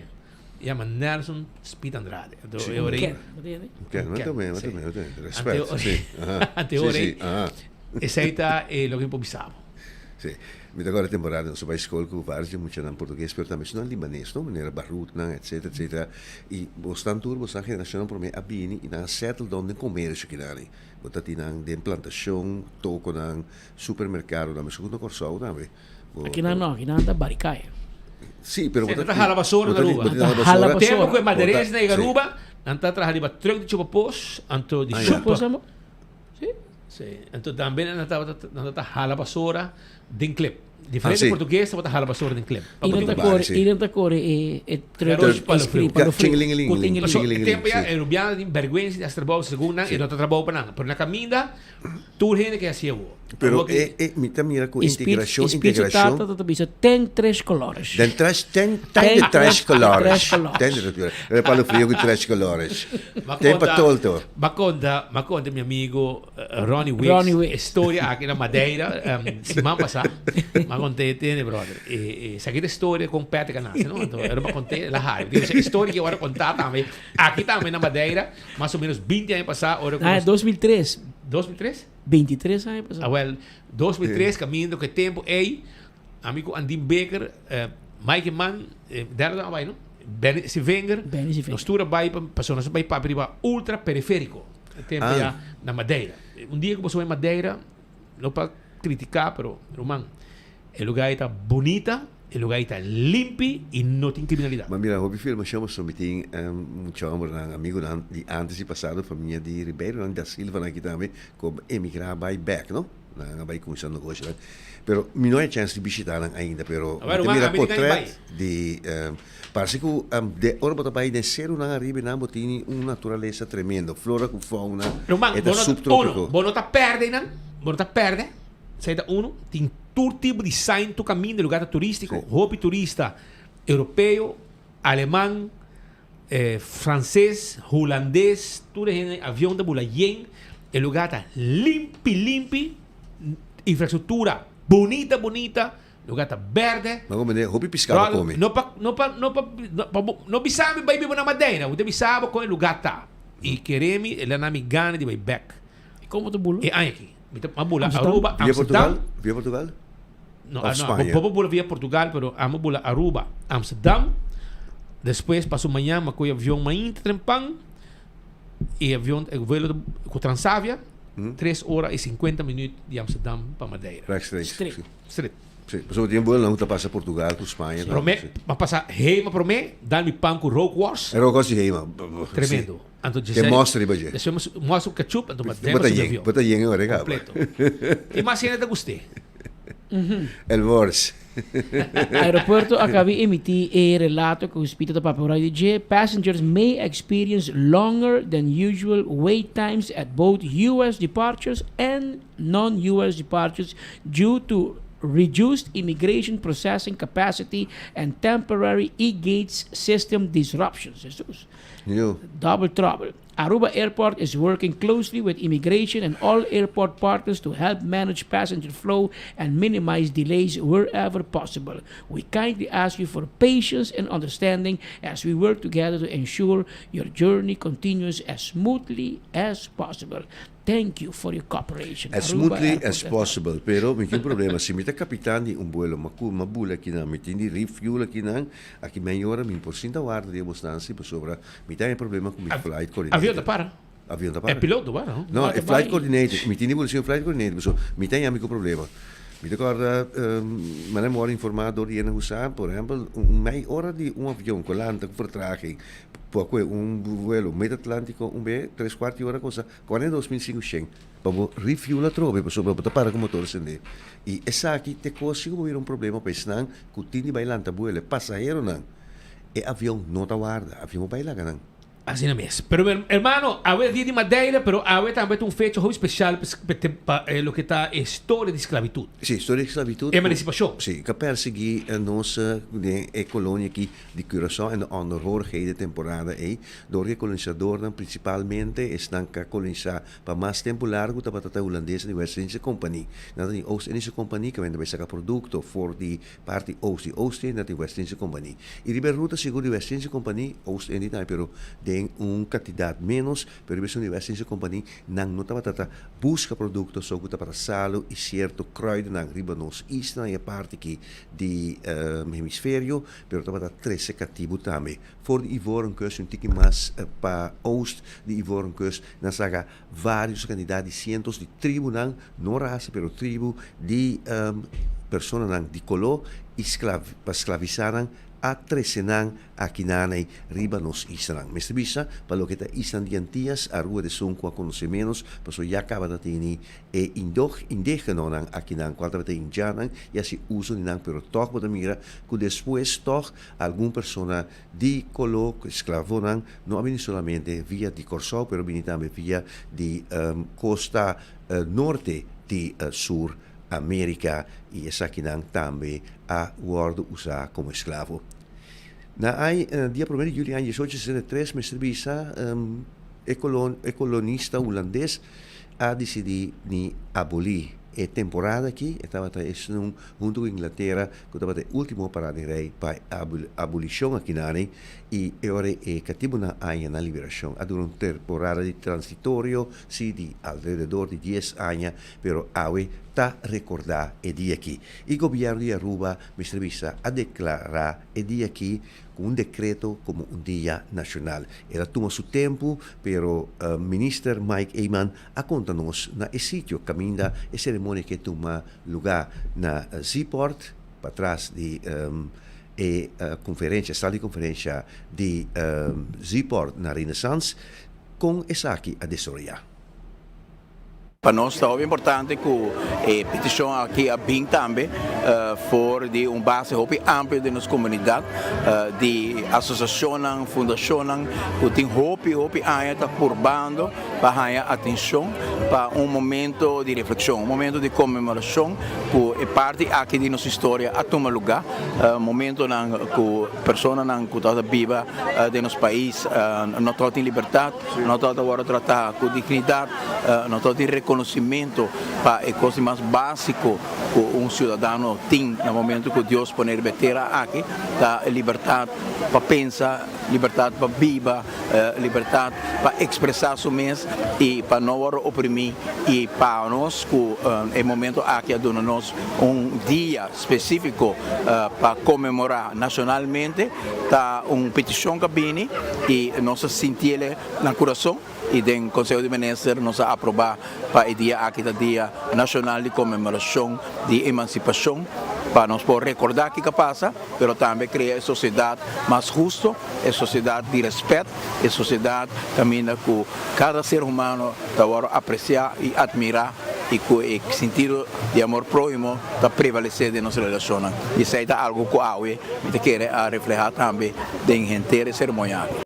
S24: Yama Nelson Speed Andrade. Anto
S6: Sí.
S24: e ora ei,
S4: Ken, bo tende?
S6: Ken,
S24: Un Ken,
S6: tambe,
S24: sí.
S6: tambe, tambe.
S24: Ante
S6: Respet,
S24: ora
S6: sí. Aha.
S24: ante
S6: Sí,
S24: ora
S6: sí,
S24: ei,
S6: aha.
S24: esei ta e loke mi por bisa bo.
S6: Sí. Mi ta acorda temporada nos a bai school cu varios di muchanan portugues pero tambe esnan libanes no, manera Barutnan etcetera etcetera y bosnan tur bosnan generacionnan prome a bini y nan a settle down den comercio kinani. Bo ta tin nan den plantacion, toconan, supermercadonan, mesun cu na Corsou tambe.
S4: Aki nan no, aki nan ta barikaya.
S6: Sí, pero
S24: bo ta hala basura na Aruba.
S4: Nan ta hala basura.
S24: Tempo ku e maderes na yega Aruba, nan ta traha riba truck di chupa pos, anto di chupa.
S4: Sí.
S24: Sí, anto tambe nan tabata nan ta hala basura den klep. Diferente portugues tabata hala basura den klep.
S4: I nan ta kore, i nan ta kore e e truck
S24: palo friu.
S4: Palo friu. Ku tingeling.
S24: E tempo ya e Rubiano tin bergwensa di hasi trabou segun nan e no ta trabou pa nan. Pero na kaminda Tur hende ke hasi awor.
S6: Pero e, e, mi ta mira ku integrashon,
S4: E spiritu
S6: integrashon.
S4: tata ta bisa ten tres colores.
S6: Den tres, ten, ten de tres colores.
S4: Tres colores.
S6: Ten de tres colores. E palo frio ku tres colores.
S24: Ma
S6: Ten pa
S24: konta,
S6: tolto.
S24: ma konta, ma konta mi amigo eh, Ronnie Wicks.
S4: Ronnie Wicks.
S24: E storia aki na Madeira, em, siman pasá. Ma konté tene, brother. E, e, esaki ta storia kon Patrick a nase, no? Anto, ora ma konté, el a hari. Digo, e storia ki ora kontá tambe, aki tambe na Madeira, Mas o menos 20 aña pasá ora ku
S4: Ah,
S24: nos
S4: 2003.
S24: 2003?
S4: 23 aña pasá.
S24: Ah, wel, 2003 kaminda ku e tempu ei, ami ku Andin Baker, eh, Mike Eman, eh, derde a bai no? Benny Sevinger,
S4: Benny Sevinger.
S24: nos tur a bai pa, pasobra nos a bai papia riba ultra perifériko. E tempu
S6: Ah.
S24: ya na Madeira. Un dia ku boso bai Madeira, no pa kritiká, pero ruman, E lugar ei ta bunita, e lugar ei ta limpi y no tin criminalidad.
S6: Ma mira, hopi filmacion pasobra mi tin mucha hombernan, amigonan di antes y pasado, famia di Ribeironan, da Silvanan aki tambe, cu a emigra bay bek, no? Nan a bay cuminsa negoshonan. Pero mi no hay chance di bishita nan ainda, pero mi ta mira potret di, parse cu de ora bo ta bay den seronan ariba nan bo tini un naturalesa tremendo, flora cu fauna, e ta subtropico.
S24: Uno, bo no ta perde nan, bo no ta perde, esey ta uno, tin Tur tipo di sign tur caminda lugar ta turistico, hopi turista europeo, aleman, frances, hulandes, tur e hende avion ta bula yen, e lugar ta limpi limpi, infrastructura bunita bunita, lugar ta berde.
S6: Nan come hopi pisca pa come.
S24: No pa no pa no pa no bisa mi bay biba na Madeira, bo ta bisa bo con e lugar ta y kere mi e la na mi gana di bay bek.
S4: Como ta bula?
S24: E aña aki. Mi ta a bula
S4: Amsterdam?
S24: Aruba,
S6: Via
S24: Amsterdam.
S6: Portugal? Via Portugal?
S24: No,
S6: Of
S24: ah, no,
S6: Spanje?
S24: bo bo bula via Portugal, pero amo bula Aruba, Amsterdam. Despues paso mañan ma koe avion mainta trempan y avion e vuelo ku Transavia, tres ora y 50 minuut di Amsterdam pa Madeira.
S6: Rechtstreeks.
S4: Straight.
S6: Sí.
S24: Straight.
S6: Sí, pasobra tin vuelonan ku ta pasa Portugal ku Spaña.
S24: Prome,
S6: Sí.
S24: ma pasa Hema prome, dan mi pan ku rookworst.
S6: E rookworst di Hema.
S24: Tremendo.
S6: Sí.
S24: Anto
S6: Ke
S24: djesei.
S6: mòster riba dje.
S24: Despues mòster ku ketchup, anto mas
S6: Bo
S24: dema
S6: ta
S24: subi
S6: yen,
S24: avion.
S6: bo ta yen e ora kaba.
S24: Kompleto. I mas hende ta gust'é.
S6: El wors.
S4: Aeropuerto a caba di emiti e relato cu Spito ta papia ora di dje, Passengers may experience longer than usual wait times at both US departures and non-US departures due to reduced immigration processing capacity and temporary e-gates system disruptions. Jesus.
S6: Yo.
S4: Double trouble. Aruba Airport is working closely with immigration and all airport partners to help manage passenger flow and minimize delays wherever possible. We kindly ask you for patience and understanding as we work together to ensure your journey continues as smoothly as possible. Thank you for your cooperation.
S6: As
S4: Aruba
S6: smoothly
S4: Airport
S6: as possible, pero mi tin un problema, si mi ta kapitan di un buelo, ma ku mi a bula akinan, mi tin di refuel akinan, aki mei ora mi por sinta warda di e bosnan si pasobra mi ta haña problema ku mi flight coordinator.
S24: Avion ta para.
S6: Avion ta para.
S24: E piloto para, no?
S6: No, e flight coordinator, mi tin di bula sin flight coordinator pasobra mi ta haña mi ku problema. Mi ta kòrda manera mi wòrdu informá dor di hende ku sa, por ehèmpel, un mei ora di un avion ku lanta ku vertraging, por kohe un vuelo Mid Atlántico un be tres kuart di ora kosa 42500 pa bo refuel atrobe pasobra bo ta para ku motor sende. I esaki te kos si ku bo bira un problema pa esnan ku tin di bai lanta buelo, e pasaheronan. E avion no ta warda, avion bo bai laga nan.
S24: Asina mes. Pero hermano, awe dia di Madeira, pero awe tambe ta un fecha hopi special pa loke ta e historia di sclavitud.
S6: Si, historia di sclavitud.
S24: Emancipacion.
S6: Si, ka persegui nos den e colonia aki di Curaçao en de onderhorigheden temporada ei, dor di e kolonisadornan, prinsipalmente esnan ku a kolonisá pa mas tempu largu tabata ta hulandesnan di West-Indische Compagnie. Nan ta di Oost-Indische Compagnie ku a bai saka produkto for di parti oost di Oost-Indië, nan ta di West-Indische Compagnie. I riba e ruta sigur di West-Indische Compagnie, Oost-Indië tambe, pero den un kantidat ménos, pero riba esun di West-Indische Compagnie nan no tabata ta buska produkto so ku tabata salu i sierto kruidennan riba nos islanan i e parti aki di hemisferio. Pero tabata trese katibu tambe. For di Ivorenkust un tiki mas pa oost di Ivorenkust nan saka varios kantidat di sientos di tribunan, no rasa pero tribu di personanan di koló i sklav pa sklavisá nan a trese nan aki nanai riba nos islanan. Mester bisa pa loke ta islan di Antias, Aruba ta esun ku a konosé ménos, pasobra ya kaba ta tini e indog indígenonan akinan kual tabata indjannan i hasi uso di nan, pero tòg bo ta mira ku despues tòg algun persona di koló, esklavonan, no a bini solamente via di Kòrsou, pero a bini tambe via di kosta norte di Sur Amerika i esakinan tambe a wòrdu usá komo esklavo. Na ai dia promé di juli aña 1863 mester bisa e kolon e kolonista hulandes a disidí di abolí e temporada aki, e tabata esun huntu ku Inglatera ku tabata e último parada di rei pa e abolishon akinani i e ora e katibunan aña nan liberashon. A dura un temporada di transitorio, si di alrededor di dies aña, pero awe ta rekordá e dia aki. I gobièrnu di Aruba mester bisa a deklará e dia aki ku un dekreto komo un dia nashonal. El a tuma su tempu, pero Minister Mike Eman a konta nos na e sitio kaminda e seremonia ke tuma lugá na Zeaport, patras di e konferensha, sala di konferensha di Zeaport na Renaissance, kon esaki a desaroyá.
S7: Pa nos ta hopi importante ku e petishon aki a bin tambe for di un base hopi amplio den nos komunidat di asosiashonnan, fundashonnan ku tin hopi hopi aña ta purbando pa haña atenshon pa un momento di reflekshon, un momento di konmemorashon ku e parti aki di nos historia a tuma lugá, momentonan ku personanan ku tabata biba den nos pais no tabatin libertat. No tabata wòrdu tratá ku dignidat, no tabatin rekonosimentu pa e kos di mas básiko ku un siudadano tin na momentu ku Dios pone riba e tera aki, ta e libertat pa pensa, libertat pa biba, libertat pa ekspresá su mes i pa no wòrdu oprimí. I pa nos ku e momentu aki a duna nos un dia spesífiko pa konmemorá nashonalmente, Ta un peticion cu a bini y nos a sintiele na curason y den Conseho di Minister nos a aproba pa e dia aki ta dia nacional di conmemoracion di emancipacion pa nos por recorda kico a pasa pero tambe crea e sociedad mas husto, e sociedad di respet, e sociedad caminda cu cada ser humano ta worde aprecia y admira. i ku e sintido di amor próhimo ta prevalesé den nos relashonnan. I esei ta algu ku awe mi ta kere a reflehá tambe den henter e seremonia aki.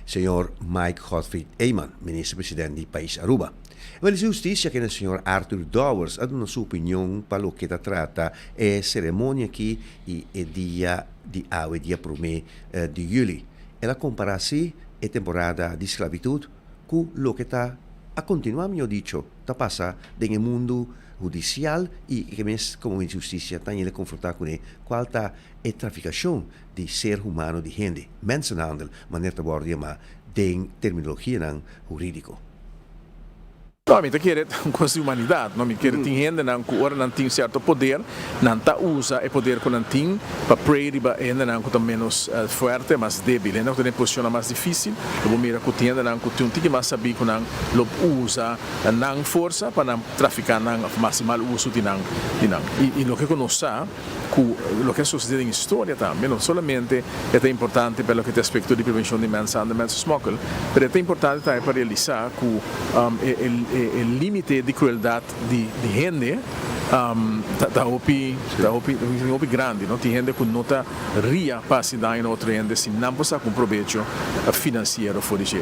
S6: Señor Mike Godfried Eman, Minister President di Pais Aruba. E Minister di Husticia kende Señor Arthur Dowers a duna su opinion pa loke ta trata e ceremonia aki y e dia di awe dia prome di juli. El a compara si e temporada di sclavitud cu loke ta a continua mihor dicho ta pasa den e mundu hudisial i ke mes komo inhustisia ta yele konfrontá kuné, kual ta e trafikashon di ser humano di hende, mensenhandel, manera ta wòrdu yamá den terminologianan hurídiko.
S5: No, mi ta kere ta un kos di humanidat, no? Mi kere tin hendenan ku ora nan tin sierto poder, nan ta usa e poder ku nan tin pa prey riba e hendenan ku ta ménos fuerte, mas débil, hendenan ku ta den posishonnan mas difísil. Lo bo mira ku tin hendenan ku tin un tiki mas sabí ku nan lo usa nan forsa pa nan trafiká nan òf hasi mal uso di nan di nan. I loke ku nos sa ku loke a sosodé den historia tambe no solamente e ta importante pa loke ta aspekto di prevenshon di mensahandel, mensensmokkel, pero e ta importante tambe pa realisá ku e límite di krueldat di hende ta hopi ta hopi hopi grandi no. Tin hende ku no ta ria pa hasi daño na otro hende si nan por saka un probecho finansiero for di dje.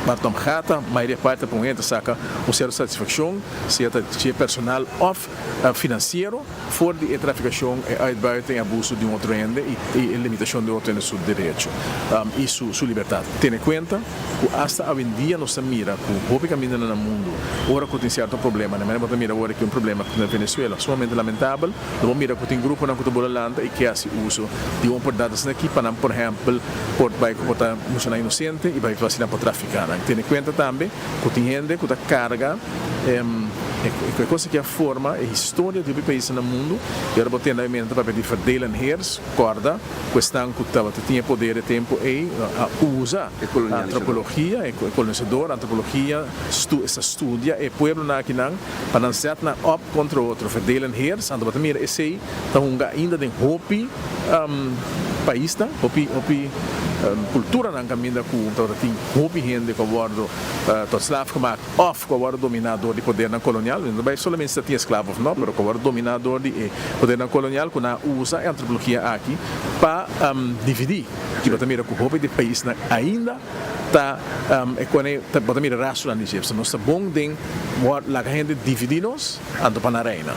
S5: Waar het om gaat ta mayoria parti ta pa un hende ta saka un sierto satisfakshon, sea ta dje personal òf finansiero, for di e trafikashon, e uitbuiting, e abuso di un otro hende i e limitashon di otro hende su derecho i su libertat. Tene kuenta ku asta awendia nos ta mira ku hopi kamindanan na mundu ora ku tin sierto problema, na manera bo ta mira awor aki un problema ku tin na Venezuela sumamente lamentabel, lo bo mira ku tin gruponan ku ta bula lanta i ke hasi uso di un oportunidat asina aki pa nan por ehèmpel por bai ku por ta muchanan inosente i bai asina por trafiká nan. Tene kuenta tambe ku tin hende ku ta karga. E kos aki a forma e historia di hopi paisnan na mundu i ora bo tende e mester ta papia di verdeel en heers, kòrda ku esnan ku tabata tin e poder e tempu ei a usa antropologia, e kolonisador, antropologia esta studia e pueblonan akinan pa nan zet nan op kontra otro, verdeel en heers, anto bo ta mira esei ta hunga ainda den hopi paisnan, hopi hopi kulturanan kaminda ku tabata tin hopi hende ku a wòrdu tot slaaf gemaakt òf ku a wòrdu dominá dor di podernan kolonial, no ta bai solamente si ta tin esklavo òf no, pero ku a wòrdu dominá dor di e podernan kolonial ku nan a usa e antropologia aki pa dividí. I bo ta mira ku hopi di e paisnan ainda ta e kone bo ta mira rastronan di dje. Nos ta bon den laga hende dividí nos anto pa nan reina.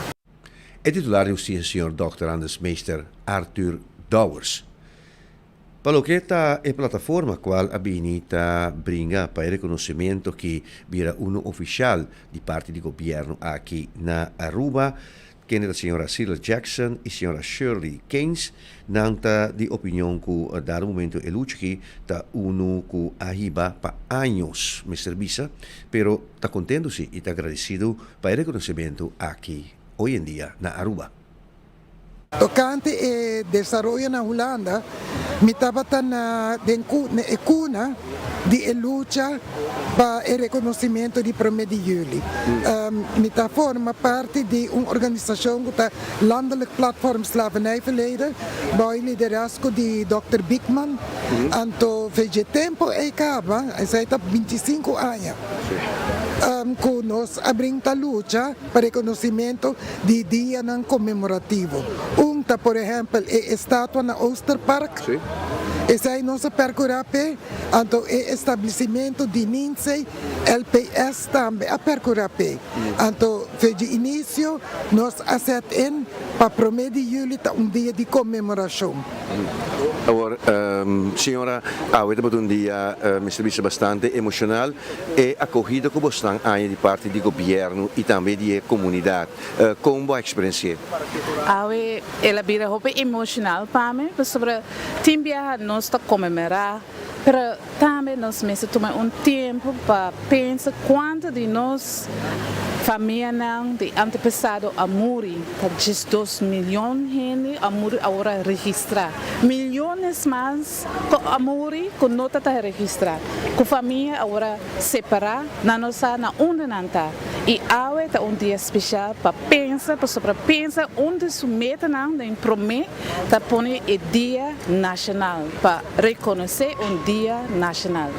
S6: E titular di hustisia señor Dòkter Anders Meester Arthur Dowers. Pa loke ta e plataforma cual a bini ta bringa pa e reconocimento ki bira uno oficial di parti di gobierno aki na Aruba, kende ta señora Cyril Jackson y señora Shirley Keynes, nan ta di opinion cu dado momento e lucha aki ta uno cu a hiba pa años, mester bisa, pero ta contento si y ta agradecido pa e reconocimento aki hoy en dia na Aruba.
S8: Tokante e desaroyo na Hulanda, mi tabata na den e kuna di e lucha pa e rekonosimento di promé di yüli. Mi ta forma parti di un organisashon ku ta Landelijk Platform Slavernijverleden, bou e liderazgo di dòkter Biekman. Anto dje tempu ei kaba, esei ta bintisinku aña, ku nos a brin ta lucha. pa reconocimento di dianan conmemorativo. Un ta por ehempel e estatua na Oosterpark, esey nos a percura p'e, anto e establecimento di Ninsey, LPS tambe a percura p'e. Anto fe di inicio nos a set in pa prome di juli ta un dia di conmemoracion.
S6: Awor, señora, awe tabata un dia, mester bisa, bastante emocional. E acogida cu bosnan aña di parti di gobierno y tambe di e comunidad, con bo a experienci'e?
S9: Awe el a bira hopi emocional pa mi, pasobra tin biaha nos ta conmemora, pero tambe nos mester tuma un tempo pa pensa cuanto di nos famianan di antepasado a muri. Ta 12 miyon hende a muri awor a registra. Miyones mas. Ku a muri ku no ta ta registrá, ku famia awor a separá, nan no sa na unda nan ta. I awe ta un dia spesial pa pensa, pasobra pensa un di su metanan den promé ta pone e dia nashonal, pa rekonosé un dia nashonal.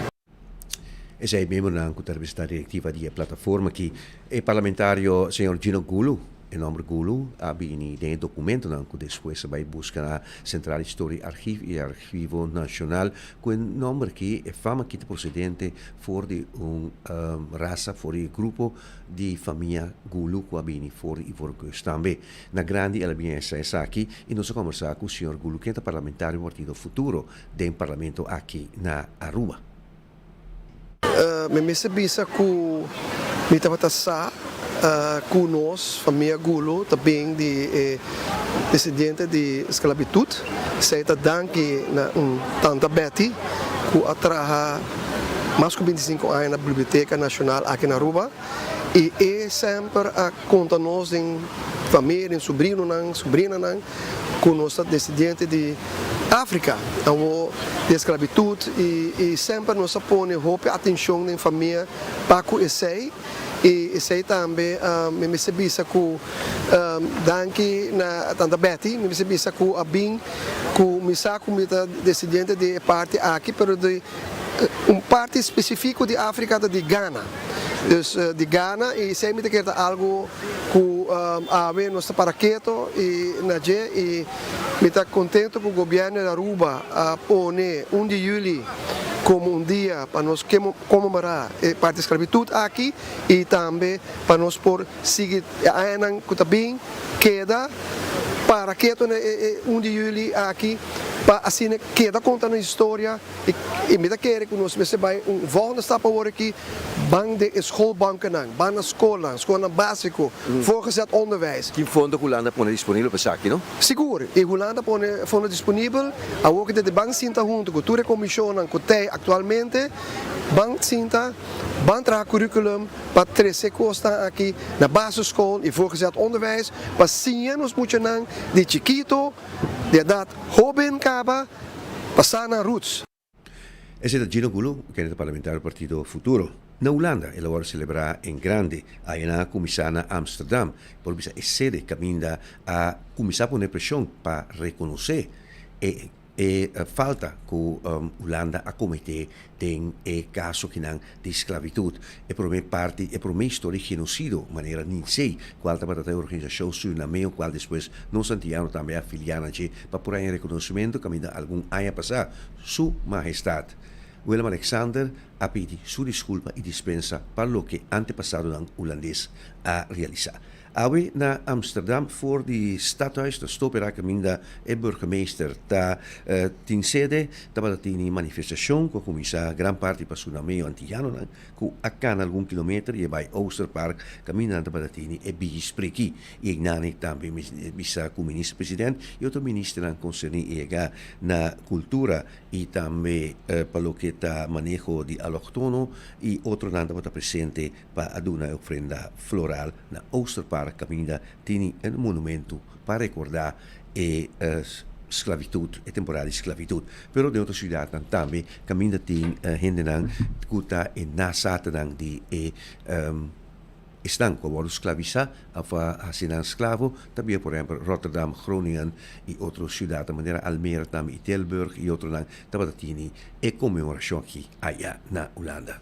S6: Esei miembronan ku ta representá direktiva di e plataforma aki, e parlamentario señor Gino Gulu. E nomber Gulu a bini den e dokumentonan ku despues a bai buska na Centraal Historie Archief i Archivo Nacional ku e nomber aki, e fama aki ta prosedente for di un rasa, for di e grupo di famia Gulu ku a bini for di Ivoorkust tambe. Na grandi el a bini a esaki i nos a kombersá ku señor Gulu ken ta parlamentario di Partido Futuro den parlamento aki na Aruba.
S10: Mi mester bisa ku mi tabata sa ku nos famia Gulo ta bin di e desendiente di sklabitut. Esei ta danki na un tanta Betty ku a traha mas ku bintisinku aña na Biblioteka Nashonal aki na Aruba i e semper a konta nos den famia, den subrinonan, subrinanan. ku nos ta desidiente di Afrika, awor di esklabitut i i semper nos a pone hopi atenshon den famia pa ku esei i esei tambe mi mester bisa ku danki na tanta Betty mi mester bisa ku a bin ku mi sa ku mi ta desidiente di e parti aki pero di un parti spesifiko di Afrika ta di Ghana dus di Ghana i esei mi ta kere ta algu ku awe nos ta para keto i na dje i mi ta kontento ku gobièrnu di Aruba a pone un di yüli komo un dia pa nos konmemorá e parti sklabitut aki i tambe pa nos por sigui e añanan ku ta bin keda. Para keto na e un di juli aki pa asina keda konta nos historia i mi ta kere ku nos mester bai un volgende stap awor aki ban den e schoolbankennan, ban na skolnan, skolnan básiko, voorgezet onderwijs.
S6: Tin fondo ku Hulanda pone disponibel pa esaki, no?
S10: Sigur, i Hulanda pone fondo disponibel, awor ku ta ban sinta huntu ku tur e komishonnan ku t'ei aktualmente, ban sinta, ban traha curriculum pa trese kosnan aki na basisschool i voorgezet onderwijs pa siña nos muchanan di chikito, di edat hoben kaba pa sa nan roots.
S6: Esei ta Gino Goeloe, kende ta parlamentario partido Futuro. Na Hulanda el a wòrdu selebrá en grande. Aña nan a kuminsá na Amsterdam. Por bisa e sede kaminda a kuminsá pone preshon pa rekonosé e E falta ku Hulanda a kometé den e kaso kinan di sklabitut. E promé parti, e promé historia di genosido manera Ninsee, kual tabata ta e organisashon Surinameo kual despues nos Antiano tambe a afiliá na dje pa por haña rekonosementu kaminda algun aña pasá Su Mahestat Willem Alexander a pidi su diskulpa i dispensa pa loke antepasadonan hulandes a realisá. Awe na Amsterdam for di Stadhuis ta stopera caminda e burgemeester ta tin sede. Tabata tini manifestacion cu a cuminsa gran parti pa Sunameo Antillanonan cu a cana algun kilometer y a bay Oosterpark caminda nan tabata tini e bigispreki y egnani tambe bisa cu minister president y otro ministernan concerni y yega na cultura y tambe pa loke ta maneho di allochtono y otronan tabata presente pa a duna e ofrenda floral na Oosterpark kaminda tini un monumentu pa rekordá e sklabitut, e temporada di sklabitut. Pero den otro siudatnan tambe kaminda tin hendenan ku ta e nasatenan di e esnan ku a wòrdu sklabisá òf a hasi nan sklavo, ta bira por ehèmpel Rotterdam, Groningen i otro siudatnan manera Almere tambe i Tilburg i otronan tabata tini e konmemorashon aki aya na Hulanda.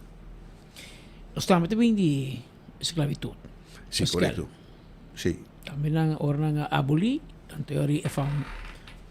S4: Nos tambe ta bin di esclavitud.
S6: Sí, correcto. Sí.
S4: Tambe nan ora nan a aboli, anto e van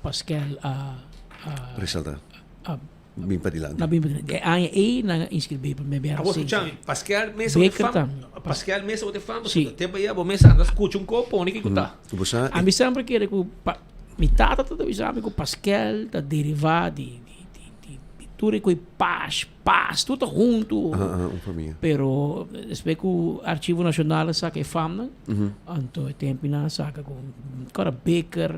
S4: Pascal a a
S6: Resalta.
S4: A
S6: bin padilanti.
S4: Na bin padilanti. E aña ei nan a inscribi pa me
S24: Abo scucha mi, Pascal mesa bo te fam, Pascal mesa bo te fam, pasobra tempo aya bo mesa anda scucha un ko pone kiko ta.
S6: Bo sa
S4: Ami semper kere ku pa mi tata ta bisa mi ku Pascal ta deriva di di di di tur e ku e pash Pas, tur ta huntu.
S6: Aha, aha, un famia.
S4: Pero despues ku Archivo Nacional a saka e famnan, anto e tempinan a saka ku kora Bikker,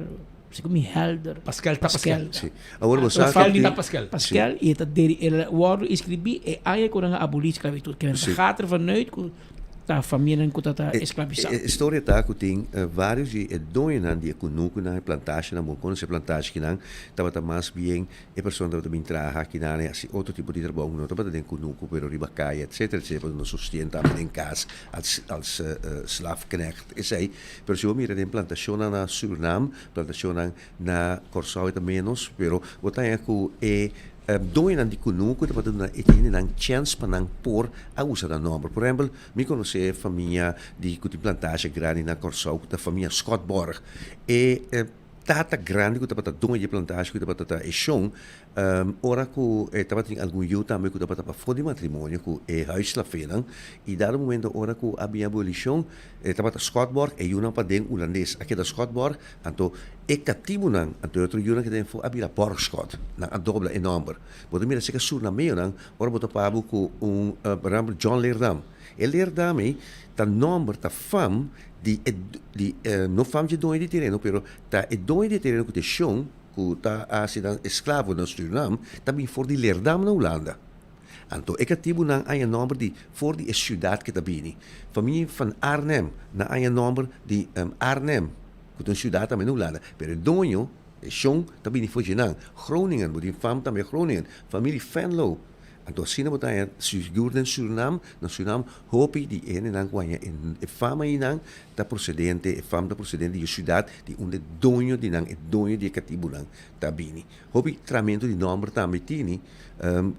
S4: si ku mi Helder.
S24: Pascal ta Pascal.
S6: Si. Awor bo sa
S24: Pascal ta Pascal.
S4: Pascal i e ta deri el a wòrdu inskribí e aña ku nan a abolí sklabitut. Ke men ta gaat ervan uit ku ta famianan ku ta ta esklabisá.
S6: E historia ta ku tin vários di e doñonan di e kunukunan, e plantasjenan, bo konosé plantasje kinan, tabata mas bien E persona tabata bin traha akinan e hasi otro tipo di trabou ku no tabata den kunuku pero riba kaya etcetera etcetera pasobra no sostien tambe den kas als als slaafknecht esei. Pero si bo mira den plantashonnan na Surinam, plantashonnan na Kòrsou e ta ménos pero bo ta haña ku e doñonan di kunuku tabata duna e hendenan chèns pa nan por a usa nan nòmber. Por ehèmpel mi konosé famia di ku tin plantashe grandi na Kòrsou ku ta famia Schotborg e Tata grandi ku tabata doño di e plantashi ku tabata ta e shon, ora ku e tabatin algun yu tambe ku tabata pafó di matrimonio ku e huisslaafenan, i dado momento ora ku a bin abolishon, e tabata Schotborg, e yunan paden hulandes a keda Schotborg, anto e katibunan, anto e otro yunan keda enfó a bira Borgschot, nan a dobla e nòmber. Bo ta mira seka surnameonan ora bo ta pabu ku un, por ehèmpel John Leerdam. E Leerdam ei ta nòmber, ta fam Di e di e no fam dje doño di tereno, pero ta e doño di e tereno ku ta e shon ku ta hasi nan esklavo na Surinam ta bin for di Leerdam na Hulanda. Anto e katibunan a haña nòmber di for di e siudat ke ta bini. Famia van Arnhem nan a haña nòmber di Arnhem ku ta un siudat tambe na Hulanda, pero e doño, e shon, ta bini for dje nan. Groningen, bo tin fam tambe Groningen, familie Venlo. Anto asina bo ta haña sigur den Surinam, na Surinam hopi di e hendenan ku haña e fama einan ta prosedente, e fama ta prosedente di e siudat di unda e doño di nan, e doño di e katibunan ta bini. Hopi tramentu di nòmber tambe tini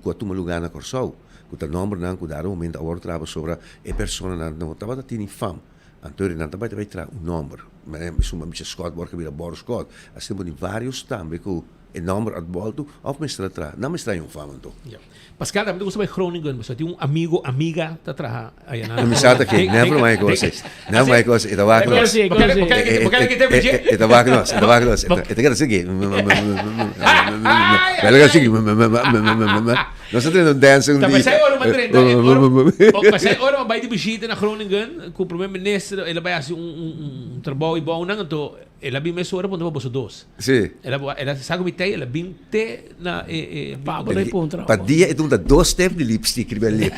S6: ku a tuma lugá na Kòrsou, ku ta nòmbernan ku dado momento a wòrdu traha pasobra e personanan no tabata tini fam. Anto nan ta bai ta bai traha un nòmber. Esun a bisa Scott, bo a bira Bor Scott. Asina bo tin vários tambe ku. E nòmber at bòltu òf mester a traha. Nan mester haña un fama anto.
S24: Ya. Pascal tambe ta gusta bai Groningen pasobra tin un amigo, amiga ta traha aya nan.
S6: Mi sa ta ke, never mind kos ei. Never mind kos ei. E ta wak nos. E ta wak nos, e ta wak nos. E ta keda sigui. Bel keda sigui. Nos a drenta un dance un
S24: Ta
S6: dia.
S24: pasai ora mi a drenta, pasai ora mi a bai di bishita na Groningen ku primer minister, el a bai hasi un un trabou i bou nan anto El a bin mesora puntra pa boso dos.
S6: Sí.
S24: El a, el a sa ku mi tei, el a bin te na e, e
S4: Pablo e puntra.
S6: Pa dia e dunta dos step di lipstick riba e lip.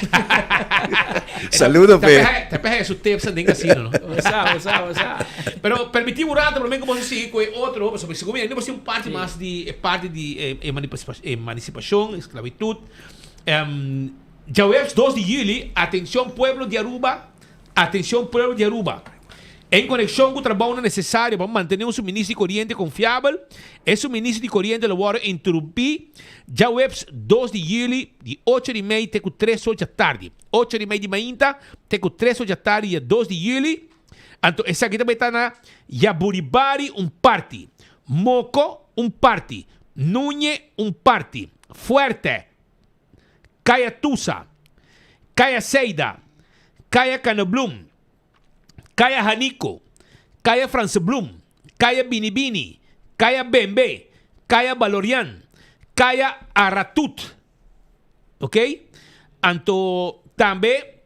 S6: Saludo
S24: Ta
S6: p'e.
S24: peha, ta peha su tips den casino, no?
S4: Bo sa, bo sa, bo sa.
S24: Pero permití un rato promé ku boso sigui ku e otro, pasobra segun mi ainda boso tin un parti mas di e parti di e emansipashon, esklabitut. Djaweps dos di yüli, atencion pueblo di Aruba, Atencion pueblo di Aruba! En conexion cu trabounan necesario pa mantene un suministro di coriente confiabel, e suministro di coriente lo wordo interumpi djaweps dos di juli di ocho di mei te cu tres or djatardi, ocho di mei di mainta te cu tres or djatardi dia dos di juli. Anto esaki ta bay ta na Yaburibari un parti, Moko un parti, Nuñe un parti, Fuerte, Kaya Tusa, Kaya Seida, Kaya Kanablum, Kaya Haniko, Kaya Franseblum, Kaya Binibini, Kaya Bembe, Kaya Balorian, Kaya Aratut. Ok? Anto tambe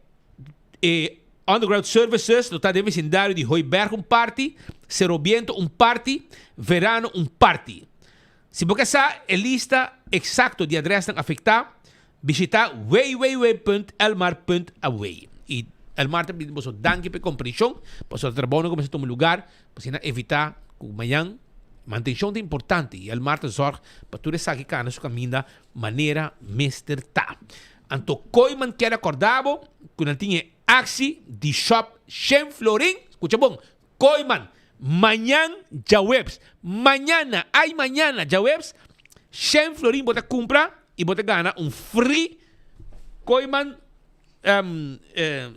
S24: e Underground Services lo ta den vecindario di Hooiberg un parti, Cerro Biento un parti, Verano un parti. Si bo ke sa e lista eksakto di adrèsnan afektá, bishitá www.elmar.aw. I Elmar ta pidi boso danki pa e komprenshon, pasobra trabounan kuminsá tuma lugar pa asina evitá ku mañan mantenshon ta importante i Elmar ta zòrg pa tur esaki kana su kaminda manera mester ta. Anto Kooyman kier akòrdá bo ku nan tin e aksi di shòp Shen Florin, skucha bon, Kooyman, mañan djaweps, mañana, ay mañana djaweps, shen florin bo ta kumpra i bo ta gana un free Kooyman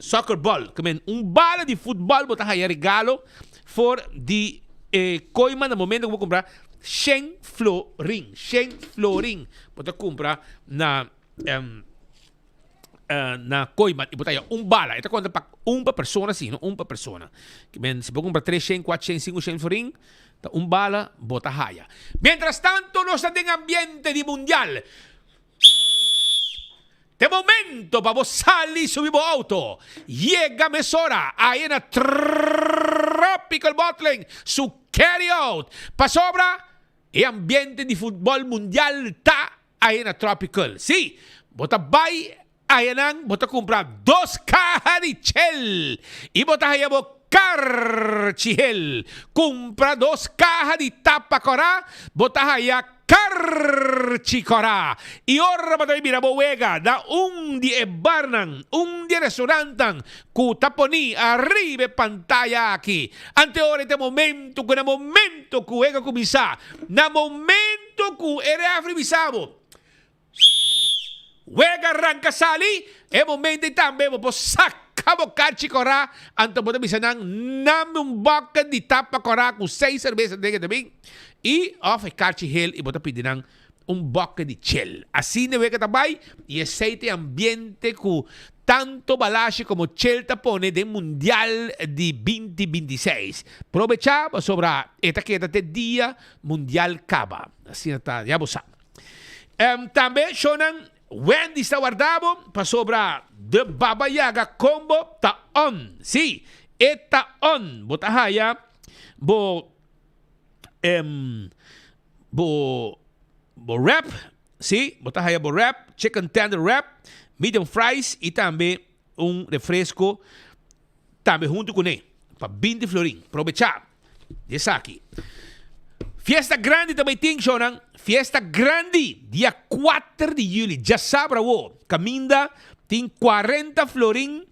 S24: soccer ball, ke men un bala di futbòl bo ta haya regalo for di e Kooyman na momento ku bo kumpra shen florin, shen florin bo ta kumpra na. na Kooiman y bo ta haya un bala. E ta konta pa un pa persona si, no un pa persona. Ke men si bo kumpra tres shen, kuater shen, sinku shen florin, ta un bala bo ta haya. Mientras tanto nos ta den ambiente di mundial. Ta e momento pa bo sali subi bo auto. Yega mesora aye na Tropical Bottling su carry out. Pasobra e ambiente di futbol mundial ta Aye na Tropical. Sí, bo ta bai ayanan, bo ta kumpra dos kaha di chel i bo ta haya bo karchi hel. Kumpra dos kaha di tapa kòrá, bo ta haya karchi kòrá. I ora bo ta bai mira bo wega na un di e barnan, un di e restaurantnan ku ta poní ariba e pantaya aki. Ante ora e ta e momento ku na momento ku wega kuminsá, na momento. Momento cu e refri bisa bo, Wega ranca sali, e momento ei tambe bo por saca bo carchi cora, anto bo ta bisa nan, Nami un bucket di tapa cora cu seis cerveza den e ta bin, y of e carchi hel y bo ta pidi nan un bucket di chel. Asina e wega ta bay y esey ta e ambiente cu Tanto Balashi como Chel ta pone den Mundial di binti 26. Probecha pasobra e ta keda te dia Mundial caba. Asina ta, ya bo sa. Tambe shownan Wendy's ta warda bo pasobra The Baba Yaga Combo ta on. Si, e ta on. Bo ta haya bo bo bo wrap, si, bo ta haya bo wrap, chicken tender wrap, medium fries y tambe un refresco tambe hunto cune pa binti florin. Probecha di esaki. Fiesta grandi ta bay tin, shownan. Fiesta grandi dia kuater di juli, djasabra awo, caminda tin cuarenta florin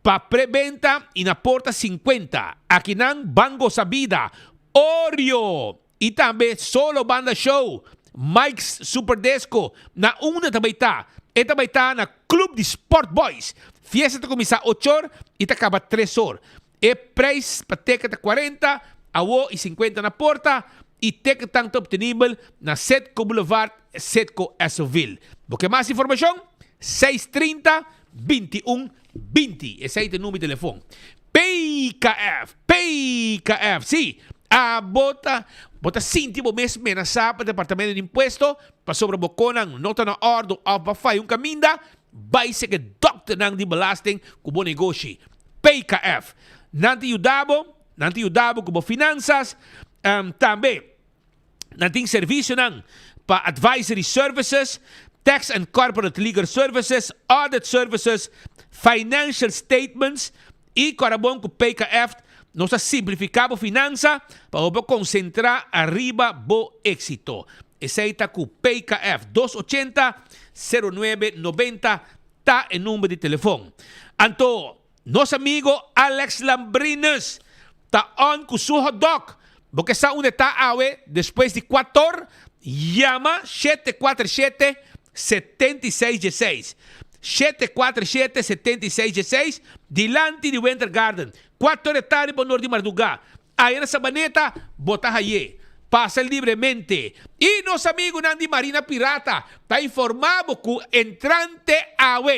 S24: Pa prebenta y na porta 50. Akinan ban goza bida. Oreo! Y tambe Solo Banda Show, Mike's Super Disco. Na unda ta bay ta? E ta bay ta na Club di Sport Boys. Fiesta ta cuminsa ochor y ta caba tresor. E prijs pa ticket ta 40, awo y 50 na porta. I ticketnan ta obtenibel na Citgo Boulevard, Citgo Essoville. Bo ke mas informashon? 6 30 21 20. Esei ta e number di telefon. PKF, PKF, si! Abo ta, bo ta sinti bo mes menasá pa Departamento di Impuesto pasobra bo konan no ta na òrdu òf bo a faya un kaminda? Bai seke dòkternan di belasting ku bo negoshi. PKF. Nan ta yuda bo. Nan ta yuda bo ku bo finansas. Tambe nan tin servisionan pa advisory services, tax and corporate legal services, audit services, financial statements i kòrda bon ku PKF nos ta simplifiká bo finansa pa bo por konsentrá ariba bo éksito. Esei ta ku PKF 280 09 90 ta e number di telefon. Anto Nos amigo Alex Lambrinus ta on ku su hotdog. Bo ke sa unda e ta awe despues di kuator? Yama 747 7616. 747 7616 dilanti di Winter Garden. Kuator e tardi pa nor di mardugá. Aya na Sabaneta bo ta haye. Pasa libremente. I nos amigunan di Marina Pirata ta informá bo ku entrante awe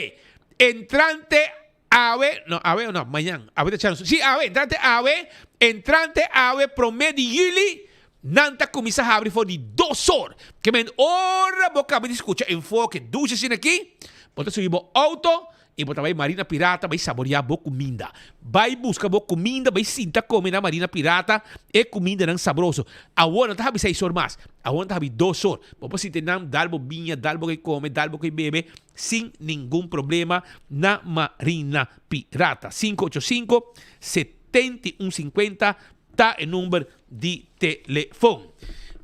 S24: Entrante awe, no awe o no, mañan, awe ta chance, si awe, entrante awe, entrante awe prome di juli, nan ta cuminsa habri for di dos or. Ke men ora bo caba di scucha Enfoke dushi asina aki, bo ta subi bo auto y bo ta bay Marina Pirata bay saborea bo cuminda. Bay busca bo cuminda, bay sinta come na Marina Pirata e cumindanan sabroso. Awor nan ta habri seis or mas, awor nan ta habri dos or. Bo por sinti nan dal bo biña, dal bo ke come, dal bo ke bebe. sin ningun problema na Marina Pirata. 585 71 50 ta e number di telefon.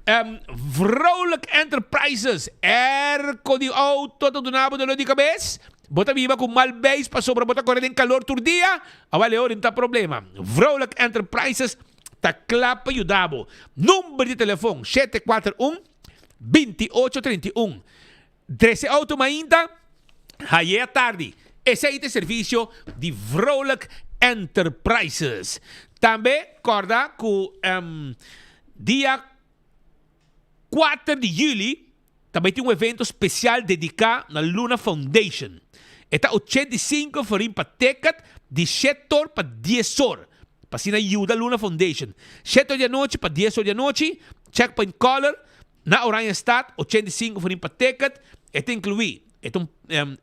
S24: Um, Vrolijk Enterprises, airco di auto ta duna bo dolor di cabes? Bo ta biba cu mal beis pasobra bo ta core den calor tur dia? Awel e ora no ta problema. Vrolijk Enterprises ta cla pa yuda bo. Number di telefon, 741 28 31. Trese auto mainta, haye atardi. Esei ta e servicio di Vrolijk Enterprises. Tambe corda cu dia kuater di juli ta bay tin un evento special dedica na Luna Foundation. E ta 85 florin pa ticket di shete or pa dies or. Pa asina yuda Luna Foundation. Shete or di anochi pa dies or di anochi, Checkpoint Color, Na Oranjestad, 85 florin pa ticket, e ta inclui, e ta un,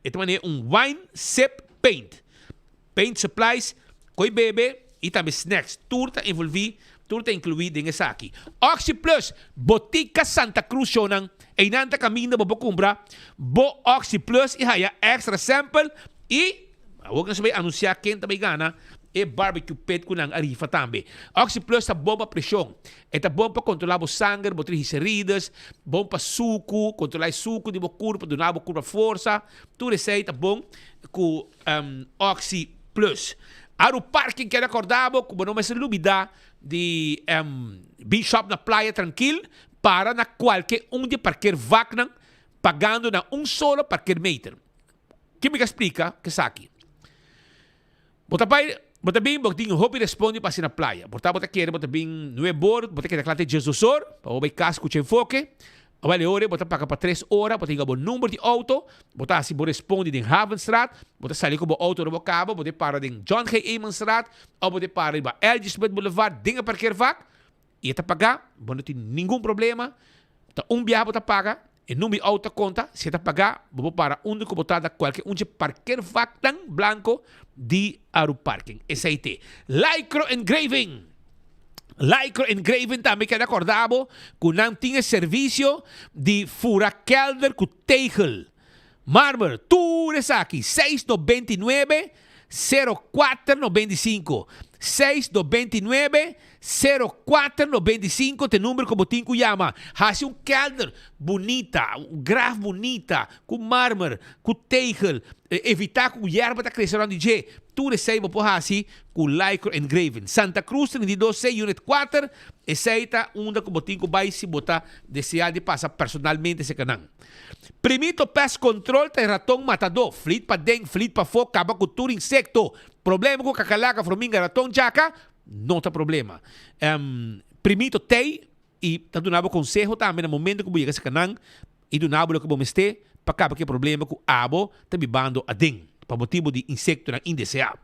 S24: e ta manera un wine sip paint, paint supplies, koe bebe y tambe snacks. Tur ta envolvi, tur ta inclui den esaki. Oxi Plus, Botica Santa Cruz shownan, eynan ta caminda bo por cumpra bo Oxi Plus y haya extra sample y Awor ku nos a bai anunsiá ken ta bai gana e barbecue pit ku nan a rifa tambe. Oxi Plus ta bon pa preshon. E ta bon pa kontrolá bo sanger, bo triglicerides, bon pa suku, kontrolá e suku di bo kurpa, duna bo kurpa forsa. Tur esei ta bon ku Oxi Plus. Aru Parking kere akordá bo ku bo no mester lubidá di bin shop na Playa Trankil, para na kualke un di e parkeervaknan pagando na un solo parkeermeter. Ke mi ka splika kesaki? Bo ta bai, bo ta bin, bo tin hopi respondi pa hasi na playa. Por ta bo ta kere bo ta bin nuebor, bo ta keda kla te diesdosor, pa bo bai kas kucha enfoke. Awel e ora bo ta paga pa tres ora, bo ta hinga bo number di outo, bo ta hasi bo respondi den Havenstraat, bo ta sali ku bo outo ora bo kaba, bo ta para den John G. Emanstraat òf bo ta para riba LG. Smith Boulevard den e parkeervak. I e ta pagá, bo no tin ningun problema. Ta un biaha bo ta paga, e number di outo ta konta. Si e ta pagá, bo por para unda ku bo ta na kualke un dje parkervaknan blanko di Aruparking. Esei t'e. Lycro Engraving! Lycro Engraving tambe keda kòrda bo ku nan tin e servisio di fura kèlder ku tegel. Marmer, tur esaki, seis 99, 04 95. Seis 99, 04 95 ta e number ku bo tin ku yama. Hasi un kelder bunita, un graf bunita, ku marmer, ku tegel, evitá ku yerba ta krese rònt di dje. Tur esei bo por hasi ku Lycro Engraving. Santa Cruz 32 C Unit 4, esei ta unda ku bo tin ku bai si bo ta deseá di pasa personalmente serka nan. Primito Pest Control ta e raton matadó, flit paden, flit pafó, kaba ku tur insekto. Problema ku kakalaka, frominga, raton, djaka, no ta problema. Primito tei. i ta duna bo konseho tambe na momento ku bo yega serka nan i duna bo loke bo mester pa kaba ku e problema ku abo ta bibando aden pa motibu di insektonan indeseá.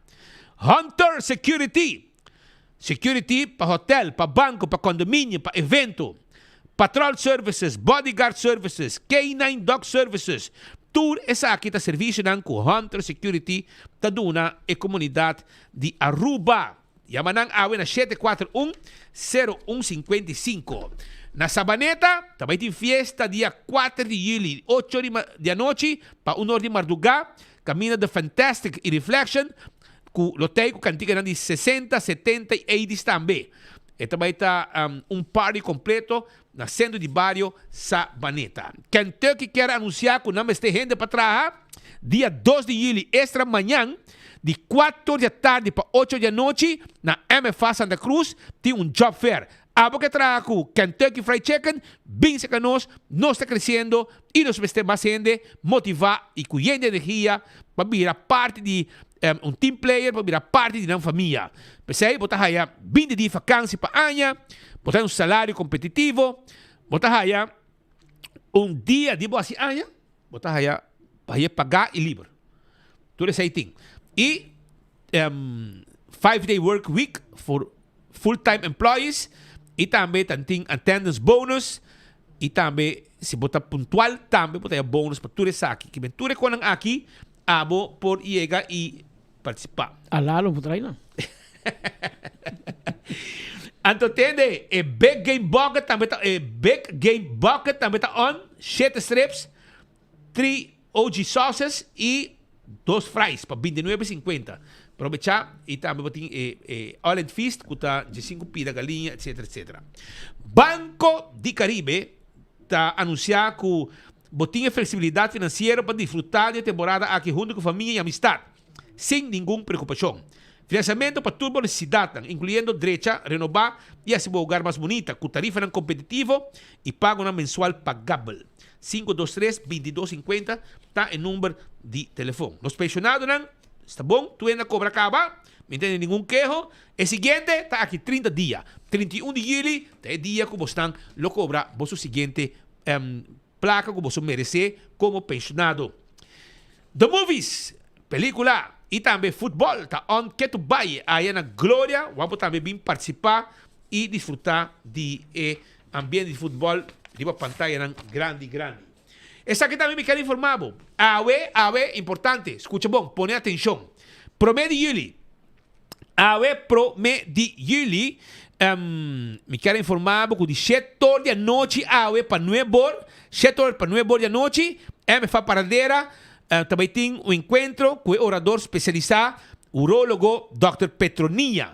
S24: Hunter Security, Security pa hotel, pa banko, pa kondominio, pa evento, Patrol Services, Bodyguard Services, K-nine Dog Services, tur esaki ta servisionan ku Hunter Security ta duna e komunidat di Aruba. Yama nan awe na 741 0155. Na Sabaneta ta bai tin fiesta dia kuater di juli, ocho di di anochi pa un or di mardugá, kaminda The Fantastic i Reflection ku lo tei ku kantikanan di sesenta, setenta i eighties tambe. E ta bai ta un party kompleto na sentro di bario Sabaneta. Kentucky kier anunsiá ku nan mester hende pa traha dia dos di juli estra mañan di kuater di atardi pa ocho di anochi na MFA Santa Cruz tin un job fair. Abo ke traha ku Kentucky Fried Chicken bin serka nos, nos ta kresiendo i nos mester mas hende motivá i ku yen di energia pa bira parti di un team player, pa bira parti di nan famia. P'esei bo ta haya binti dia fakansi pa aña, bo ta haya un salario kompetitivo, bo ta haya un dia di bo hasi aña, bo ta haya pa haya pagá i liber. Tur esei tin. I five day work week for full time employees i tambe ta tin attendance bonus i tambe si bo ta puntual tambe bo ta haya bonus pa tur esaki. Kiben tur e konan aki abo por yega i participa.
S4: Alá lo por trae nan.
S24: Anto tende e big game bucket tambe ta e big game bucket tambe ta on shete strips Tri OG sauces y dos fries pa bintinuebe sinkuenta. Probecha y tambe bo tin e e all and feast cu ta diesinku pida galiña etcetera etcetera. Banco di Caribe ta anuncia cu bo tin e flexibilidad financiero pa disfruta di e temporada aki hunto cu famia y amistad sin ningun preocupacion. Financiamento pa tur bo necesidadnan, incluyendo drecha, renoba y haci bo hogar mas bunita cu tarifanan competitivo y pagonan mensual pagabel. Sinku dos tres, bintidos sinkuenta ta e number di telefon. Nos pensionadonan sta bon, tur hende a kobra kaba, mi no tene ningun keho. E siguiente ta aki trinta dia, 31 di juli ta e dia ku bosnan lo kobra boso siguiente plaka ku boso meresé komo pensionado. The Movies, pelikula i tambe futbòl ta on ketu bai aya na Gloria, wan por tambe bin partisipá i disfrutá di e Ambiente di futbol riba pantayanan grandi grandi. Esaki tambe mi ker informa bo. Awe, awe, importante, skucha bon, pone atenshon. Prome di juli, awe prome di juli, mi ker informa bo ku di shet or di anochi awe pa nuebe or, shet or pa nuebe or di anochi, MFA Paradera ta bai tin un enkuentro ku e orador spesialisá, urologo dòkter Petronia.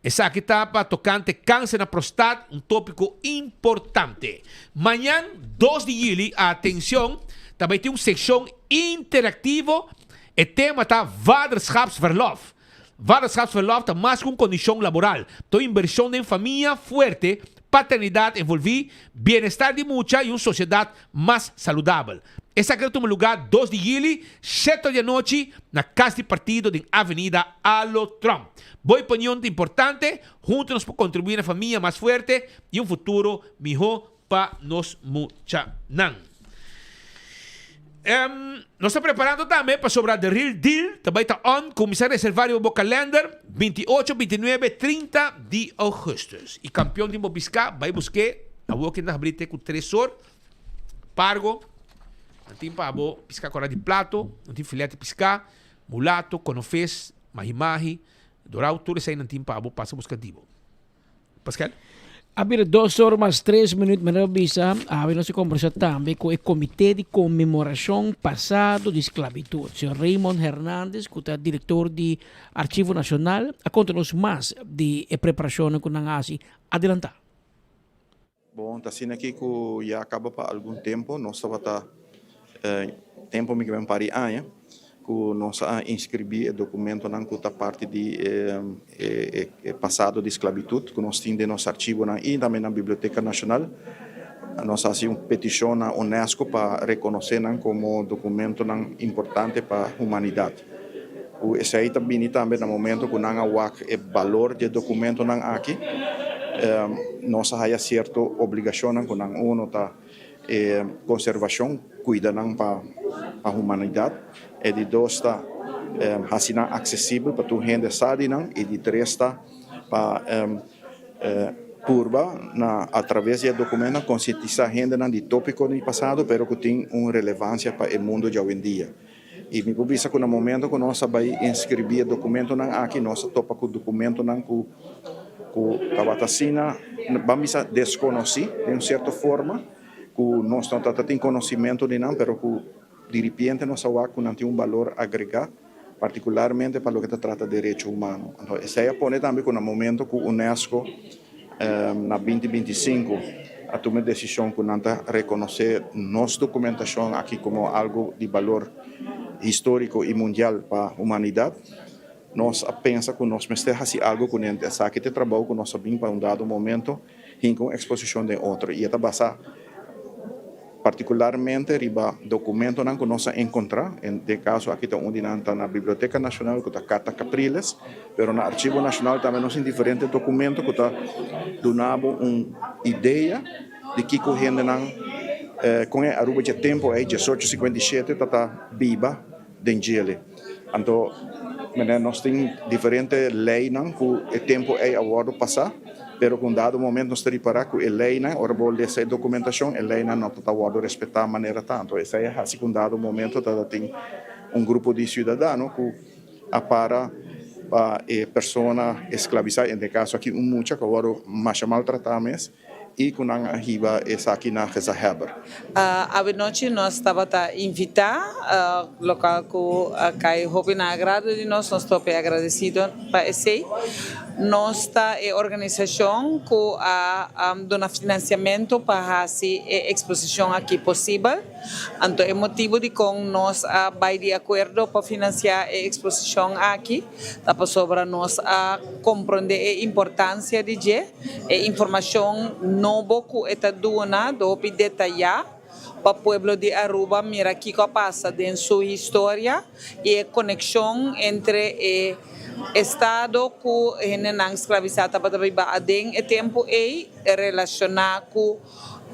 S24: Esaki ta pa tokante kanser na prostat, un topiko importante. Mañan dos di juli, atencion, ta bai tin un sekshon interaktivo, e tema ta Vaderschapsverlof. Vaderschapsverlof ta mas ku un kondishon laboral, ta un invershon den famia fuerte, paternidat envolví, bienestar di mucha i un sosiedat mas saludabel. Esaki ta tuma lugá dos di juli, shete di anochi, na Kas di Partido den Avenida Alo Trump. Bo opinion ta importante, huntu nos por kontribuí na famia mas fuerte i un futuro mihó pa nos muchanan. Nos ta preparando tambe pasobra The Real Deal ta bai ta on, kuminsá reservá riba bo kalender 28, 29, 30 di ougùstùs. I kampion tin bo biská, bai busk'é, awor ke nan ta habrí te ku tres or, pargo, nan tin pa bo piská kòrá di plato, nan tin filèt di piská, mulato, konofes, mahi-mahi, dorau, tur esei nan tin pa bo pasa buska di bo. Pascal?
S4: A bira dos or mas tres minuut, manera bo bisa, awe nos a kombersa tambe ku e Komité di Konmemorashon Pasado di Sklabitut. Señor Raymond Hernandez, ku ta direktor di Archivo Nashonal, a konta nos mas di e preparashonnan ku nan a hasi adelantá.
S11: Bon, ta asina aki ku ya kaba pa algun tempu nos tabata tempu mi ke ben par di aña ku nos a inskribí e dokumentonan ku ta parti di e pasado di sklabitut ku nos tin den nos archivonan i tambe na Biblioteka Nashonal. Nos a hasi un petishon na unesco pa rekonosé nan komo dokumentonan importante pa humanidat. Ku esei ta bini tambe na momento ku nan a wak e balor di e dokumentonan aki. Nos a haya sierto obligashonnan ku nan uno ta e konservashon, kuida nan pa humanidat. E di dos ta hasi nan aksesibel pa tur hende sa di nan. I di tres ta pa purba na atraves di e dokumentonan konsientisá hendenan di tópiko di pasado pero ku tin un relevansia pa e mundu djawendia. I mi por bisa ku na momento ku nos a bai inskribí e dokumentonan aki nos a topa ku dokumentonan ku ku tabata asina ban bisa deskonosí den un sierto forma ku nos no tabata tin konosimentu di nan pero ku diripiente nos a wak ku nan tin un balor agregá partikularmente pa loke ta trata derecho humano. Anto esei a pone tambe ku na momento ku unesco na binti 25 a tuma e desishon ku nan ta rekonosé nos dokumentashon aki komo algu di balor históriko i mundial pa humanidat. Nos a pensa ku nos mester hasi algu ku nente esaki ta e trabou ku nos a bin pa un dado momento hinka un eksposishon den otro i e ta basá Partikularmente riba dokumentonan ku nos a enkontrá, en den kaso aki ta un di nan ta na Biblioteka Nashonal ku ta Karta Capriles, pero na Archivo Nashonal tambe nos tin diferente dokumento ku ta duna bo un idea di kiko hendenan kon e Aruba dje tempu ei, 1857, ta ta biba den djele. Anto mene nos tin diferente leynan ku e tempu ei a wòrdu pasá, pero ku un dado momento nos ta ripará ku e leynan, ora bo lesa e dokumentashon, e leynan no ta ta wòrdu respetá manera ta. Anto esei a hasi ku un dado momento ta ta tin un grupo di siudadano ku a para pa e persona esklabisá, en e kaso aki un mucha ku a wòrdu masha maltratá mes, i ku nan a hiba esaki na gezaghebber.
S9: Awenochi nos tabata invitá, lokual ku a kai hopi na agrado di nos, nos ta hopi agradesido pa esei. Nos ta e organisashon ku a duna finansiamentu pa hasi e eksposishon aki posibel. Anto e motibu dikon nos a bai di akuerdo pa finansiá e eksposishon aki ta pasobra nos a komprondé e importansia di dje. E informacion nobo cu e ta duna ta hopi detaya pa pueblo di Aruba mira kico a pasa den su historia y e conexion entre e estado cu hendenan sclavisa tabata biba aden e tempo ey relaciona cu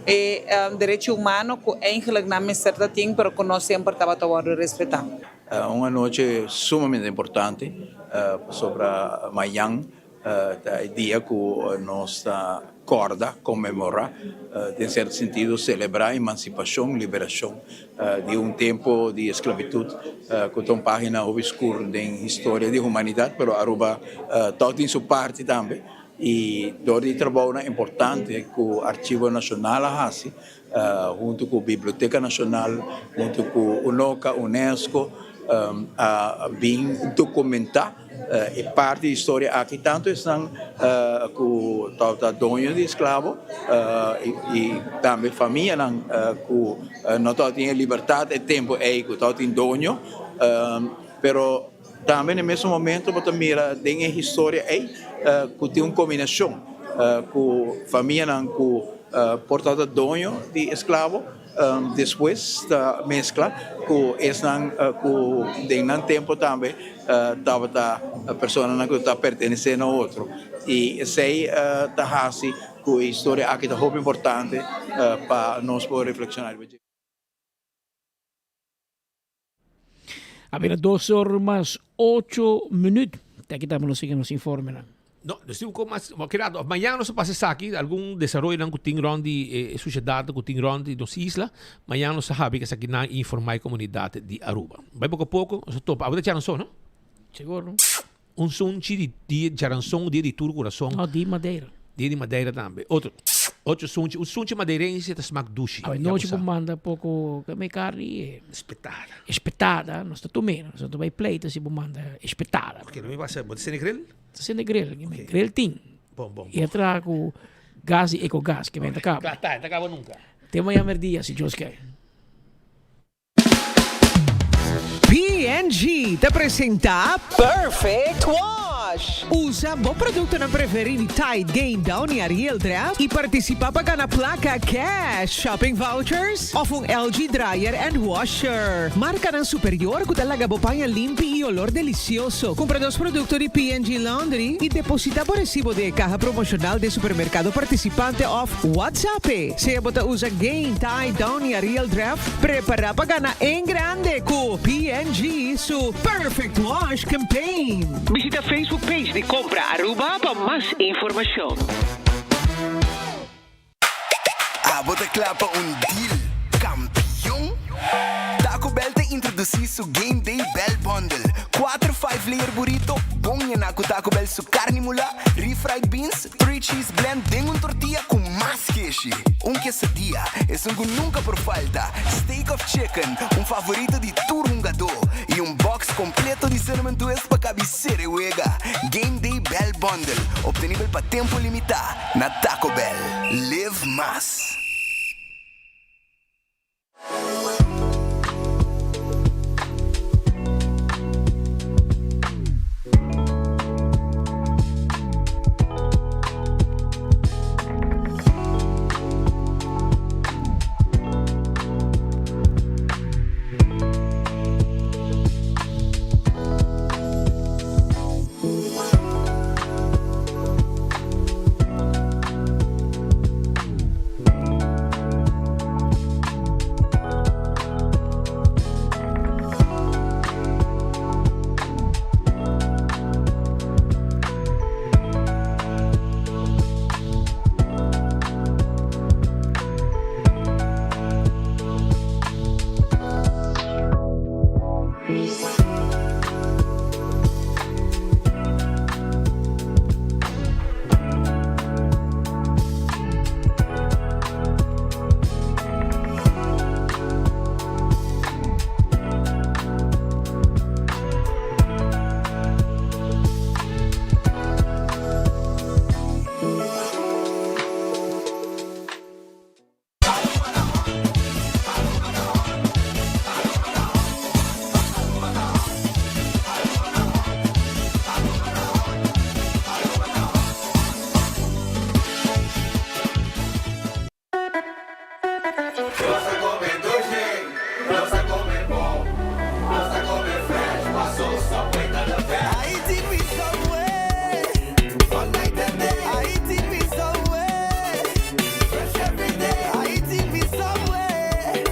S9: e derecho humano cu eigenlijk nan mester ta tin pero cu no semper tabata wordo respeta.
S7: Un anochi sumamente importante pasobra mayan Ta e dia ku nos ta kòrda, konmemorá, den sierto sentido selebrá emansipashon, liberashon di un tempu di esklabitut ku ta un página hopi skur den historia di humanidat, pero Aruba tòg tin su parti tambe i dor di trabounan importante ku Archivo Nashonal a hasi huntu ku Biblioteka Nashonal, huntu ku UNOCA, UNESCO a bin dokumentá e parti di historia aki, tantu esnan ku tabata doño di esklabo i tambe famianan ku no tabatin e libertat e tempu ei ku tabatin doño, pero tambe na e mesun momento bo ta mira den e historia ei ku tin un kombinashon ku famianan ku por tabata doño di esklabo. Despues ta meskla ku esnan ku den nan tempu tambe tabata personanan ku ta pertenesé na otro. I esei ta hasi ku e historia aki ta hopi importante pa nos por reflekshoná riba dje.
S4: A bira dos or mas ocho minuut. Te aki tambe nos sigui nos informenan.
S24: No, nos tin un poco mas, bueno, keda, mañana nos ta pasa esaki, algun desaroyonan cu tin rond di e suciedadnan cu tin rond di nos isla, mañana nos ta habi esaki nan y informa e comunidad di Aruba. Bai poco a poco, nos ta topa. Abo ta djaranson, no?
S4: Seguro.
S24: Un sunchi di dia djaranson, dia di tur curason.
S4: No, di Madeira.
S24: Dia di Madeira tambe. Otro, otro sunchi, un sunchi madeirense ta smak dushi.
S4: Awe nochi bo manda poco me carni e.
S24: Espetada.
S4: Espetada, nos ta tum'é, nos no ta bai pleita si bo manda espetada.
S24: Ok, no mi pasa, bo ta sende grill?
S4: Ta sende grill, okay. Grill tin.
S24: Bon, bon, bon.
S4: I a traha ku gas di Ecogas, ke men ta kaba.
S24: Ta, ta kaba nunka.
S4: Te mañana merdia, si Dios ke.
S23: PNG ta presenta Perfect Wash. Wash! Usa bo productonan preferi di Tide, Gain, Downy, Ariel, Dreft y participa pa gana placa cash, shopping vouchers of un LG dryer and washer. Marcanan superior cu ta laga bo paña limpi y olor delicioso. Cumpra dos producto di P&G Laundry y deposita bo recibo den e caha promocional den supermercado participante of WhatsApp-e. Sea bo ta usa Gain, Tide, Downy, Ariel, Dreft, Prepara pa gana en grande cu P&G su Perfect Wash Campaign. Bishita Facebook page di Compra Aruba pa mas informacion.
S13: Abo ta kla pa un deal kampion? Taco Bell ta introdusí su Game Day Bell Bundle, kuater five layer burrito bon yená ku Taco Bell su karni mulá, refried beans, Three cheese blend den un tortilla cu mas keshi. Un quesadilla, esun cu nunca por falta, steak of chicken, un favorito di tur hungadó, y un box completo di cinnamon twist pa cabicera e wega. Game Day Bell Bundle, obtenibel pa tempo limita na Taco Bell. Live mas! Nos ta come dushi, nos ta come bon, nos ta come fresh, paso Subway ta the best. I eating me Subway, all night and day. I eating me Subway, fresh every day. I eating me Subway,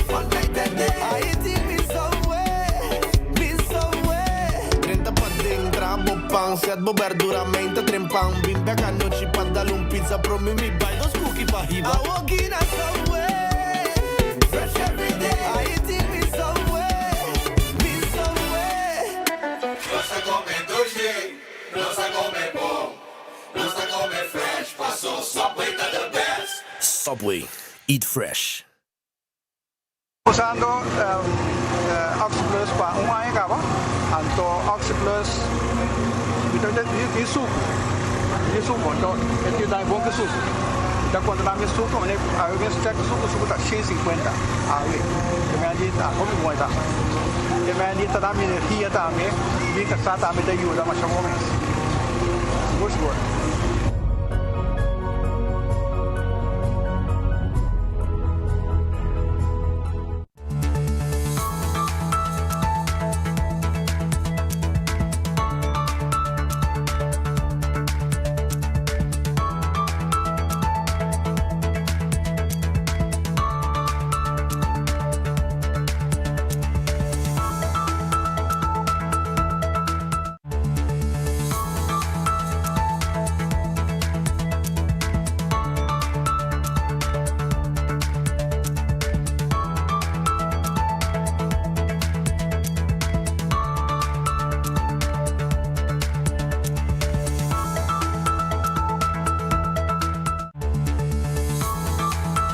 S13: all night and day. I eating me Subway, me Subway. Drenta paden, traha bo pan, set bo berdura, meinta trempan. Bin bek anochi pa dal un pizza, promi mi bai dos cookie pa hiba. I walk in a Subway, fresh every day. I eating me Subway, me Subway. Nos ta come dushi, nos ta come bon, nos ta come fresh, paso Subway ta the best. Subway, eat fresh.
S14: Usando Oxyplus pa un aña caba, anto Oxyplus mi ta tin sucu, mi tin sucu, anto e tin dami bon ki sucu. Mi ta controla mi sucu, mane awe mes check sucu, sucu ta shen sinkuenta awe, te menen di ta hopi bon e ta. Te menen di ta dami energia tambe, mi casa tambe ta yuda masha bon mes, sigur sigur.